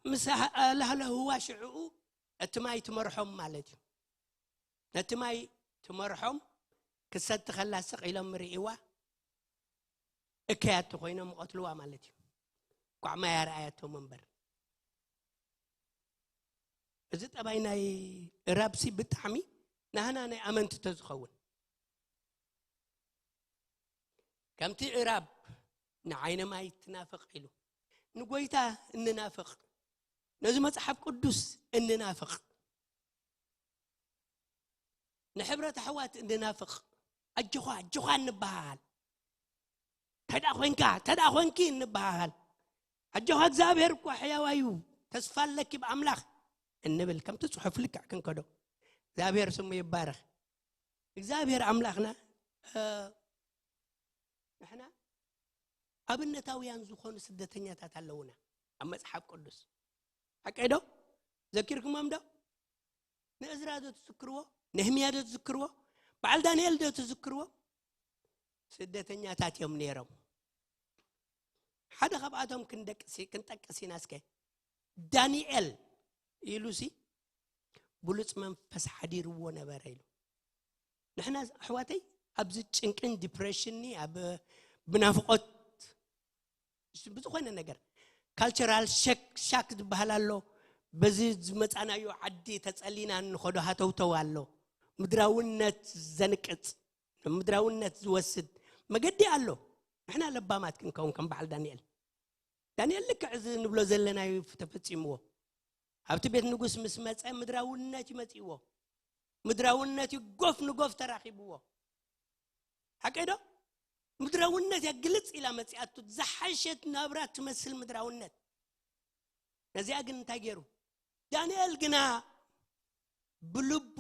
ምስ ኣህ-፣ ኣላህለህዋ ሽዕኡ እቲ ማይ ትመርሖም ማለት እዩ። ነቲ ማይ ትመርሖም፣ ክሰቲ ከላ ስቕ ኢሎም ርእይዋ፣ እከያቲ ኮይኖም ይቐትልዋ ማለት እዩ። ኳዕ ማይ ኣርኣያቶም እምበር። እዚ ጠባይ ናይ እራብሲ ብጣዕሚ ናህና ናይ ኣመንቲ ተዝኸውን። ከምቲ እራብ ንዓይነ ማይ ትናፍቕ ኢሉ፣ ንጎይታ እንናፍቕ፣ ነዚ መጽሓፍ ቅዱስ እንናፍቕ፣ ንሕብረት ኣሕዋት እንናፍቕ፣ ኣጆኻ፣ ኣጆኻ እንበሃሃል። ተዳ ኾንካ፣ ተዳ ኾንኪ እንበሃሃል። ኣጆኻ፣ እግዚኣብሔር እኮ ሕያዋይ እዩ፣ ተስፋ ኣለኪ ብኣምላኽ እንብል፣ ከምቲ ጽሑፍ ልክዕ ክንከዶ። እግዚኣብሔር ስሙ ይባረኽ። እግዚኣብሔር ኣምላኽና፣ እ፣ ንሕና ኣብነታውያን ዝኾኑ ስደተኛታት ኣለዉና ኣብ መጽሓፍ ቅዱስ። ሓቀይ ዶ? ዘኪርኩሞም ዶ? ንእዝራ ዶ ትዝክርዎ? ነህምያ ዶ ትዝክርዎ? በዓል ዳንኤል ዶ ትዝክርዎ? ስደተኛታት እዮም ነይሮም። ሓደ ካብኣቶም ክንደቅሲ-፣ ክንጠቅስ ኢና እስከ። ዳንኤል ኢሉሲ ብሉጽ መንፈስ ሓዲርዎ ነበረ ኢሉ። ንሕና ኣሕዋተይ ኣብዚ ጭንቅን ዲፕሬሽን፣ ኣብ ብናፍቆት፣ ብዝኾነ ነገር ካልቸራል ሸክ-፣ ሻክ ዝበሃል ኣሎ። በዚ ዝመጻናዮ ዓዲ ተጸሊና እንኸዶ ሃተውተው ኣሎ። ምድራውነት ዘንቅጽ፣ ምድራውነት ዝወስድ መገዲ ኣሎ። ንሕና ለባማት ክንከውን ከም በዓል ዳንኤል። ዳንኤል ልክዕ እዚ ንብሎ ዘለናዩ ተፈጺምዎ። ኣብቲ ቤት ንጉስ ምስ መጸ ምድራውነት ይመጽእዎ። ምድራውነት እዩ ጎፍ ንጎፍ ተራኺብዎ። ሓቀይ ዶ? ምድራውነት እያ ግልጽ ኢላ መጺኣቱ። ዝሓሸት ናብራ ትመስል ምድራውነት። ነዚኣ ግን እንታይ ገይሩ? ዳንኤል ግና ብልቡ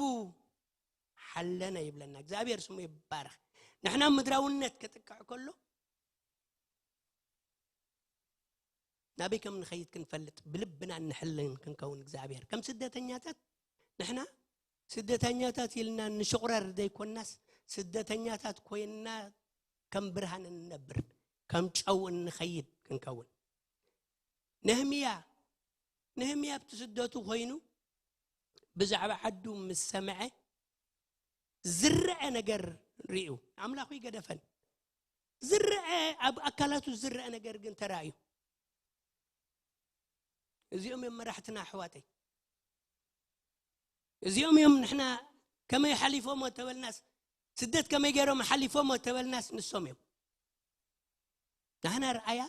ሓለነ ይብለና። እግዚኣብሔር ስሙ ይባረኽ። ንሕና ምድራውነት ከጥቅዕ ከሎ ናበይ ከም ንኸይድ ክንፈልጥ ብልብና እንሕልን ክንከውን እግዚኣብሔር። ከም ስደተኛታት ንሕና ስደተኛታት ኢልና ንሽቑረር ዘይኮናስ ስደተኛታት ኮይንና ከም ብርሃን እንነብር፣ ከም ጨው እንኸይድ ክንከውን። ነህምያ፣ ነህምያ ኣብቲ ስደቱ ኮይኑ ብዛዕባ ዓዱ ምስ ሰምዐ ዝረአ ነገር ርእዩ። ኣምላኹ ይገደፈን። ዝረአ፣ ኣብ ኣካላቱ ዝረአ ነገር ግን ተራእዩ። እዚኦም እዮም መራሕትና ኣሕዋተይ። እዚኦም እዮም ንሕና ከመይ ሓሊፎሞ ተበልናስ፣ ስደት ከመይ ገይሮም ሓሊፎሞ ተበልናስ ንሶም እዮም። ናህና ርኣያ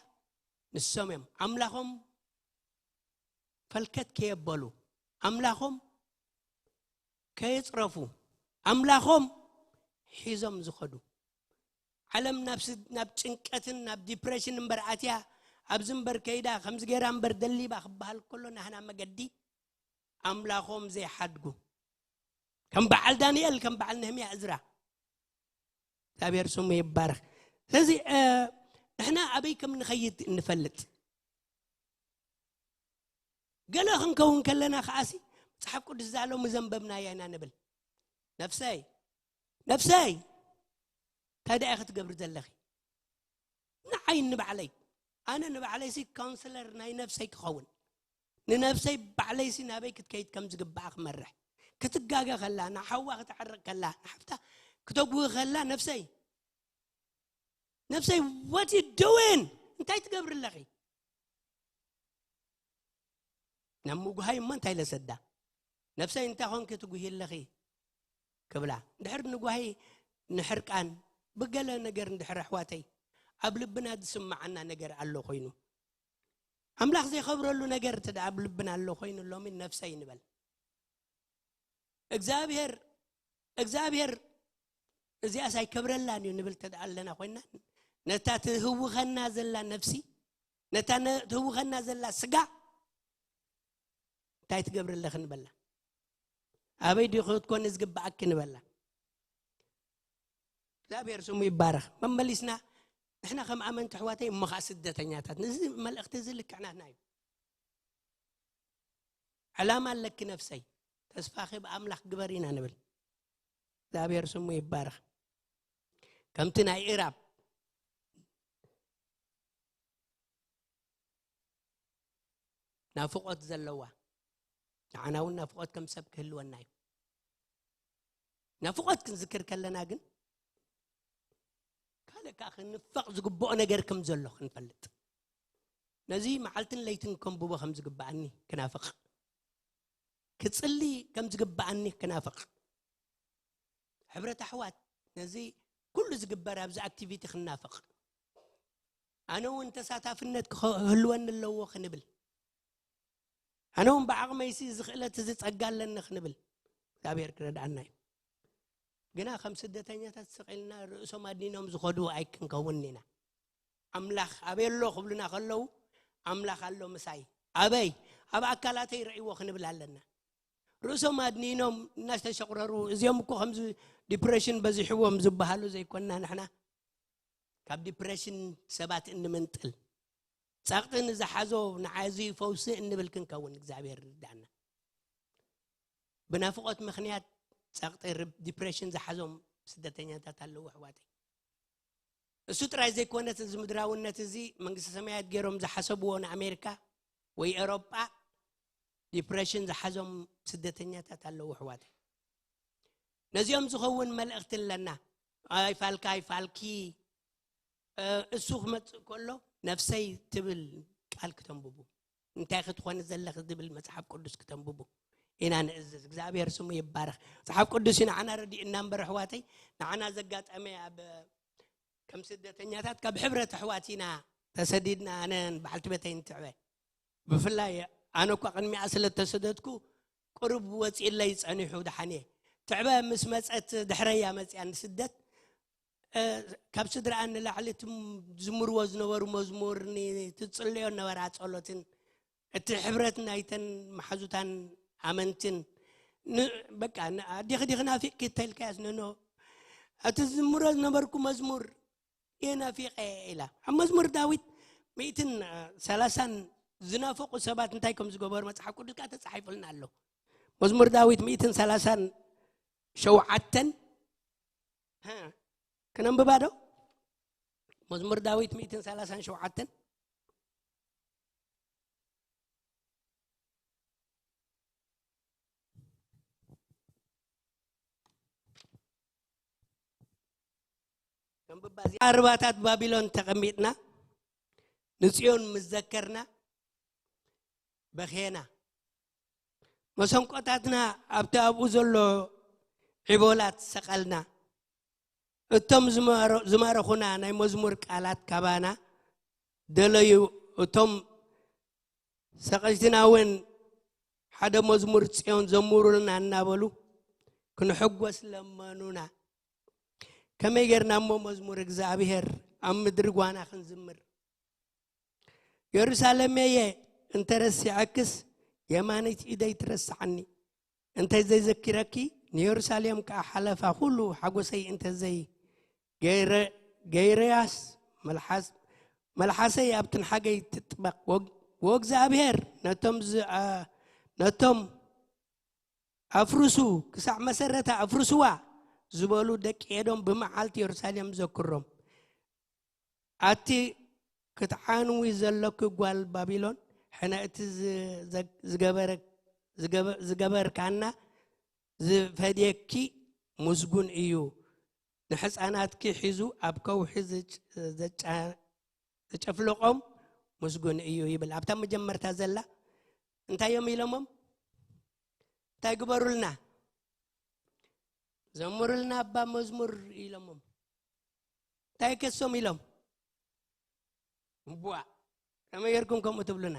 ንሶም እዮም። ኣምላኾም ፈልከት ከየበሉ፣ ኣምላኾም ከየጽረፉ፣ ኣምላኾም ሒዞም ዝኸዱ። ዓለም ናብ ስ-፣ ናብ ጭንቀትን ናብ ዲፕሬሽን እምበር ኣትያ፣ ኣብዚ እምበር ከይዳ፣ ከምዚ ገይራ እምበር ደሊባ ክበሃል ከሎ፣ ናህና መገዲ ኣምላኾም ዘይሓድጉ። ከም በዓል ዳንኤል፣ ከም በዓል ነህምያ፣ እዝራ። እግዚኣብሔር ስሙ ይባረኽ። ስለዚ፣ እ፣ ንሕና ኣበይ ከም ንኸይድ እንፈልጥ። ገለ ክንከውን ከለና ከኣሲ፣ መጽሓፍ ቅዱስ እዛ ሎሚ ዘንበብናያ ኢና ንብል። ነፍሰይ፣ ነፍሰይ፣ እንታይ ደኣ ክትገብሪ ዘለኺ? ንዓይ ንባዕለይ፣ ኣነ ንባዕለይሲ ካውንስለር ናይ ነፍሰይ ክኸውን፣ ንነፍሰይ ባዕለይሲ ናበይ ክትከይድ ከም ዝግባኣ ክመርሕ፣ ክትጋገ ከላ፣ ንሓዋ ክተዕርቕ ከላ፣ ንሓፍታ ክተጉህ ከላ፣ ነፍሰይ፣ ነፍሰይ፣ what you doing? እንታይ ትገብሪ ኣለኺ? ናብ ምጉሃይ እሞ እንታይ ለሰዳ? ነፍሰይ፣ እንታይ ኾንኪ ትጉሂ ኣለኺ? ክብላ። እንድሕር ንጓሂ፣ ንሕርቃን፣ ብገለ ነገር እንድሕር ኣሕዋተይ፣ ኣብ ልብና ዝስምዓና ነገር ኣሎ ኮይኑ፣ ኣምላኽ ዘይኸብረሉ ነገር እንተ ደኣ ኣብ ልብና ኣሎ ኮይኑ፣ ሎሚ ነፍሰይ ንበል። እግዚኣብሔር፣ እግዚኣብሔር እዚኣስ ኣይከብረላን እዩ ንብል እንተ ደኣ ኣለና ኮይንና፣ ነታ ትህውኸና ዘላ ነፍሲ፣ ነታ ነ-፣ ትህውኸና ዘላ ስጋ፣ እንታይ ትገብሪ ኣለኺ ንበላ። ኣበይ ዲኺ ክትኮኒ ዝግብኣኪ ንበላ። እግዚኣብሔር ስሙ ይባረኽ። መመሊስና ንሕና ከም ኣመንቲ ኣሕዋተይ እሞ ኸዓ ስደተኛታት። ነዚ መልእኽቲ እዚ ልክዕ ናትና እዩ። ዕላማ ኣለኪ ነፍሰይ። ተስፋኺ ብኣምላኽ ግበሪ ኢና ንብል። እግዚኣብሔር ስሙ ይባረኽ። ከምቲ ናይ ኢራብ ናፍቖት ዘለዋ፣ ንዓና እውን ናፍቖት ከም ሰብ ክህልወና እዩ። ናፍቖት ክንዝክር ከለና ግን፣ ካልእ ከኣ ክንፈቕ ዝግብኦ ነገር ከም ዘሎ ክንፈልጥ፣ ነዚ መዓልትን ለይትን ከንብቦ ከም ዝግብኣኒ ክናፍቕ፣ ክጽሊ ከም ዝግብኣኒ ክናፍቕ፣ ሕብረት ኣሕዋት፣ ነዚ ኩሉ ዝግበር ኣብዚ ኣክቲቪቲ ክናፍቕ፣ ኣነ እውን ተሳታፍነት ክህልወኒ ኣለዎ ክንብል፣ ኣነ እውን ብዓቕመይሲ እዚ ክእለት እዚ ጸጋ ኣለኒ ክንብል እግዚኣብሔር ክረድኣና እዩ። ግና ከም ስደተኛታት ስቕ ኢልና ርእሶም ኣድኒኖም ዝኸዱ ኣይክንከውን ኢና። ኣምላኽ ኣበይ ኣሎ ክብሉና ከለዉ፣ ኣምላኽ ኣሎ ምሳይ። ኣበይ? ኣብ ኣካላተይ ረእይዎ ክንብል ኣለና። ርእሶም ኣድኒኖም እናተሸቑረሩ፣ እዚኦም እኮ ከምዚ ዲፕሬሽን በዚሕዎም ዝበሃሉ ዘይኮንና ንሕና። ካብ ዲፕሬሽን ሰባት እንምንጥል፣ ጸቕጢ ንዝሓዞ ንዓዚ ፈውሲ እንብል ክንከውን እግዚኣብሔር ይርዳእና። ብናፍቖት ምኽንያት ጸቕጢ ር-፣ ዲፕሬሽን ዝሓዞም ስደተኛታት ኣለዉ ኣሕዋተይ። እሱ ጥራይ ዘይኮነስ እዚ ምድራውነት እዚ መንግስተ ሰማያት ገይሮም ዝሓሰብዎ ንኣሜሪካ ወይ ኤሮጳ ዲፕሬሽን ዝሓዞም ስደተኛታት ኣለዉ ኣሕዋተይ። ነዚኦም ዝኸውን መልእኽቲ ኣለና። ኣይፋልካ ኣይፋልኪ፣ እ፣ እሱ ክመጽእ ከሎ ነፍሰይ ትብል ቃል ክተንብቡ፣ እንታይ ክትኾኒ ዘለኺ ዝብል መጽሓፍ ቅዱስ ክተንብቡ ኢና ንእዝዝ። እግዚኣብሔር ስሙ ይባረኽ። መጽሓፍ ቅዱስ እዩ ንዓና ረዲኡና እምበር ኣሕዋተይ፣ ንዓና ዘጋጠመ ኣብ ከም ስደተኛታት ካብ ሕብረት ኣሕዋት ኢና ተሰዲድና፣ ኣነን በዓልቲ ቤተይን ትዕበ። ብፍላይ ኣነ እኳ ቅድሚኣ ስለ እተሰደድኩ ቅሩብ ወፂእለይ ጸኒሑ ደሓን እየ። ትዕበ ምስ መጸት ድሕረያ መጺኣ ንስደት፣ እ፣ ካብ ስድራኣን ንላዕሊ እትም ዝምርዎ ዝነበሩ መዝሙር፣ ን-፣ ትጽልዮ ነበራ ጸሎትን እቲ ሕብረት ናይተን መሓዙታን ኣመንትን ን-፣ በቃ ን-፣ ኣዴኺ ዲኺ ናፊቕኪ እንተልካያስ ነኖ፣ እቲ ዝምሮ ዝነበርኩ መዝሙር እየ ናፊቐ ኢላ። ኣብ መዝሙር ዳዊት ሚእትን ሰላሳን ዝናፈቑ ሰባት እንታይ ከም ዝገበሩ መጽሓፍ ቅዱስ ከኣ ተጻሒፉልና ኣሎ። መዝሙር ዳዊት ሚእትን ሰላሳን ሸውዓተን፣ ሀ፣ ክነንብባ ዶ? መዝሙር ዳዊት ሚእትን ሰላሳን ሸውዓተን። ከንብባ እዚኣ። ኣርባታት ባቢሎን ተቐሚጥና፣ ንጽዮን ምስ ዘከርና በኼና። መሰንቆታትና ኣብቲ ኣብኡ ዘሎ ዒቦላት ሰቐልና። እቶም ዝማረ-፣ ዝማረኹና ናይ መዝሙር ቃላት ካባና ደለዩ። እቶም ሰቐጅትና እውን ሓደ መዝሙር ጽዮን ዘምሩልና እናበሉ ክንሕጎስ ለመኑና። ከመይ ጌርና እሞ መዝሙር እግዚኣብሔር ኣብ ምድሪ ጓና ክንዝምር? የሩሳሌመየ እንተረሲዐክስ የማነይቲ ኢደይ ትረስዓኒ። እንተ ዘይዘኪረኪ ንየሩሳሌም ከኣ ሓለፋ ኩሉ ሓጎሰይ እንተ ዘይ ገይረ-፣ ገይረያስ መልሓስ-፣ መልሓሰይ ኣብ ትንሓገይ ትጥበቕ። ወግ-፣ ወእግዚኣብሔር ነቶም ዝ-፣ ኣ-፣ ነቶም ኣፍርሱ ክሳዕ መሰረታ ኣፍርስዋ ዝበሉ ደቂ ኤዶም ብመዓልቲ የሩሳሌም ዘክሮም። ኣቲ ክትዓንዊ ዘለኪ ጓል ባቢሎን፣ ሕነ እቲ ዝ-፣ ዘ-፣ ዝገበረ-፣ ዝገበ-፣ ዝገበርካና ዝፈድየኪ ምስጉን እዩ። ንሕፃናትኪ ሒዙ ኣብ ከውሒ ዝጭ-፣ ዘጫ-፣ ዝጨፍለቖም ምስጉን እዩ ይብል። ኣብታ መጀመርታ ዘላ እንታይ እዮም ኢሎሞም? እንታይ ግበሩልና? ዘምሩልና ኣባ መዝሙር ኢሎሞም። እንታይ ከሶም ኢሎም? እቧ፣ ከመይ ጌርኩም ከምኡ ትብሉና?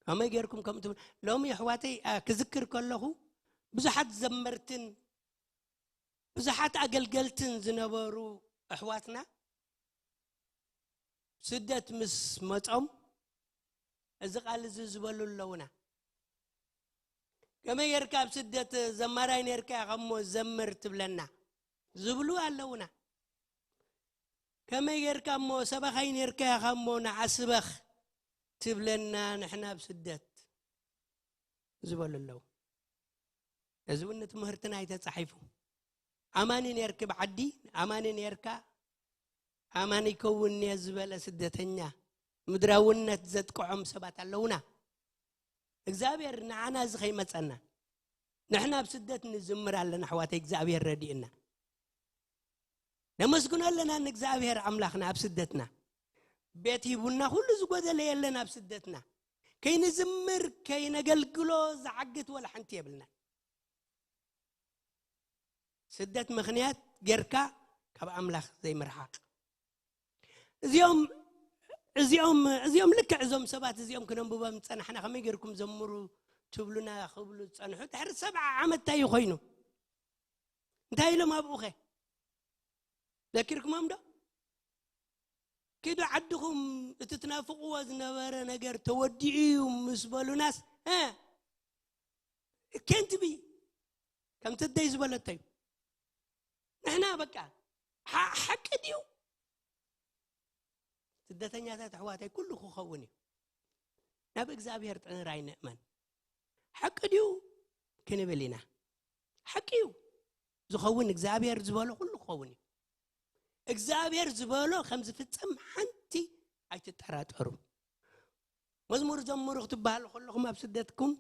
ከመይ ጌርኩም ከምኡ ትብሉ? ሎሚ ኣሕዋተይ፣ ኣ፣ ክዝክር ከለኹ ብዙሓት ዘመርትን ብዙሓት ኣገልገልትን ዝነበሩ ኣሕዋትና ስደት ምስ መጾም እዚ ቃል እዚ ዝበሉ ኣለውና። ከመይ ጌርካ ኣብ ስደት ዘማራይ ኔርካ ኢኻ እሞ ዘምር ትብለና ዝብሉ ኣለውና። ከመይ ጌርካ እሞ ሰባኻይ ኔርካ ኢኻ እሞ ንዓ ስበኽ ትብለና ንሕና ኣብ ስደት ዝበሉ ኣለዉ። እዚ እውን ንትምህርትና እዩ ተጻሒፉ። ኣማኒ ኔርኪ ብዓዲ፣ ኣማኒ ኔርካ፣ ኣማኒ ይከውን እየ ዝበለ ስደተኛ፣ ምድራውነት ዘጥቅዖም ሰባት ኣለውና። እግዚኣብሔር ንዓና እዚ ከይመጸና፣ ንሕና ኣብ ስደት ንዝምር ኣለና ኣሕዋተይ፣ እግዚኣብሔር ረዲእና። ነመስግኖ ኣለና ንእግዚኣብሔር ኣምላኽና ኣብ ስደትና። ቤት ሂቡና፣ ኩሉ ዝጎደለ የለን ኣብ ስደትና። ከይንዝምር፣ ከይነገልግሎ ዝዓግት ወላ ሓንቲ የብልና። ስደት ምኽንያት ጌርካ ካብ ኣምላኽ ዘይምርሓቕ። እዚኦም፣ እዚኦም፣ እዚኦም ልክዕ እዞም ሰባት እዚኦም ክነንብቦም ዝጸናሕና፣ ከመይ ጌርኩም ዘምሩ ትብሉና ክብሉ ዝጸንሑ፣ ድሕሪ ሰብዓ ዓመት እንታይ እዩ ኮይኑ? እንታይ ኢሎም ኣብኡኸ? ዘኪርኩሞም ዶ? ኪዱ ዓድኹም፣ እቲ ትናፍቕዎ ዝነበረ ነገር ተወዲኡ እዩ ምስ በሉናስ፣ እ፣ ኬንት ቢ፣ ከምቲ ደይ ዝበለቶ እዩ። ንሕና በቃ፣ ሓ-፣ ሓቂ ድዩ? ስደተኛታት ኣሕዋተይ፣ ኩሉ ክኸውን እዩ። ናብ እግዚኣብሔር ጥራይ ንእመን። ሓቂ ድዩ ክንብል ኢና። ሓቂ እዩ። ዝኸውን እግዚኣብሔር ዝበሎ ኩሉ ክኸውን እዩ። እግዚኣብሔር ዝበሎ ከም ዝፍጸም ሓንቲ ኣይትጠራጠሩ። መዝሙር ዘምሩ ክትበሃሉ ከለኹም ኣብ ስደትኩም፣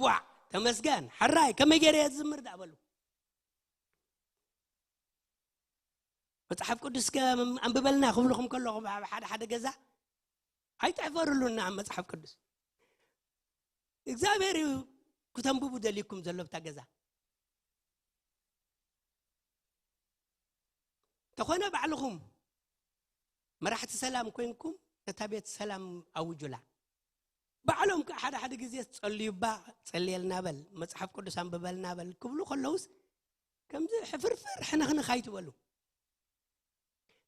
ዋዕ፣ ተመስገን፣ ሕራይ፣ ከመይ ገይረ እየ ዝዝምር ደኣ በሉ። መጽሓፍ ቅዱስ ከ ኣንብበልና ክብልኹም ከለኹም ኣብ ሓደ ሓደ ገዛ ኣይትሕፈርሉና ኣብ መጽሓፍ ቅዱስ። እግዚኣብሔር እዩ ክተንብቡ ደልይኩም ዘሎ ኣብታ ገዛ። እንተኾነ ባዕልኹም መራሕቲ ሰላም ኮይንኩም ነታ ቤት ሰላም ኣውጁላ። ባዕሎም ከ ሓደ ሓደ ግዜ ጸልዩባ፣ ጸልየልና በል፣ መጽሓፍ ቅዱስ ኣንብበልና በል ክብሉ ከለውስ ከምዚ ሕፍርፍር ሕንኽንኽ ኣይትበሉ።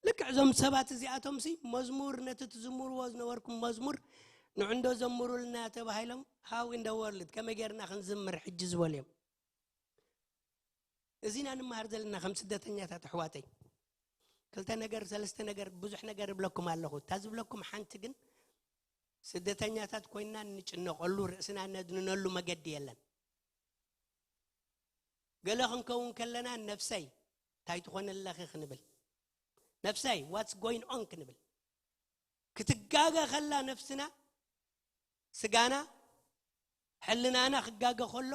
ልክዕ እዞም ሰባት እዚኣቶምሲ መዝሙር ነቲ ትዝምርዎ ዝነበርኩም መዝሙር ንዕንዶ ዘምሩልና ተባሂሎም፣ how in the world፣ ከመይ ጌርና ክንዝምር ሕጂ ዝበሉ እዮም። እዚና ንመሃር ዘለና ከም ስደተኛታት ኣሕዋተይ። ክልተ ነገር፣ ሰለስተ ነገር፣ ብዙሕ ነገር እብለኩም ኣለኹ። እታ ዝብለኩም ሓንቲ ግን ስደተኛታት ኮይንና እንጭነቐሉ፣ ርእስና ነድንነሉ መገዲ የለን። ገለ ክንከውን ከለና ነፍሰይ እንታይ ትኾኒ ኣለኺ ክንብል፣ ነፍሰይ what's going on ክንብል፣ ክትጋገ ከላ ነፍስና፣ ስጋና፣ ሕልናና ክጋገ ከሎ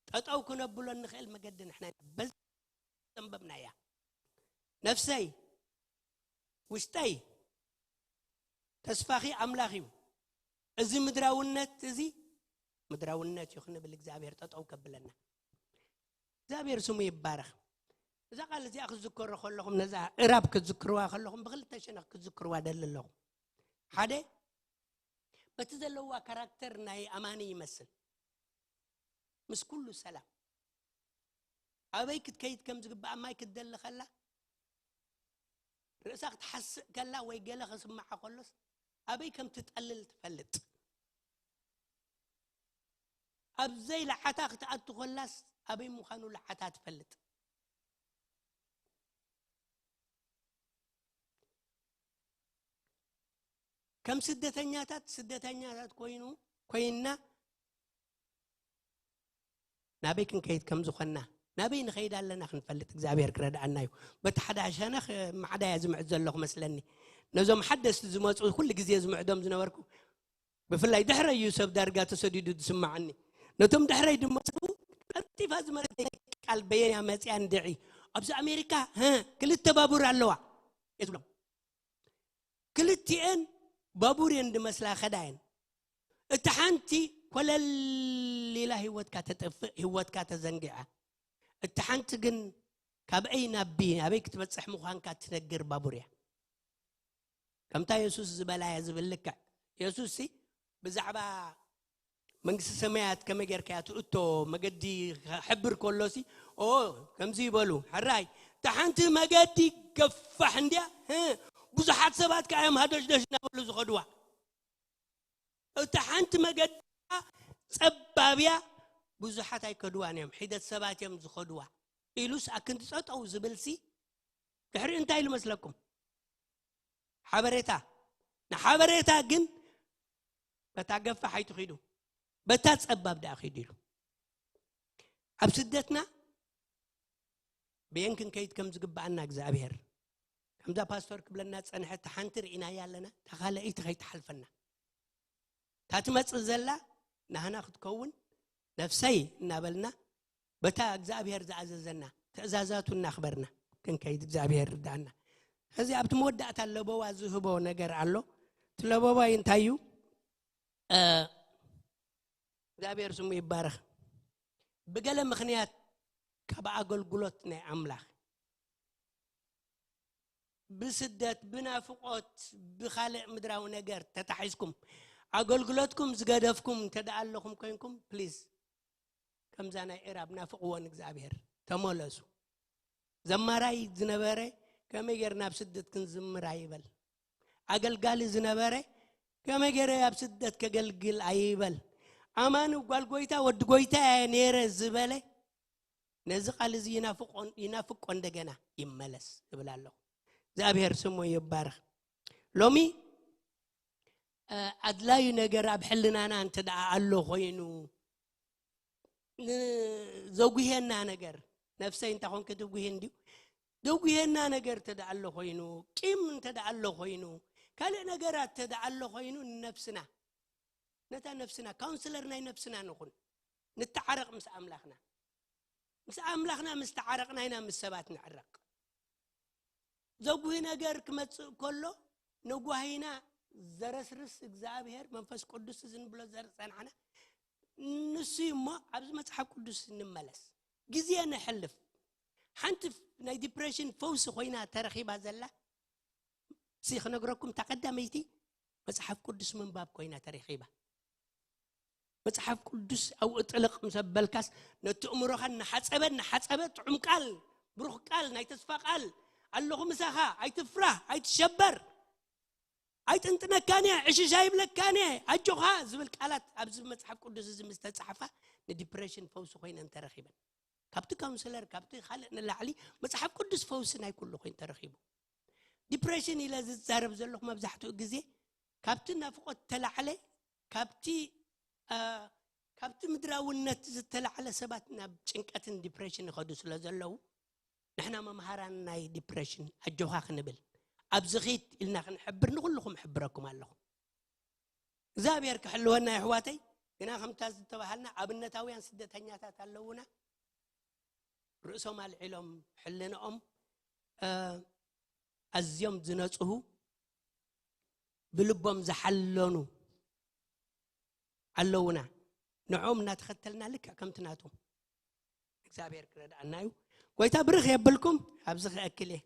ጠጠው ክነብሎ እንኽእል መገዲ ንሕና ኢና። በዚ ዘንበብናያ። ነፍሰይ፣ ውሽጠይ፣ ተስፋኺ ኣምላኽ እዩ። እዚ ምድራውነት እዚ ምድራውነት እዩ ክንብል እግዚኣብሔር ጠጠው ከብለና። እግዚኣብሔር ስሙ ይባረኽ። እዛ ቃል እዚኣ ክትዝከሮ ከለኹም፣ ነዛ እራብ ክትዝክርዋ ከለኹም፣ ብክልተ ሸነኽ ክትዝክርዋ ደሊ ኣለኹም። ሓደ፣ በቲ ዘለዋ ካራክተር ናይ ኣማኒ ይመስል። ምስ ኩሉ ሰላም፣ ኣበይ ክትከይድ ከም ዝግባኣ ማይ ክትደሊ ከላ፣ ርእሳ ክትሓስእ ከላ ወይ ገለ ክስምዓ ከሎስ፣ ኣበይ ከም ትጠልል ትፈልጥ። ኣብ ዘይለዓታ ክትኣቱ ከላስ፣ ኣበይ ምዃኑ ለዓታ ትፈልጥ። ከም ስደተኛታት፣ ስደተኛታት ኮይኑ፣ ኮይንና ናበይ ክንከይድ ከም ዝኾንና፣ ናበይ ንኸይድ ኣለና ክንፈልጥ እግዚኣብሔር ክረድኣና እዩ። በቲ ሓደ ሸነኽ ማዕዳያ ዝምዕድ ዘለኹ መስለኒ። ነዞም ሓደስቲ ዝመፁ ኩሉ ግዜ ዝምዕዶም ዝነበርኩ፣ ብፍላይ ድሕረይ እዩ ሰብ ዳርጋ ተሰዲዱ ዝስማዓኒ። ነቶም ድሕረይ ዝመፁ ቀልጢፋ ዝመፀ ቃል በየንያ መፅያ እንድዒ። ኣብዚ ኣሜሪካ፣ ህ፣ ክልተ ባቡር ኣለዋ እየ ዝብሎም። ክልቲኤን ባቡር እየን ዝመስላ ከዳ እየን። እቲ ሓንቲ ኮለል ኢላ ህይወትካ ተጠፍእ፣ ህይወትካ ተዘንጊዓ። እቲ ሓንቲ ግን ካብ ኣይ ናብ ቢ፣ ኣበይ ክትበጽሕ ምዃንካ ትነግር ባቡር እያ። ከምታ የሱስ ዝበላ እያ ዝብል ልክዕ። የሱስ ሲ ብዛዕባ መንግስቲ ሰማያት ከመይ ጌርካ እያ ትእቶ መገዲ ክሕብር ከሎ ሲ፣ ኦ፣ ከምዚ ይበሉ፣ ሕራይ፣ እታ ሓንቲ መገዲ ገፋሕ እንድያ፣ ህ፣ ብዙሓት ሰባት ከኣ እዮም ሃዶሽዶሽ እናበሉ ዝኸድዋ። እታ ሓንቲ መገዲ ጸባብ እያ፣ ብዙሓት ኣይከድዋን እዮም፣ ሒደት ሰባት እዮም ዝኸድዋ። ኢሉስ ኣክንዲ ጠጠው ዝብል ሲ፣ ድሕሪኡ እንታይ ኢሉ መስለኩም? ሓበሬታ። ንሓበሬታ ግን በታ ገፋሕ ኣይትኺዱ፣ በታ ጸባብ ደኣ ኺዱ ኢሉ። ኣብ ስደትና ብየን ክንከይድ ከም ዝግብኣና እግዚኣብሔር፣ ከምዛ ፓስቶር ክብለና ጸንሐ፣ እታ ሓንቲ ርኢናያ ኣለና፣ እታ ካልኣይቲ ከይትሓልፈና። እታ ትመጽእ ዘላ ናህና ክትከውን፣ ነፍሰይ እናበልና በታ እግዚኣብሔር ዝኣዘዘና ትእዛዛቱ እናኽበርና ክንከይድ እግዚኣብሔር ርዳእና። ሕዚ ኣብቲ መወዳእታ ለበዋ ዝህቦ ነገር ኣሎ። እቲ ለበዋ እንታይ እዩ? እ፣ እግዚኣብሔር ስሙ ይባረኽ። ብገለ ምኽንያት ካብ ኣገልግሎት ናይ ኣምላኽ ብስደት፣ ብናፍቆት፣ ብኻልእ ምድራዊ ነገር ተታሒዝኩም ኣገልግሎትኩም ዝገደፍኩም እንተ ደኣ ኣለኹም ኮይንኩም፣ ፕሊዝ ከምዛ ናይ እራብ ናፍቕዎ ንእግዚኣብሔር ተመለሱ። ዘማራይ ዝነበረ ከመይ ጌር ናብ ስደት ክንዝምር ኣይበል። ኣገልጋሊ ዝነበረ ከመይ ጌረ ኣብ ስደት ከገልግል ኣይበል። ኣማኒ ጓል ጎይታ ወዲ ጎይታ እየ ነይረ ዝበለ ነዚ ቃል እዚ ይናፍቆ፣ ይናፍቆ እንደገና ይመለስ እብል ኣለኹ። እግዚኣብሔር ስሙ ይባረኽ። ሎሚ፣ እ፣ ኣድላዩ ነገር ኣብ ሕልናና እንተ ደኣ ኣሎ ኮይኑ፣ ን-፣ ዘጉሄና ነገር፣ ነፍሰይ እንተ ኾንኪ ትጉሂ እንድዩ፣ ዘጉሄና ነገር እንተ ደኣ ኣሎ ኮይኑ፣ ቂም እንተ ደኣ ኣሎ ኮይኑ፣ ካልእ ነገራት እንተ ደኣ ኣሎ ኮይኑ፣ ንነፍስና፣ ነታ ነፍስና፣ ካውንስለር ናይ ነፍስና ንኹን። ንተዓረቕ ምስ ኣምላኽና። ምስ ኣምላኽና ምስ ተዓረቕና ኢና ምስ ሰባት ንዕረቕ። ዘጉሂ ነገር ክመጽእ ከሎ፣ ነጓሂና ዘረስርስ እግዚኣብሔር መንፈስ ቅዱስ እዚ ንብሎ ዘር-፣ ጸንዓና፣ ንሱ እዩ እሞ፣ ኣብዚ መጽሓፍ ቅዱስ ንመለስ። ግዜ ነሕልፍ። ሓንቲ ናይ ዲፕሬሽን ፈውሲ ኮይና ተረኺባ ዘላ፣ ሲ ክነግረኩም፣ እታ ቀዳመይቲ መጽሓፍ ቅዱስ ምንባብ ኮይና ተረኺባ። መጽሓፍ ቅዱስ ኣብኡ ጥልቕ ምስ ኣበልካስ፣ ነቲ እምሮኻ እናሓጸበ፣ እናሓጸበ፣ ጥዑም ቃል፣ ብሩኽ ቃል፣ ናይ ተስፋ ቃል፣ ኣለኹ ምሳኻ፣ ኣይትፍራህ፣ ኣይትሸበር፣ ኣይጥንጥነካን እየ፣ ዕሽሽ ኣይብለካን እየ፣ ኣጆኻ ዝብል ቃላት ኣብዚ መጽሓፍ ቅዱስ እዚ ምስ ተጻሕፋ፣ ንዲፕሬሽን ፈውሲ ኮይነን ተረኺበን። ካብቲ ካውንስለር፣ ካብቲ ካልእ ንላዕሊ መጽሓፍ ቅዱስ ፈውሲ ናይ ኩሉ ኮይኑ ተረኺቡ። ዲፕሬሽን ኢለ ዝዛረብ ዘለኹ መብዛሕትኡ ግዜ ካብቲ ናፍቆት ተላዕለ፣ ካብቲ፣ እ፣ ካብቲ ምድራውነት ዝተላዕለ ሰባት ናብ ጭንቀትን ዲፕሬሽን ይኸዱ ስለ ዘለዉ፣ ንሕና መምሃራን ናይ ዲፕሬሽን ኣጆኻ ክንብል፣ ኣብዚ ኺድ ኢልና ክንሕብር ንኹልኹም እሕብረኩም ኣለኹ። እግዚኣብሔር ክሕልወና የሕዋተይ። ግና ከምታ ዝተባሃልና ኣብነታውያን ስደተኛታት ኣለዉና። ርእሶም ኣልዒሎም ሕልንኦም፣ እ፣ ኣዝዮም ዝነጽሁ፣ ብልቦም ዝሓለኑ ኣለውና። ንዖም እናተኸተልና ልክዕ ከምቲ ናቶም እግዚኣብሔር ክረድኣና እዩ። ጎይታ ብርኽ የብልኩም። ኣብዚ ክእክል እየ።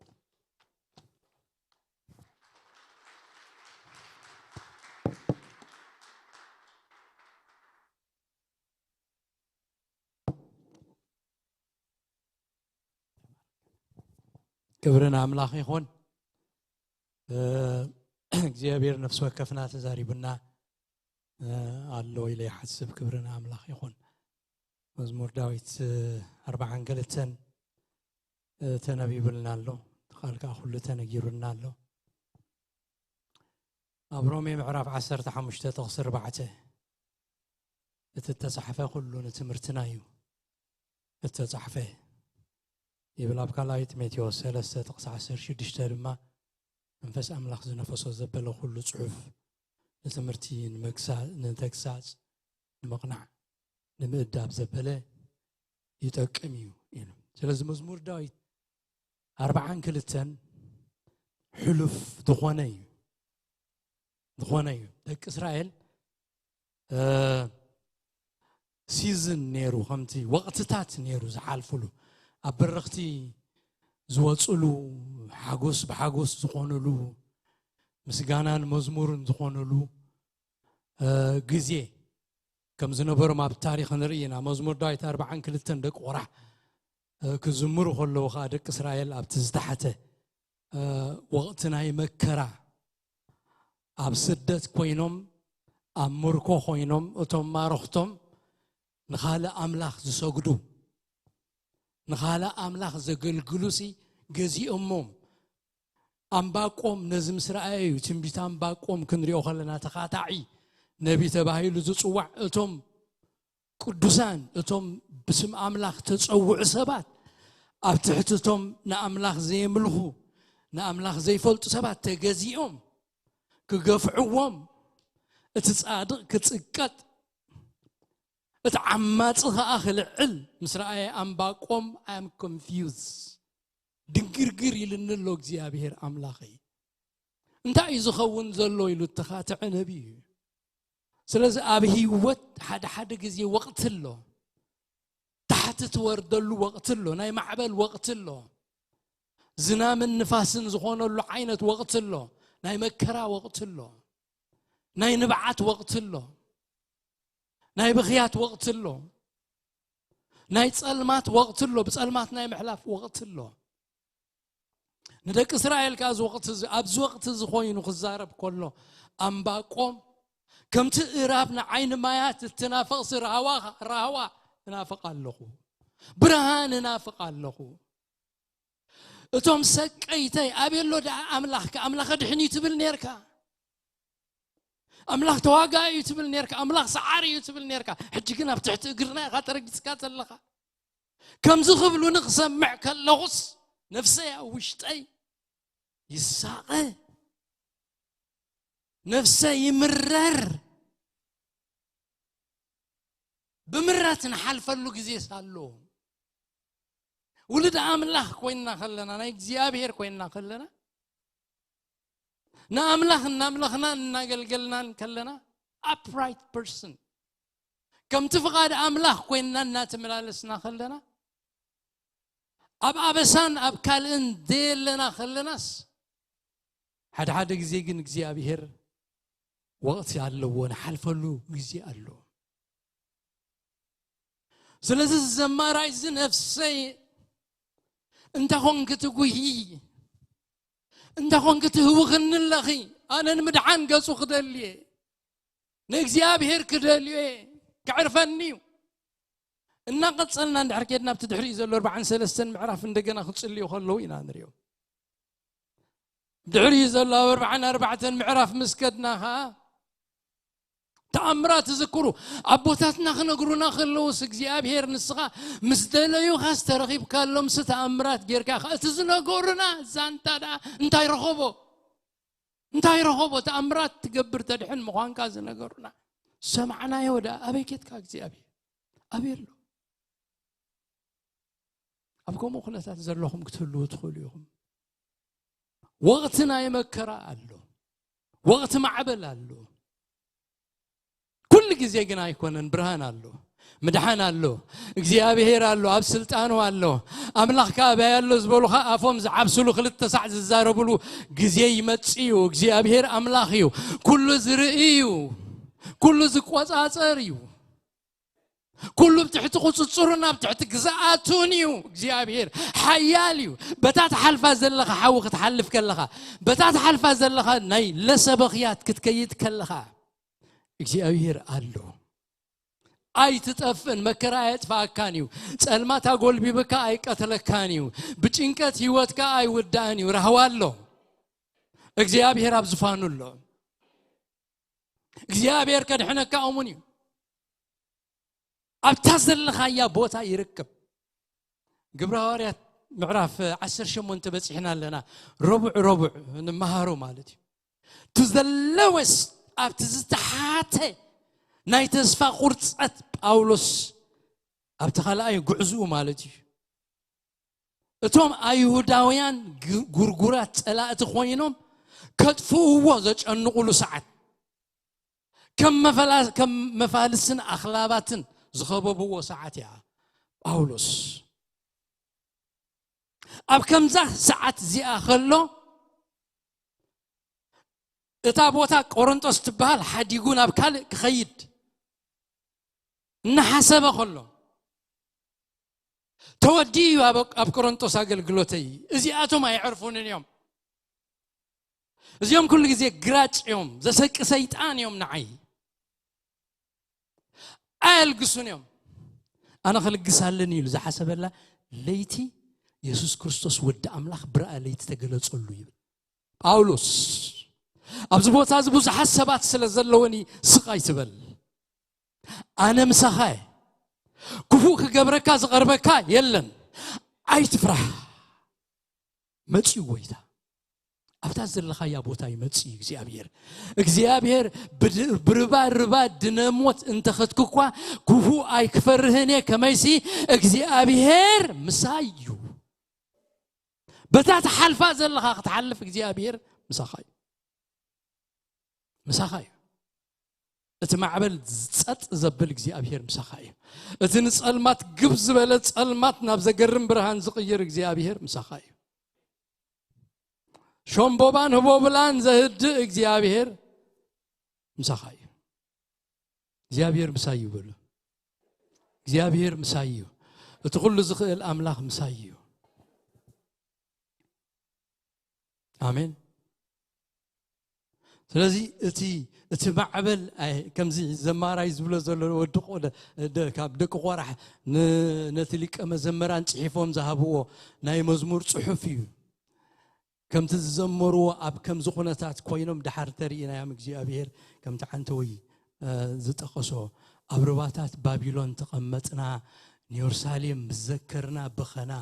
ክብሪ ንኣምላኽ ይኹን። እግዚኣብሔር ነፍሲ ወከፍና ተዛሪቡና ኣሎ ኢለ ይሓስብ። ክብሪ ንኣምላኽ ይኹን። መዝሙር ዳዊት ኣርባዓን ክልተን ተነቢቡልና ኣሎ። ቃል ከዓ ኩሉ ተነጊሩና ኣሎ። ኣብ ሮሜ ምዕራፍ ዓሰርተ ሓሙሽተ ጥቕሲ ኣርባዕተ እቲ እተጻሕፈ ኩሉ ንትምህርትና እዩ እተጻሕፈ ይብል። ኣብ ካልኣይ ጢሞቴዎስ ሰለስተ ጥቕሲ ዓሰርተ ሽዱሽተ ድማ መንፈስ ኣምላኽ ዝነፈሶ ዘበለ ኩሉ ጽሑፍ ንትምህርቲ፣ ንመግሳ-፣ ንተግሳጽ፣ ንምቕናዕ፣ ንምእዳብ ዘበለ ይጠቅም እዩ ኢሉ። ስለዚ መዝሙር ዳዊት ኣርባዓን ክልተን ሕሉፍ ዝኾነ እዩ ዝኾነ እዩ። ደቂ እስራኤል ሲዝን ነይሩ፣ ከምቲ ወቕትታት ነይሩ ዝሓልፍሉ፣ ኣብ በረኽቲ ዝወፅሉ፣ ሓጎስ ብሓጎስ ዝኾኑሉ፣ ምስጋናን መዝሙርን ዝኾኑሉ ግዜ ከም ዝነበሮም ኣብ ታሪኽ ንርኢ ኢና። መዝሙር ዳዊት ኣርባዓን ክልተን ደቂ ቆራሕ ክዝምሩ ከለዉ ከዓ ደቂ እስራኤል ኣብቲ ዝተሓተ ወቕቲ ናይ መከራ ኣብ ስደት ኮይኖም ኣብ ምርኮ ኮይኖም እቶም ማረኽቶም ንኻልእ ኣምላኽ ዝሰግዱ ንኻልእ ኣምላኽ ዘገልግሉ ሲ ገዚኦሞም። ኣምባቆም ነዚ ምስ ረኣየ እዩ ትንቢት ኣምባቆም ክንሪኦ ከለና ተኻታዒ ነቢ ተባሂሉ ዝፅዋዕ እቶም ቅዱሳን እቶም ብስም ኣምላኽ ተፀውዑ ሰባት ኣብ ትሕቲ እቶም ንኣምላኽ ዘየምልኹ ንኣምላኽ ዘይፈልጡ ሰባት ተገዚኦም ክገፍዕዎም እቲ ፃድቕ ክፅቀጥ እቲ ዓማፂ ከዓ ክልዕል ምስ ረኣየ ኣምባቆም ኣም ኮንፊውዝ ድንግርግር ኢልኒ ኣሎ እግዚኣብሔር ኣምላኸይ እንታይ እዩ ዝኸውን ዘሎ ኢሉ እተኻትዐ ነቢ እዩ ስለዚ ኣብ ህይወት ሓደ ሓደ ግዜ ወቕቲ ኣሎ ታሕቲ ትወርደሉ ወቕቲ ኣሎ ናይ ማዕበል ወቕቲ ኣሎ ዝናምን ንፋስን ዝኾነሉ ዓይነት ወቕቲ ኣሎ ናይ መከራ ወቕቲ ኣሎ ናይ ንብዓት ወቕቲ ኣሎ ናይ ብኽያት ወቕቲ ኣሎ ናይ ጸልማት ወቕቲ ኣሎ ብጸልማት ናይ ምሕላፍ ወቕቲ ኣሎ ንደቂ እስራኤል ከኣ ኣብዚ ወቕቲ እዚ ኣብዚ ወቕቲ እዚ ኮይኑ ክዛረብ ከሎ ኣምባቆም ከምቲ እራብ ንዓይኒ ማያት እትናፍቕሲ ራህዋ ራህዋ እናፍቕ ኣለኹ ብርሃን እናፍቕ ኣለኹ እቶም ሰቀይተይ ኣበሎ ደኣ ኣምላኽካ ኣምላኸ ድሕን እዩ ትብል ነርካ ኣምላኽ ተዋጋኢ እዩ ትብል ነርካ ኣምላኽ ሰዓሪ እዩ ትብል ነርካ ሕጂ ግን ኣብ ትሕቲ እግርና ኢኻ ተረጊጽካ ዘለኻ ከምዚ ክብሉኒ ክሰምዕ ከለኹስ ነፍሰይ ኣብ ውሽጠይ ይሳቐ ነፍሰይ ይምረር ብምረት ንሓልፈሉ ግዜ ኣሎ ውሉድ ኣምላኽ ኮይንና ከለና ናይ እግዚኣብሔር ኮይንና ከለና ንኣምላኽ እናምለኽናን እናገልገልናን ከለና upright person ከምቲ ፍቓድ ኣምላኽ ኮይንና እናተመላለስና ከለና ኣብ ኣበሳን ኣብ ካልእን ዘየለና ከለናስ ሓደ ሓደ ግዜ ግን እግዚኣብሔር ወቕቲ ኣለዎ ንሓልፈሉ ግዜ ኣሎ ስለዚ ዘማራይ እዚ ነፍሰይ እንተ ኾንኪ ትጉሂ እንተ ኾንኪ ትህውኽኒ ኣለኺ ኣነ ንምድሓን ገጹ ክደልየ ንእግዚኣብሔር ክደልዮ እየ ከዕርፈኒ እዩ እናቐጸልና እንድሕር ኬድና ኣብቲ ድሕሪኡ ዘሎ ኣርባዓን ሰለስተን ምዕራፍ እንደገና ክጽልዩ ከለዉ ኢና ንሪኦ ድሕሪኡ ዘሎ ኣብ ኣርባዓን ኣርባዕተን ምዕራፍ ምስ ከድና ኸዓ ተኣምራት ትዝክሩ ኣቦታትና ክነግሩና ከለውስ እግዚኣብሔር ንስኻ ምስ ደለዩኻስ ተረኺብካሎምስ ተኣምራት ጌርካ ኢኻ እቲ ዝነገሩና ዛንታ ደኣ እንታይ ረኸቦ እንታይ ረኸቦ ተኣምራት ትገብር ተድሕን ምዃንካ ዝነገሩና ሰማዕናዮ ደኣ ኣበይ ኬድካ እግዚኣብሔር ኣበይ ኣሎ ኣብ ከምኡ ኩነታት ዘለኹም ክትህልዉ ትኽእሉ ኢኹም ወቕቲ ናይ መከራ ኣሎ ወቕቲ ማዕበል ኣሎ። ኩሉ ግዜ ግን ኣይኮነን፣ ብርሃን ኣሎ፣ ምድሓን ኣሎ፣ እግዚኣብሔር ኣሎ፣ ኣብ ስልጣኑ ኣሎ። ኣምላኽ ከኣ ኣበይ ኣሎ ዝበሉ ከኣ ኣፎም ዝዓብስሉ፣ ክልተ ሳዕ ዝዛረብሉ ግዜ ይመጽእ እዩ። እግዚኣብሔር ኣምላኽ እዩ፣ ኩሉ ዝርኢ እዩ፣ ኩሉ ዝቆጻጸር እዩ። ኩሉ ኣብ ትሕቲ ቁጽጽሩን ኣብ ትሕቲ ግዝኣቱን እዩ። እግዚኣብሔር ሓያል እዩ። በታ ትሓልፋ ዘለኻ ሓዊ ክትሓልፍ ከለኻ፣ በታ ትሓልፋ ዘለኻ ናይ ለሰ በኽያት ክትከይድ ከለኻ እግዚኣብሔር ኣሎ። ኣይትጠፍእን፣ መከራ ኣየጥፍኣካን እዩ። ጸልማት ኣጎልቢብካ ኣይቀተለካን እዩ። ብጭንቀት ህይወትካ ኣይውዳእን እዩ። ራህዋ ኣሎ። እግዚኣብሔር ኣብ ዝፋኑ ኣሎ። እግዚኣብሔር ከድሕነካ እሙን እዩ። ኣብታ ዘለኻያ ቦታ ይርከብ። ግብረ ሃዋርያት ምዕራፍ ዓሰርተ ሸሞንተ በጺሕና ኣለና። ረቡዕ ረቡዕ ንመሃሮ ማለት እዩ። To the lowest፣ ኣብቲ ዝተሓተ ናይ ተስፋ ቁርጸት ጳውሎስ ኣብቲ ካልኣይ ጉዕዝኡ ማለት እዩ። እቶም ኣይሁዳውያን ግ- ጉርጉራት ጸላእቲ ኮይኖም ከጥፍእዎ ዘጨንቑሉ ሰዓት፣ ከም መፈላ- ከም መፋልስን ኣኽላባትን ዝኸበብዎ ሰዓት እያ። ጳውሎስ ኣብ ከምዛ ሰዓት እዚኣ ከሎ፣ እታ ቦታ ቆሮንጦስ ትበሃል ሓዲጉ ናብ ካልእ ክኸይድ እናሓሰበ ከሎ፣ ተወዲኡ እዩ ኣብ ኣብ ቆሮንጦስ ኣገልግሎተይ። እዚኣቶም ኣይዕርፉንን እዮም። እዚኦም ኩሉ ግዜ ግራጭ እዮም፣ ዘሰቂ ሰይጣን እዮም ንዓይ። ኣየልግሱን እዮም። ኣነ ክልግስ ኣለኒ ኢሉ ዝሓሰበላ ለይቲ፣ የሱስ ክርስቶስ ወዲ ኣምላኽ ብርኣ ለይቲ ተገለጸሉ ይብል ጳውሎስ። ኣብዚ ቦታ እዚ ብዙሓት ሰባት ስለ ዘለውኒ ስቕ ኣይትበል። ኣነ ምሳኻ እየ። ክፉእ ክገብረካ ዝቐርበካ የለን። ኣይትፍራህ። መጺኡ ጎይታ። ኣብታ ዘለኻያ ቦታ ይመጽእ እዩ እግዚኣብሔር። እግዚኣብሔር ብድ- ብርባ ርባ ድነሞት እንተኸትኩኳ፣ ክፉእ ኣይክፈርህን እየ፣ ከመይሲ እግዚኣብሔር ምሳይ እዩ። በታ ትሓልፋ ዘለኻ ክትሓልፍ እግዚኣብሔር ምሳኻ እዩ። ምሳኻ እዩ። እቲ ማዕበል ጸጥ ዘብል እግዚኣብሔር ምሳኻ እዩ። እቲ ንጸልማት ግብ ዝበለ ጸልማት ናብ ዘገርም ብርሃን ዝቕይር እግዚኣብሔር ምሳኻ እዩ። ሾምቦባን ህቦብላን ዘህድእ እግዚኣብሔር ምሳኻ እዩ። እግዚኣብሔር ምሳይ እዩ በሉ። እግዚኣብሔር ምሳይ እዩ። እቲ ኩሉ ዝኽእል ኣምላኽ ምሳይ እዩ። ኣሜን። ስለዚ እቲ እቲ ማዕበል ኣይ- ከምዚ ዘማራይ ዝብሎ ዘሎ ወዲ ቆ- ደ- ደ- ካብ ደቂ ቆራሕ ን- ነቲ ሊቀ መዘምራን ጽሒፎም ዝሃብዎ ናይ መዝሙር ጽሑፍ እዩ። ከምቲ ዝዘመርዎ ኣብ ከምዚ ኩነታት ኮይኖም ድሓር ተርእናዮም እግዚኣብሔር ከምቲ ዓንተወይ እ፣ ዝጠቐሶ ኣብ ርባታት ባቢሎን ተቐመጥና፣ ንየሩሳሌም ምስ ዘከርና በኸና።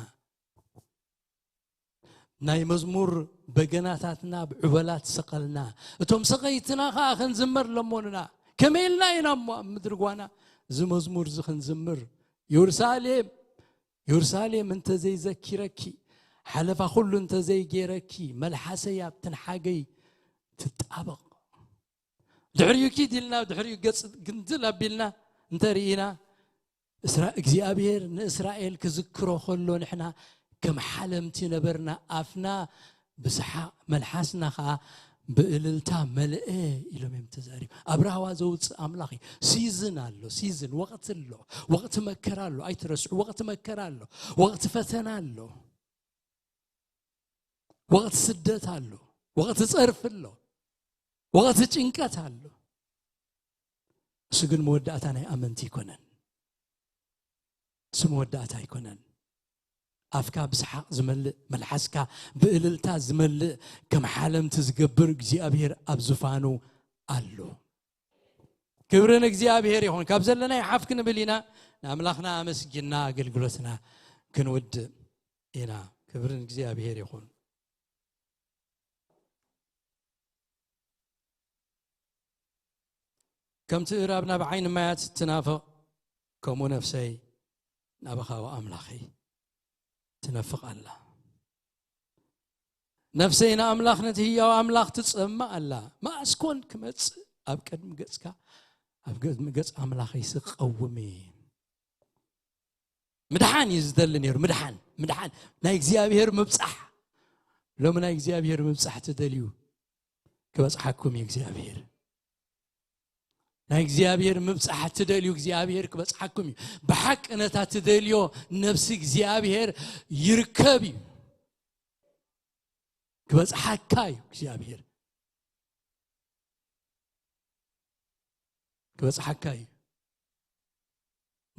ናይ መዝሙር በገናታትና ኣብ ዑበላት ሰቐልና። እቶም ሰቐይትና ኸኣ ክንዝመር ለመኑና። ከመይ ኢልና ኢና እሞ ኣብ ምድሪ ጓና እዚ መዝሙር እዚ ክንዝምር? የሩሳሌም፣ የሩሳሌም እንተዘይዘኪረኪ፣ ሓለፋ ኩሉ እንተዘይገይረኪ፣ መልሓሰይ ኣብ ትንሓገይ ትጣበቕ። ድሕሪኡ ኪድ ኢልና፣ ድሕሪኡ ገጽ ግንዝል ኣቢልና እንተርኢና፣ እስራ እግዚኣብሔር ንእስራኤል ክዝክሮ ከሎ ንሕና ከም ሓለምቲ ነበርና። ኣፍና ብሰሓቕ መልሓስና ኸኣ ብእልልታ መልአ ኢሎም እዮም ተዛሪቡ። ኣብ ራህዋ ዘውፅእ ኣምላኽ እዩ። ሲዝን ኣሎ፣ ሲዝን፣ ወቕቲ ኣሎ፣ ወቕቲ መከራ ኣሎ። ኣይትረስዑ፣ ወቕቲ መከራ ኣሎ፣ ወቕቲ ፈተና ኣሎ፣ ወቕቲ ስደት ኣሎ፣ ወቕቲ ጸርፊ ኣሎ፣ ወቕቲ ጭንቀት ኣሎ። እሱ ግን መወዳእታ ናይ ኣመንቲ ኣይኮነን። እሱ መወዳእታ ኣይኮነን። ኣፍካ ብሰሓቕ ዝመልእ፣ መልሓስካ ብእልልታ ዝመልእ፣ ከም ሓለምቲ ዝገብር እግዚኣብሔር ኣብ ዙፋኑ ኣሎ። ክብሪ ንእግዚኣብሔር ይኹን። ካብ ዘለና ይሓፍ ክንብል ኢና። ንኣምላኽና ኣመስጊና ኣገልግሎትና ክንውድእ ኢና። ክብሪ ንእግዚኣብሔር ይኹን። ከምቲ እራብ ናብ ዓይኒ ማያት ትናፍቕ፣ ከምኡ ነፍሰይ ናባኻ ኣምላኸይ ትነፍቕ ኣላ። ነፍሰይ ንኣምላኽ፣ ነቲ ህያው ኣምላኽ ትጸምእ ኣላ። መኣስ ኮን ክመጽእ ኣብ ቅድሚ ገጽካ፣ ኣብ ቅድሚ ገጽ ኣምላኸይስ ክቐውም እየ? ምድሓን እዩ ዝደሊ ነይሩ። ምድሓን፣ ምድሓን፣ ናይ እግዚኣብሔር ምብጻሕ። ሎሚ ናይ እግዚኣብሔር ምብጻሕ ትደልዩ፣ ክበጽሓኩም እዩ እግዚኣብሔር። ናይ እግዚኣብሔር ምብጻሕ ትደልዩ፣ እግዚኣብሔር ክበጽሓኩም እዩ። ብሓቂ ነታ ትደልዮ ነፍሲ እግዚኣብሔር ይርከብ እዩ። ክበጽሓካ እዩ እግዚኣብሔር። ክበጽሓካ እዩ።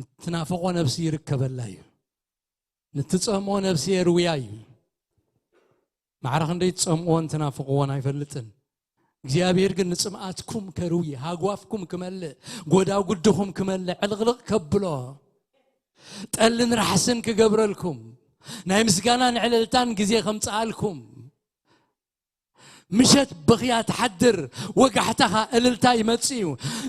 ንትናፍቆ ነፍሲ ይርከበላ እዩ። ንትጸምኦ ነፍሲ የርውያ እዩ። ማዕረ ክንደይ ትጸምኦን ትናፍቅዎን ኣይፈልጥን። እግዚኣብሔር ግን ንጽምኣትኩም ከርዊ፣ ሃጓፍኩም ክመልእ፣ ጎዳጉድኹም ክመልእ፣ ዕልቕልቕ ከብሎ፣ ጠልን ራሕስን ክገብረልኩም፣ ናይ ምስጋናን ዕልልታን ግዜ ከምጽኣልኩም፣ ምሸት ብኽያ ትሓድር፣ ወጋሕታኻ እልልታ ይመጽእ እዩ።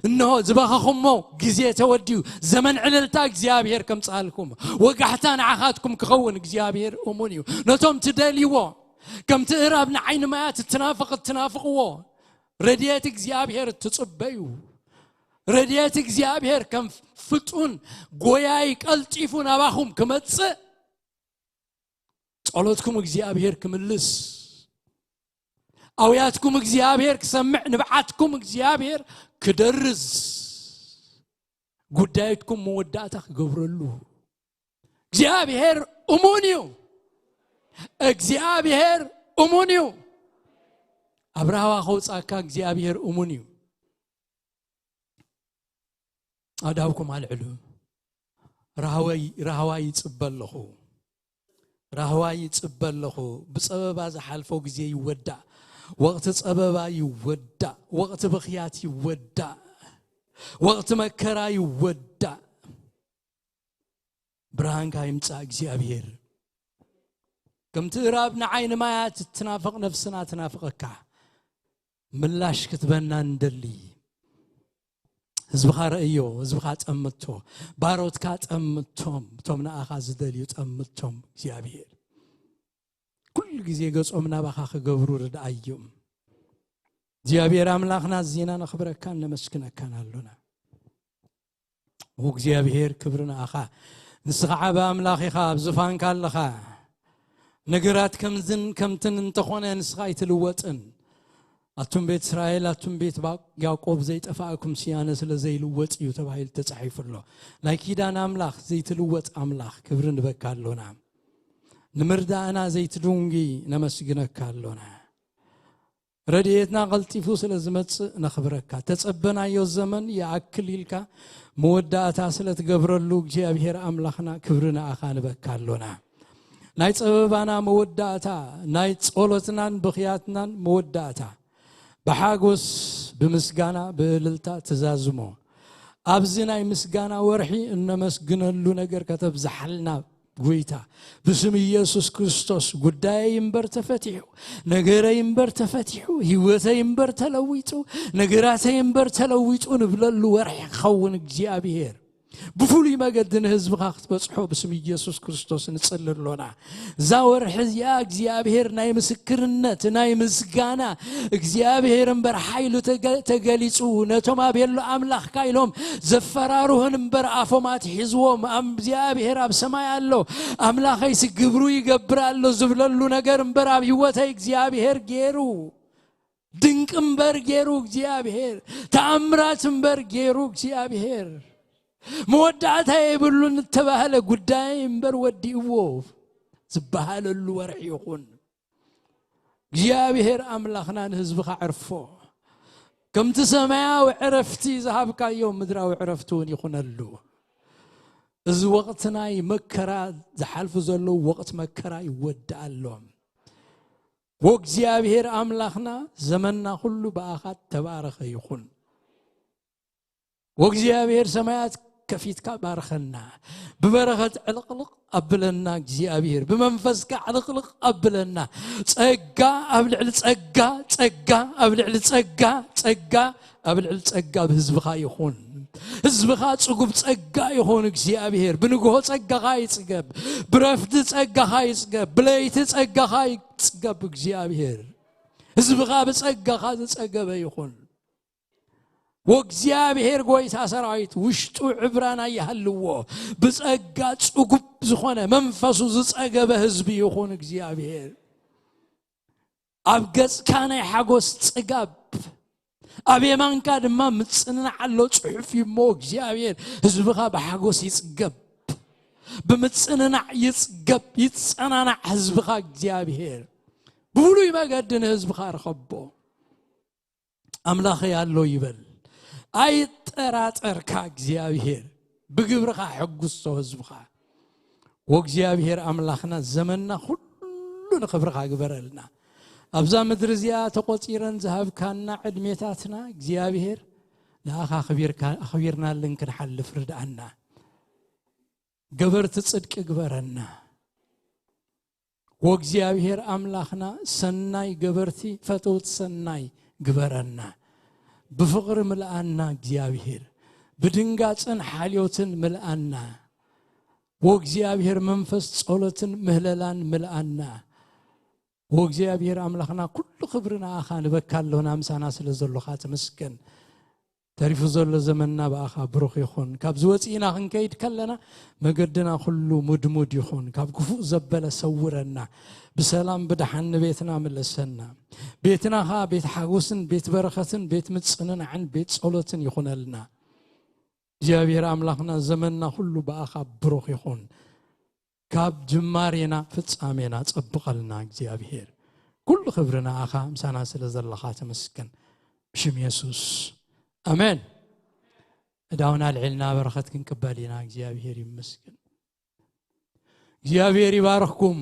እንሆ ዝበኸኹሞ ግዜ ተወዲኡ፣ ዘመን ዕልልታ እግዚኣብሔር ከምጽኣልኩም፣ ወጋሕታ ንዓኻትኩም ክኸውን እግዚኣብሔር እሙን እዩ። ነቶም ትደልይዎ፣ ከምቲ እራብ ንዓይኒ ማያት እትናፍቕ እትናፍቕዎ፣ ረድኤት እግዚኣብሔር እትጽበዩ፣ ረድኤት እግዚኣብሔር ከም ፍጡን ጎያይ ቀልጢፉ ናባኹም ክመጽእ፣ ጸሎትኩም እግዚኣብሔር ክምልስ፣ ኣውያትኩም እግዚኣብሔር ክሰምዕ፣ ንብዓትኩም እግዚኣብሔር ክደርዝ፣ ጉዳይትኩም መወዳእታ ክገብረሉ። እግዚኣብሔር እሙን እዩ። እግዚኣብሔር እሙን እዩ። ኣብ ራህዋ ከውጻካ እግዚኣብሔር እሙን እዩ። ኣዳውኩም ኣልዕሉ። ራህወይ፣ ራህዋ ይጽበ ኣለኹ። ራህዋ ይጽበ ኣለኹ። ብጸበባ ዝሓልፎ ግዜ ይወዳእ። ወቕቲ ጸበባ ይወዳእ። ወቕቲ ብኽያት ይወዳእ። ወቕቲ መከራ ይወዳእ። ብርሃንካ ይምጻእ እግዚኣብሔር። ከምቲ እራብ ንዓይኒ ማያት ትናፍቕ ነፍስና ትናፍቐካ። ምላሽ ክትበና እንደሊ። ህዝብኻ ረእዮ፣ ህዝብኻ ጠምቶ፣ ባሮትካ ጠምቶም፣ እቶም ንኣኻ ዝደልዩ ጠምቶም። እግዚኣብሔር ኩሉ ግዜ ገጾም ናባኻ ክገብሩ ርድኣዮም። እግዚኣብሔር ኣምላኽና፣ ኣዚና ነኽብረካን ነመስግነካን ኣሎና። እግዚኣብሔር ክብሪ ንኣኻ። ንስኻ ዓቢ ኣምላኽ ኢኻ፣ ኣብ ዙፋንካ ኣለኻ። ነገራት ከምዝን ከምትን እንተኾነ ንስኻ ኣይትልወጥን። ኣቱም ቤት እስራኤል፣ ኣቱም ቤት ባ-፣ ያዕቆብ ዘይጠፋእኩም ስያነ ስለ ዘይልወጥ እዩ ተባሂሉ ተጻሒፉ ኣሎ። ናይ ኪዳን ኣምላኽ፣ ዘይትልወጥ ኣምላኽ፣ ክብሪ ንበካ ኣሎና። ንምርዳእና ዘይትድንጉ ነመስግነካ ኣሎና። ረድኤትና ቀልጢፉ ስለ ዝመጽእ ነኽብረካ። ተጸበናዮ ዘመን ይኣክል ኢልካ መወዳእታ ስለ ትገብረሉ እግዚኣብሔር ኣምላኽና ክብሪ ንኣኻ ንበካ ኣሎና። ናይ ጸበባና መወዳእታ፣ ናይ ጸሎትናን ብኽያትናን መወዳእታ ብሓጎስ፣ ብምስጋና፣ ብእልልታ ትዛዝሞ። ኣብዚ ናይ ምስጋና ወርሒ እነመስግነሉ ነገር ከተብዝሓልና ጎይታ፣ ብስም ኢየሱስ ክርስቶስ ጉዳየይ እምበር ተፈቲሑ፣ ነገረይ እምበር ተፈቲሑ፣ ህይወተይ እምበር ተለዊጡ፣ ነገራተይ እምበር ተለዊጡ ንብለሉ ወርሒ ክኸውን እግዚኣብሔር ብፍሉይ መገዲ ንህዝብኻ ክትበጽሖ ብስም ኢየሱስ ክርስቶስ ንጽሊ ኣሎና። እዛ ወርሒ እዚኣ እግዚኣብሔር ናይ ምስክርነት፣ ናይ ምስጋና እግዚኣብሔር እምበር ሓይሉ ተገ-፣ ተገሊጹ ነቶም ኣቤሎ ኣምላኽካ ኢሎም ዘፈራርሁን እምበር ኣፎም ኣትሒዝዎም፣ ኣም-፣ እግዚኣብሔር ኣብ ሰማይ ኣሎ፣ ኣምላኸይሲ ግብሩ ይገብር ኣሎ ዝብለሉ ነገር እምበር ኣብ ህይወተይ እግዚኣብሔር ገይሩ፣ ድንቂ እምበር ገይሩ እግዚኣብሔር፣ ተኣምራት እምበር ገይሩ እግዚኣብሔር፣ መወዳእታ የብሉን እተባህለ ጉዳይ እምበር ወዲእዎ ዝበሃለሉ ወርሒ ይኹን። እግዚኣብሔር ኣምላኽና ንህዝብኻ ዕርፎ፣ ከምቲ ሰማያዊ ዕረፍቲ ዝሃብካዮ ምድራዊ ዕረፍቲ እውን ይኹነሉ። እዚ ወቕቲ ናይ መከራ ዝሓልፉ ዘለዉ ወቕቲ መከራ ይወዳእ ኣሎ። ወእግዚኣብሔር ኣምላኽና ዘመንና ኩሉ ብኣኻ ተባረኸ ይኹን። ወእግዚኣብሔር ሰማያት ከፊትካ ባርኸና። ብበረኸት ዕልቕልቕ ኣብለና እግዚኣብሔር። ብመንፈስካ ዕልቕልቕ ኣብለና። ጸጋ ኣብ ልዕሊ ጸጋ፣ ጸጋ ኣብ ልዕሊ ጸጋ፣ ጸጋ ኣብ ልዕሊ ጸጋ ብህዝብኻ ይኹን። ህዝብኻ ጽጉብ ጸጋ ይኹን እግዚኣብሔር። ብንግሆ ጸጋኻ ይጽገብ፣ ብረፍዲ ጸጋኻ ይጽገብ፣ ብለይቲ ጸጋኻ ይጽገብ እግዚኣብሔር። ህዝብኻ ብጸጋኻ ዝጸገበ ይኹን። ወእግዚኣብሔር ጎይታ ሰራዊት ውሽጡ ዕብራና ይሃልዎ፣ ብጸጋ ጽጉብ ዝኾነ መንፈሱ ዝጸገበ ህዝቢ ይኹን እግዚኣብሔር። ኣብ ገጽካ ናይ ሓጎስ ጽጋብ፣ ኣብ የማንካ ድማ ምጽንናዕ ኣሎ። ጽሑፍ እዩ እሞ እግዚኣብሔር ህዝብኻ ብሓጎስ ይጽገብ፣ ብምጽንናዕ ይጽገብ፣ ይጸናናዕ ህዝብኻ እግዚኣብሔር። ብፍሉይ መገዲ ንህዝብኻ ርኸቦ። ኣምላኸይ ኣሎ ይበል። ኣይጠራጠርካ እግዚኣብሔር ብግብርኻ ሕጉሶ ህዝብኻ። ወእግዚኣብሔር ኣምላኽና ዘመንና ኩሉ ንኽብርኻ ግበረልና። ኣብዛ ምድሪ እዚኣ ተቖጺረን ዝሃብካና ዕድሜታትና እግዚኣብሔር ንኣኻ ኣኽቢርካ-፣ ኣኽቢርናልን ክንሓልፍ ርድኣና። ገበርቲ ጽድቂ ግበረና። ወእግዚኣብሔር ኣምላኽና ሰናይ ገበርቲ ፈተውት ሰናይ ግበረና። ብፍቕሪ ምልኣና እግዚኣብሔር። ብድንጋጽን ሓልዮትን ምልኣና። ወእግዚኣብሔር መንፈስ ጸሎትን ምህለላን ምልኣና። ወእግዚኣብሔር ኣምላኽና ኩሉ ክብሪ ንኣኻ ንበካ ኣሎና ምሳና ስለ ዘሎኻ ተመስገን። ተሪፉ ዘሎ ዘመንና ብኣኻ ብሩኽ ይኹን። ካብ ዝወፅእና ክንከይድ ከለና መገድና ኩሉ ሙድሙድ ይኹን። ካብ ክፉእ ዘበለ ሰውረና። ብሰላም ብደሓን ንቤትና ምለሰና። ቤትና ኸዓ ቤት ሓጎስን ቤት በረኸትን ቤት ምጽንናዕን ቤት ጸሎትን ይኹነልና። እግዚኣብሔር ኣምላኽና ዘመንና ኩሉ ብኣኻ ብሩኽ ይኹን። ካብ ጅማሬና ፍጻሜና ጸብቐልና እግዚኣብሔር። ኩሉ ክብሪ ንኣኻ ምሳና ስለ ዘለኻ ተመስገን። ብሽም የሱስ ኣሜን። እዳውና ኣልዒልና በረኸት ክንቅበል ኢና። እግዚኣብሔር ይመስገን። እግዚኣብሔር ይባርኽኩም።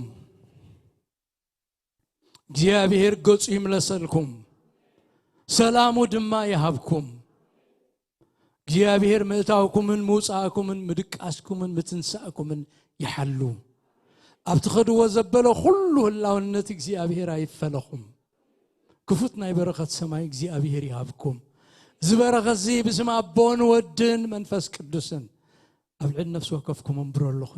እግዚኣብሔር ገጹ ይምለሰልኩም፣ ሰላሙ ድማ ይሃብኩም። እግዚኣብሔር ምእታውኩምን ምውጻእኩምን ምድቃስኩምን ምትንሳእኩምን ይሓሉ። ኣብ ትኸድዎ ዘበለ ኩሉ ህላውነት እግዚኣብሔር ኣይፈለኹም። ክፉት ናይ በረኸት ሰማይ እግዚኣብሔር ይሃብኩም። እዚ በረኸት እዚ ብስም ኣቦን ወድን መንፈስ ቅዱስን ኣብ ልዕሊ ነፍሲ ወከፍኩም እምብሮ ኣለኹ።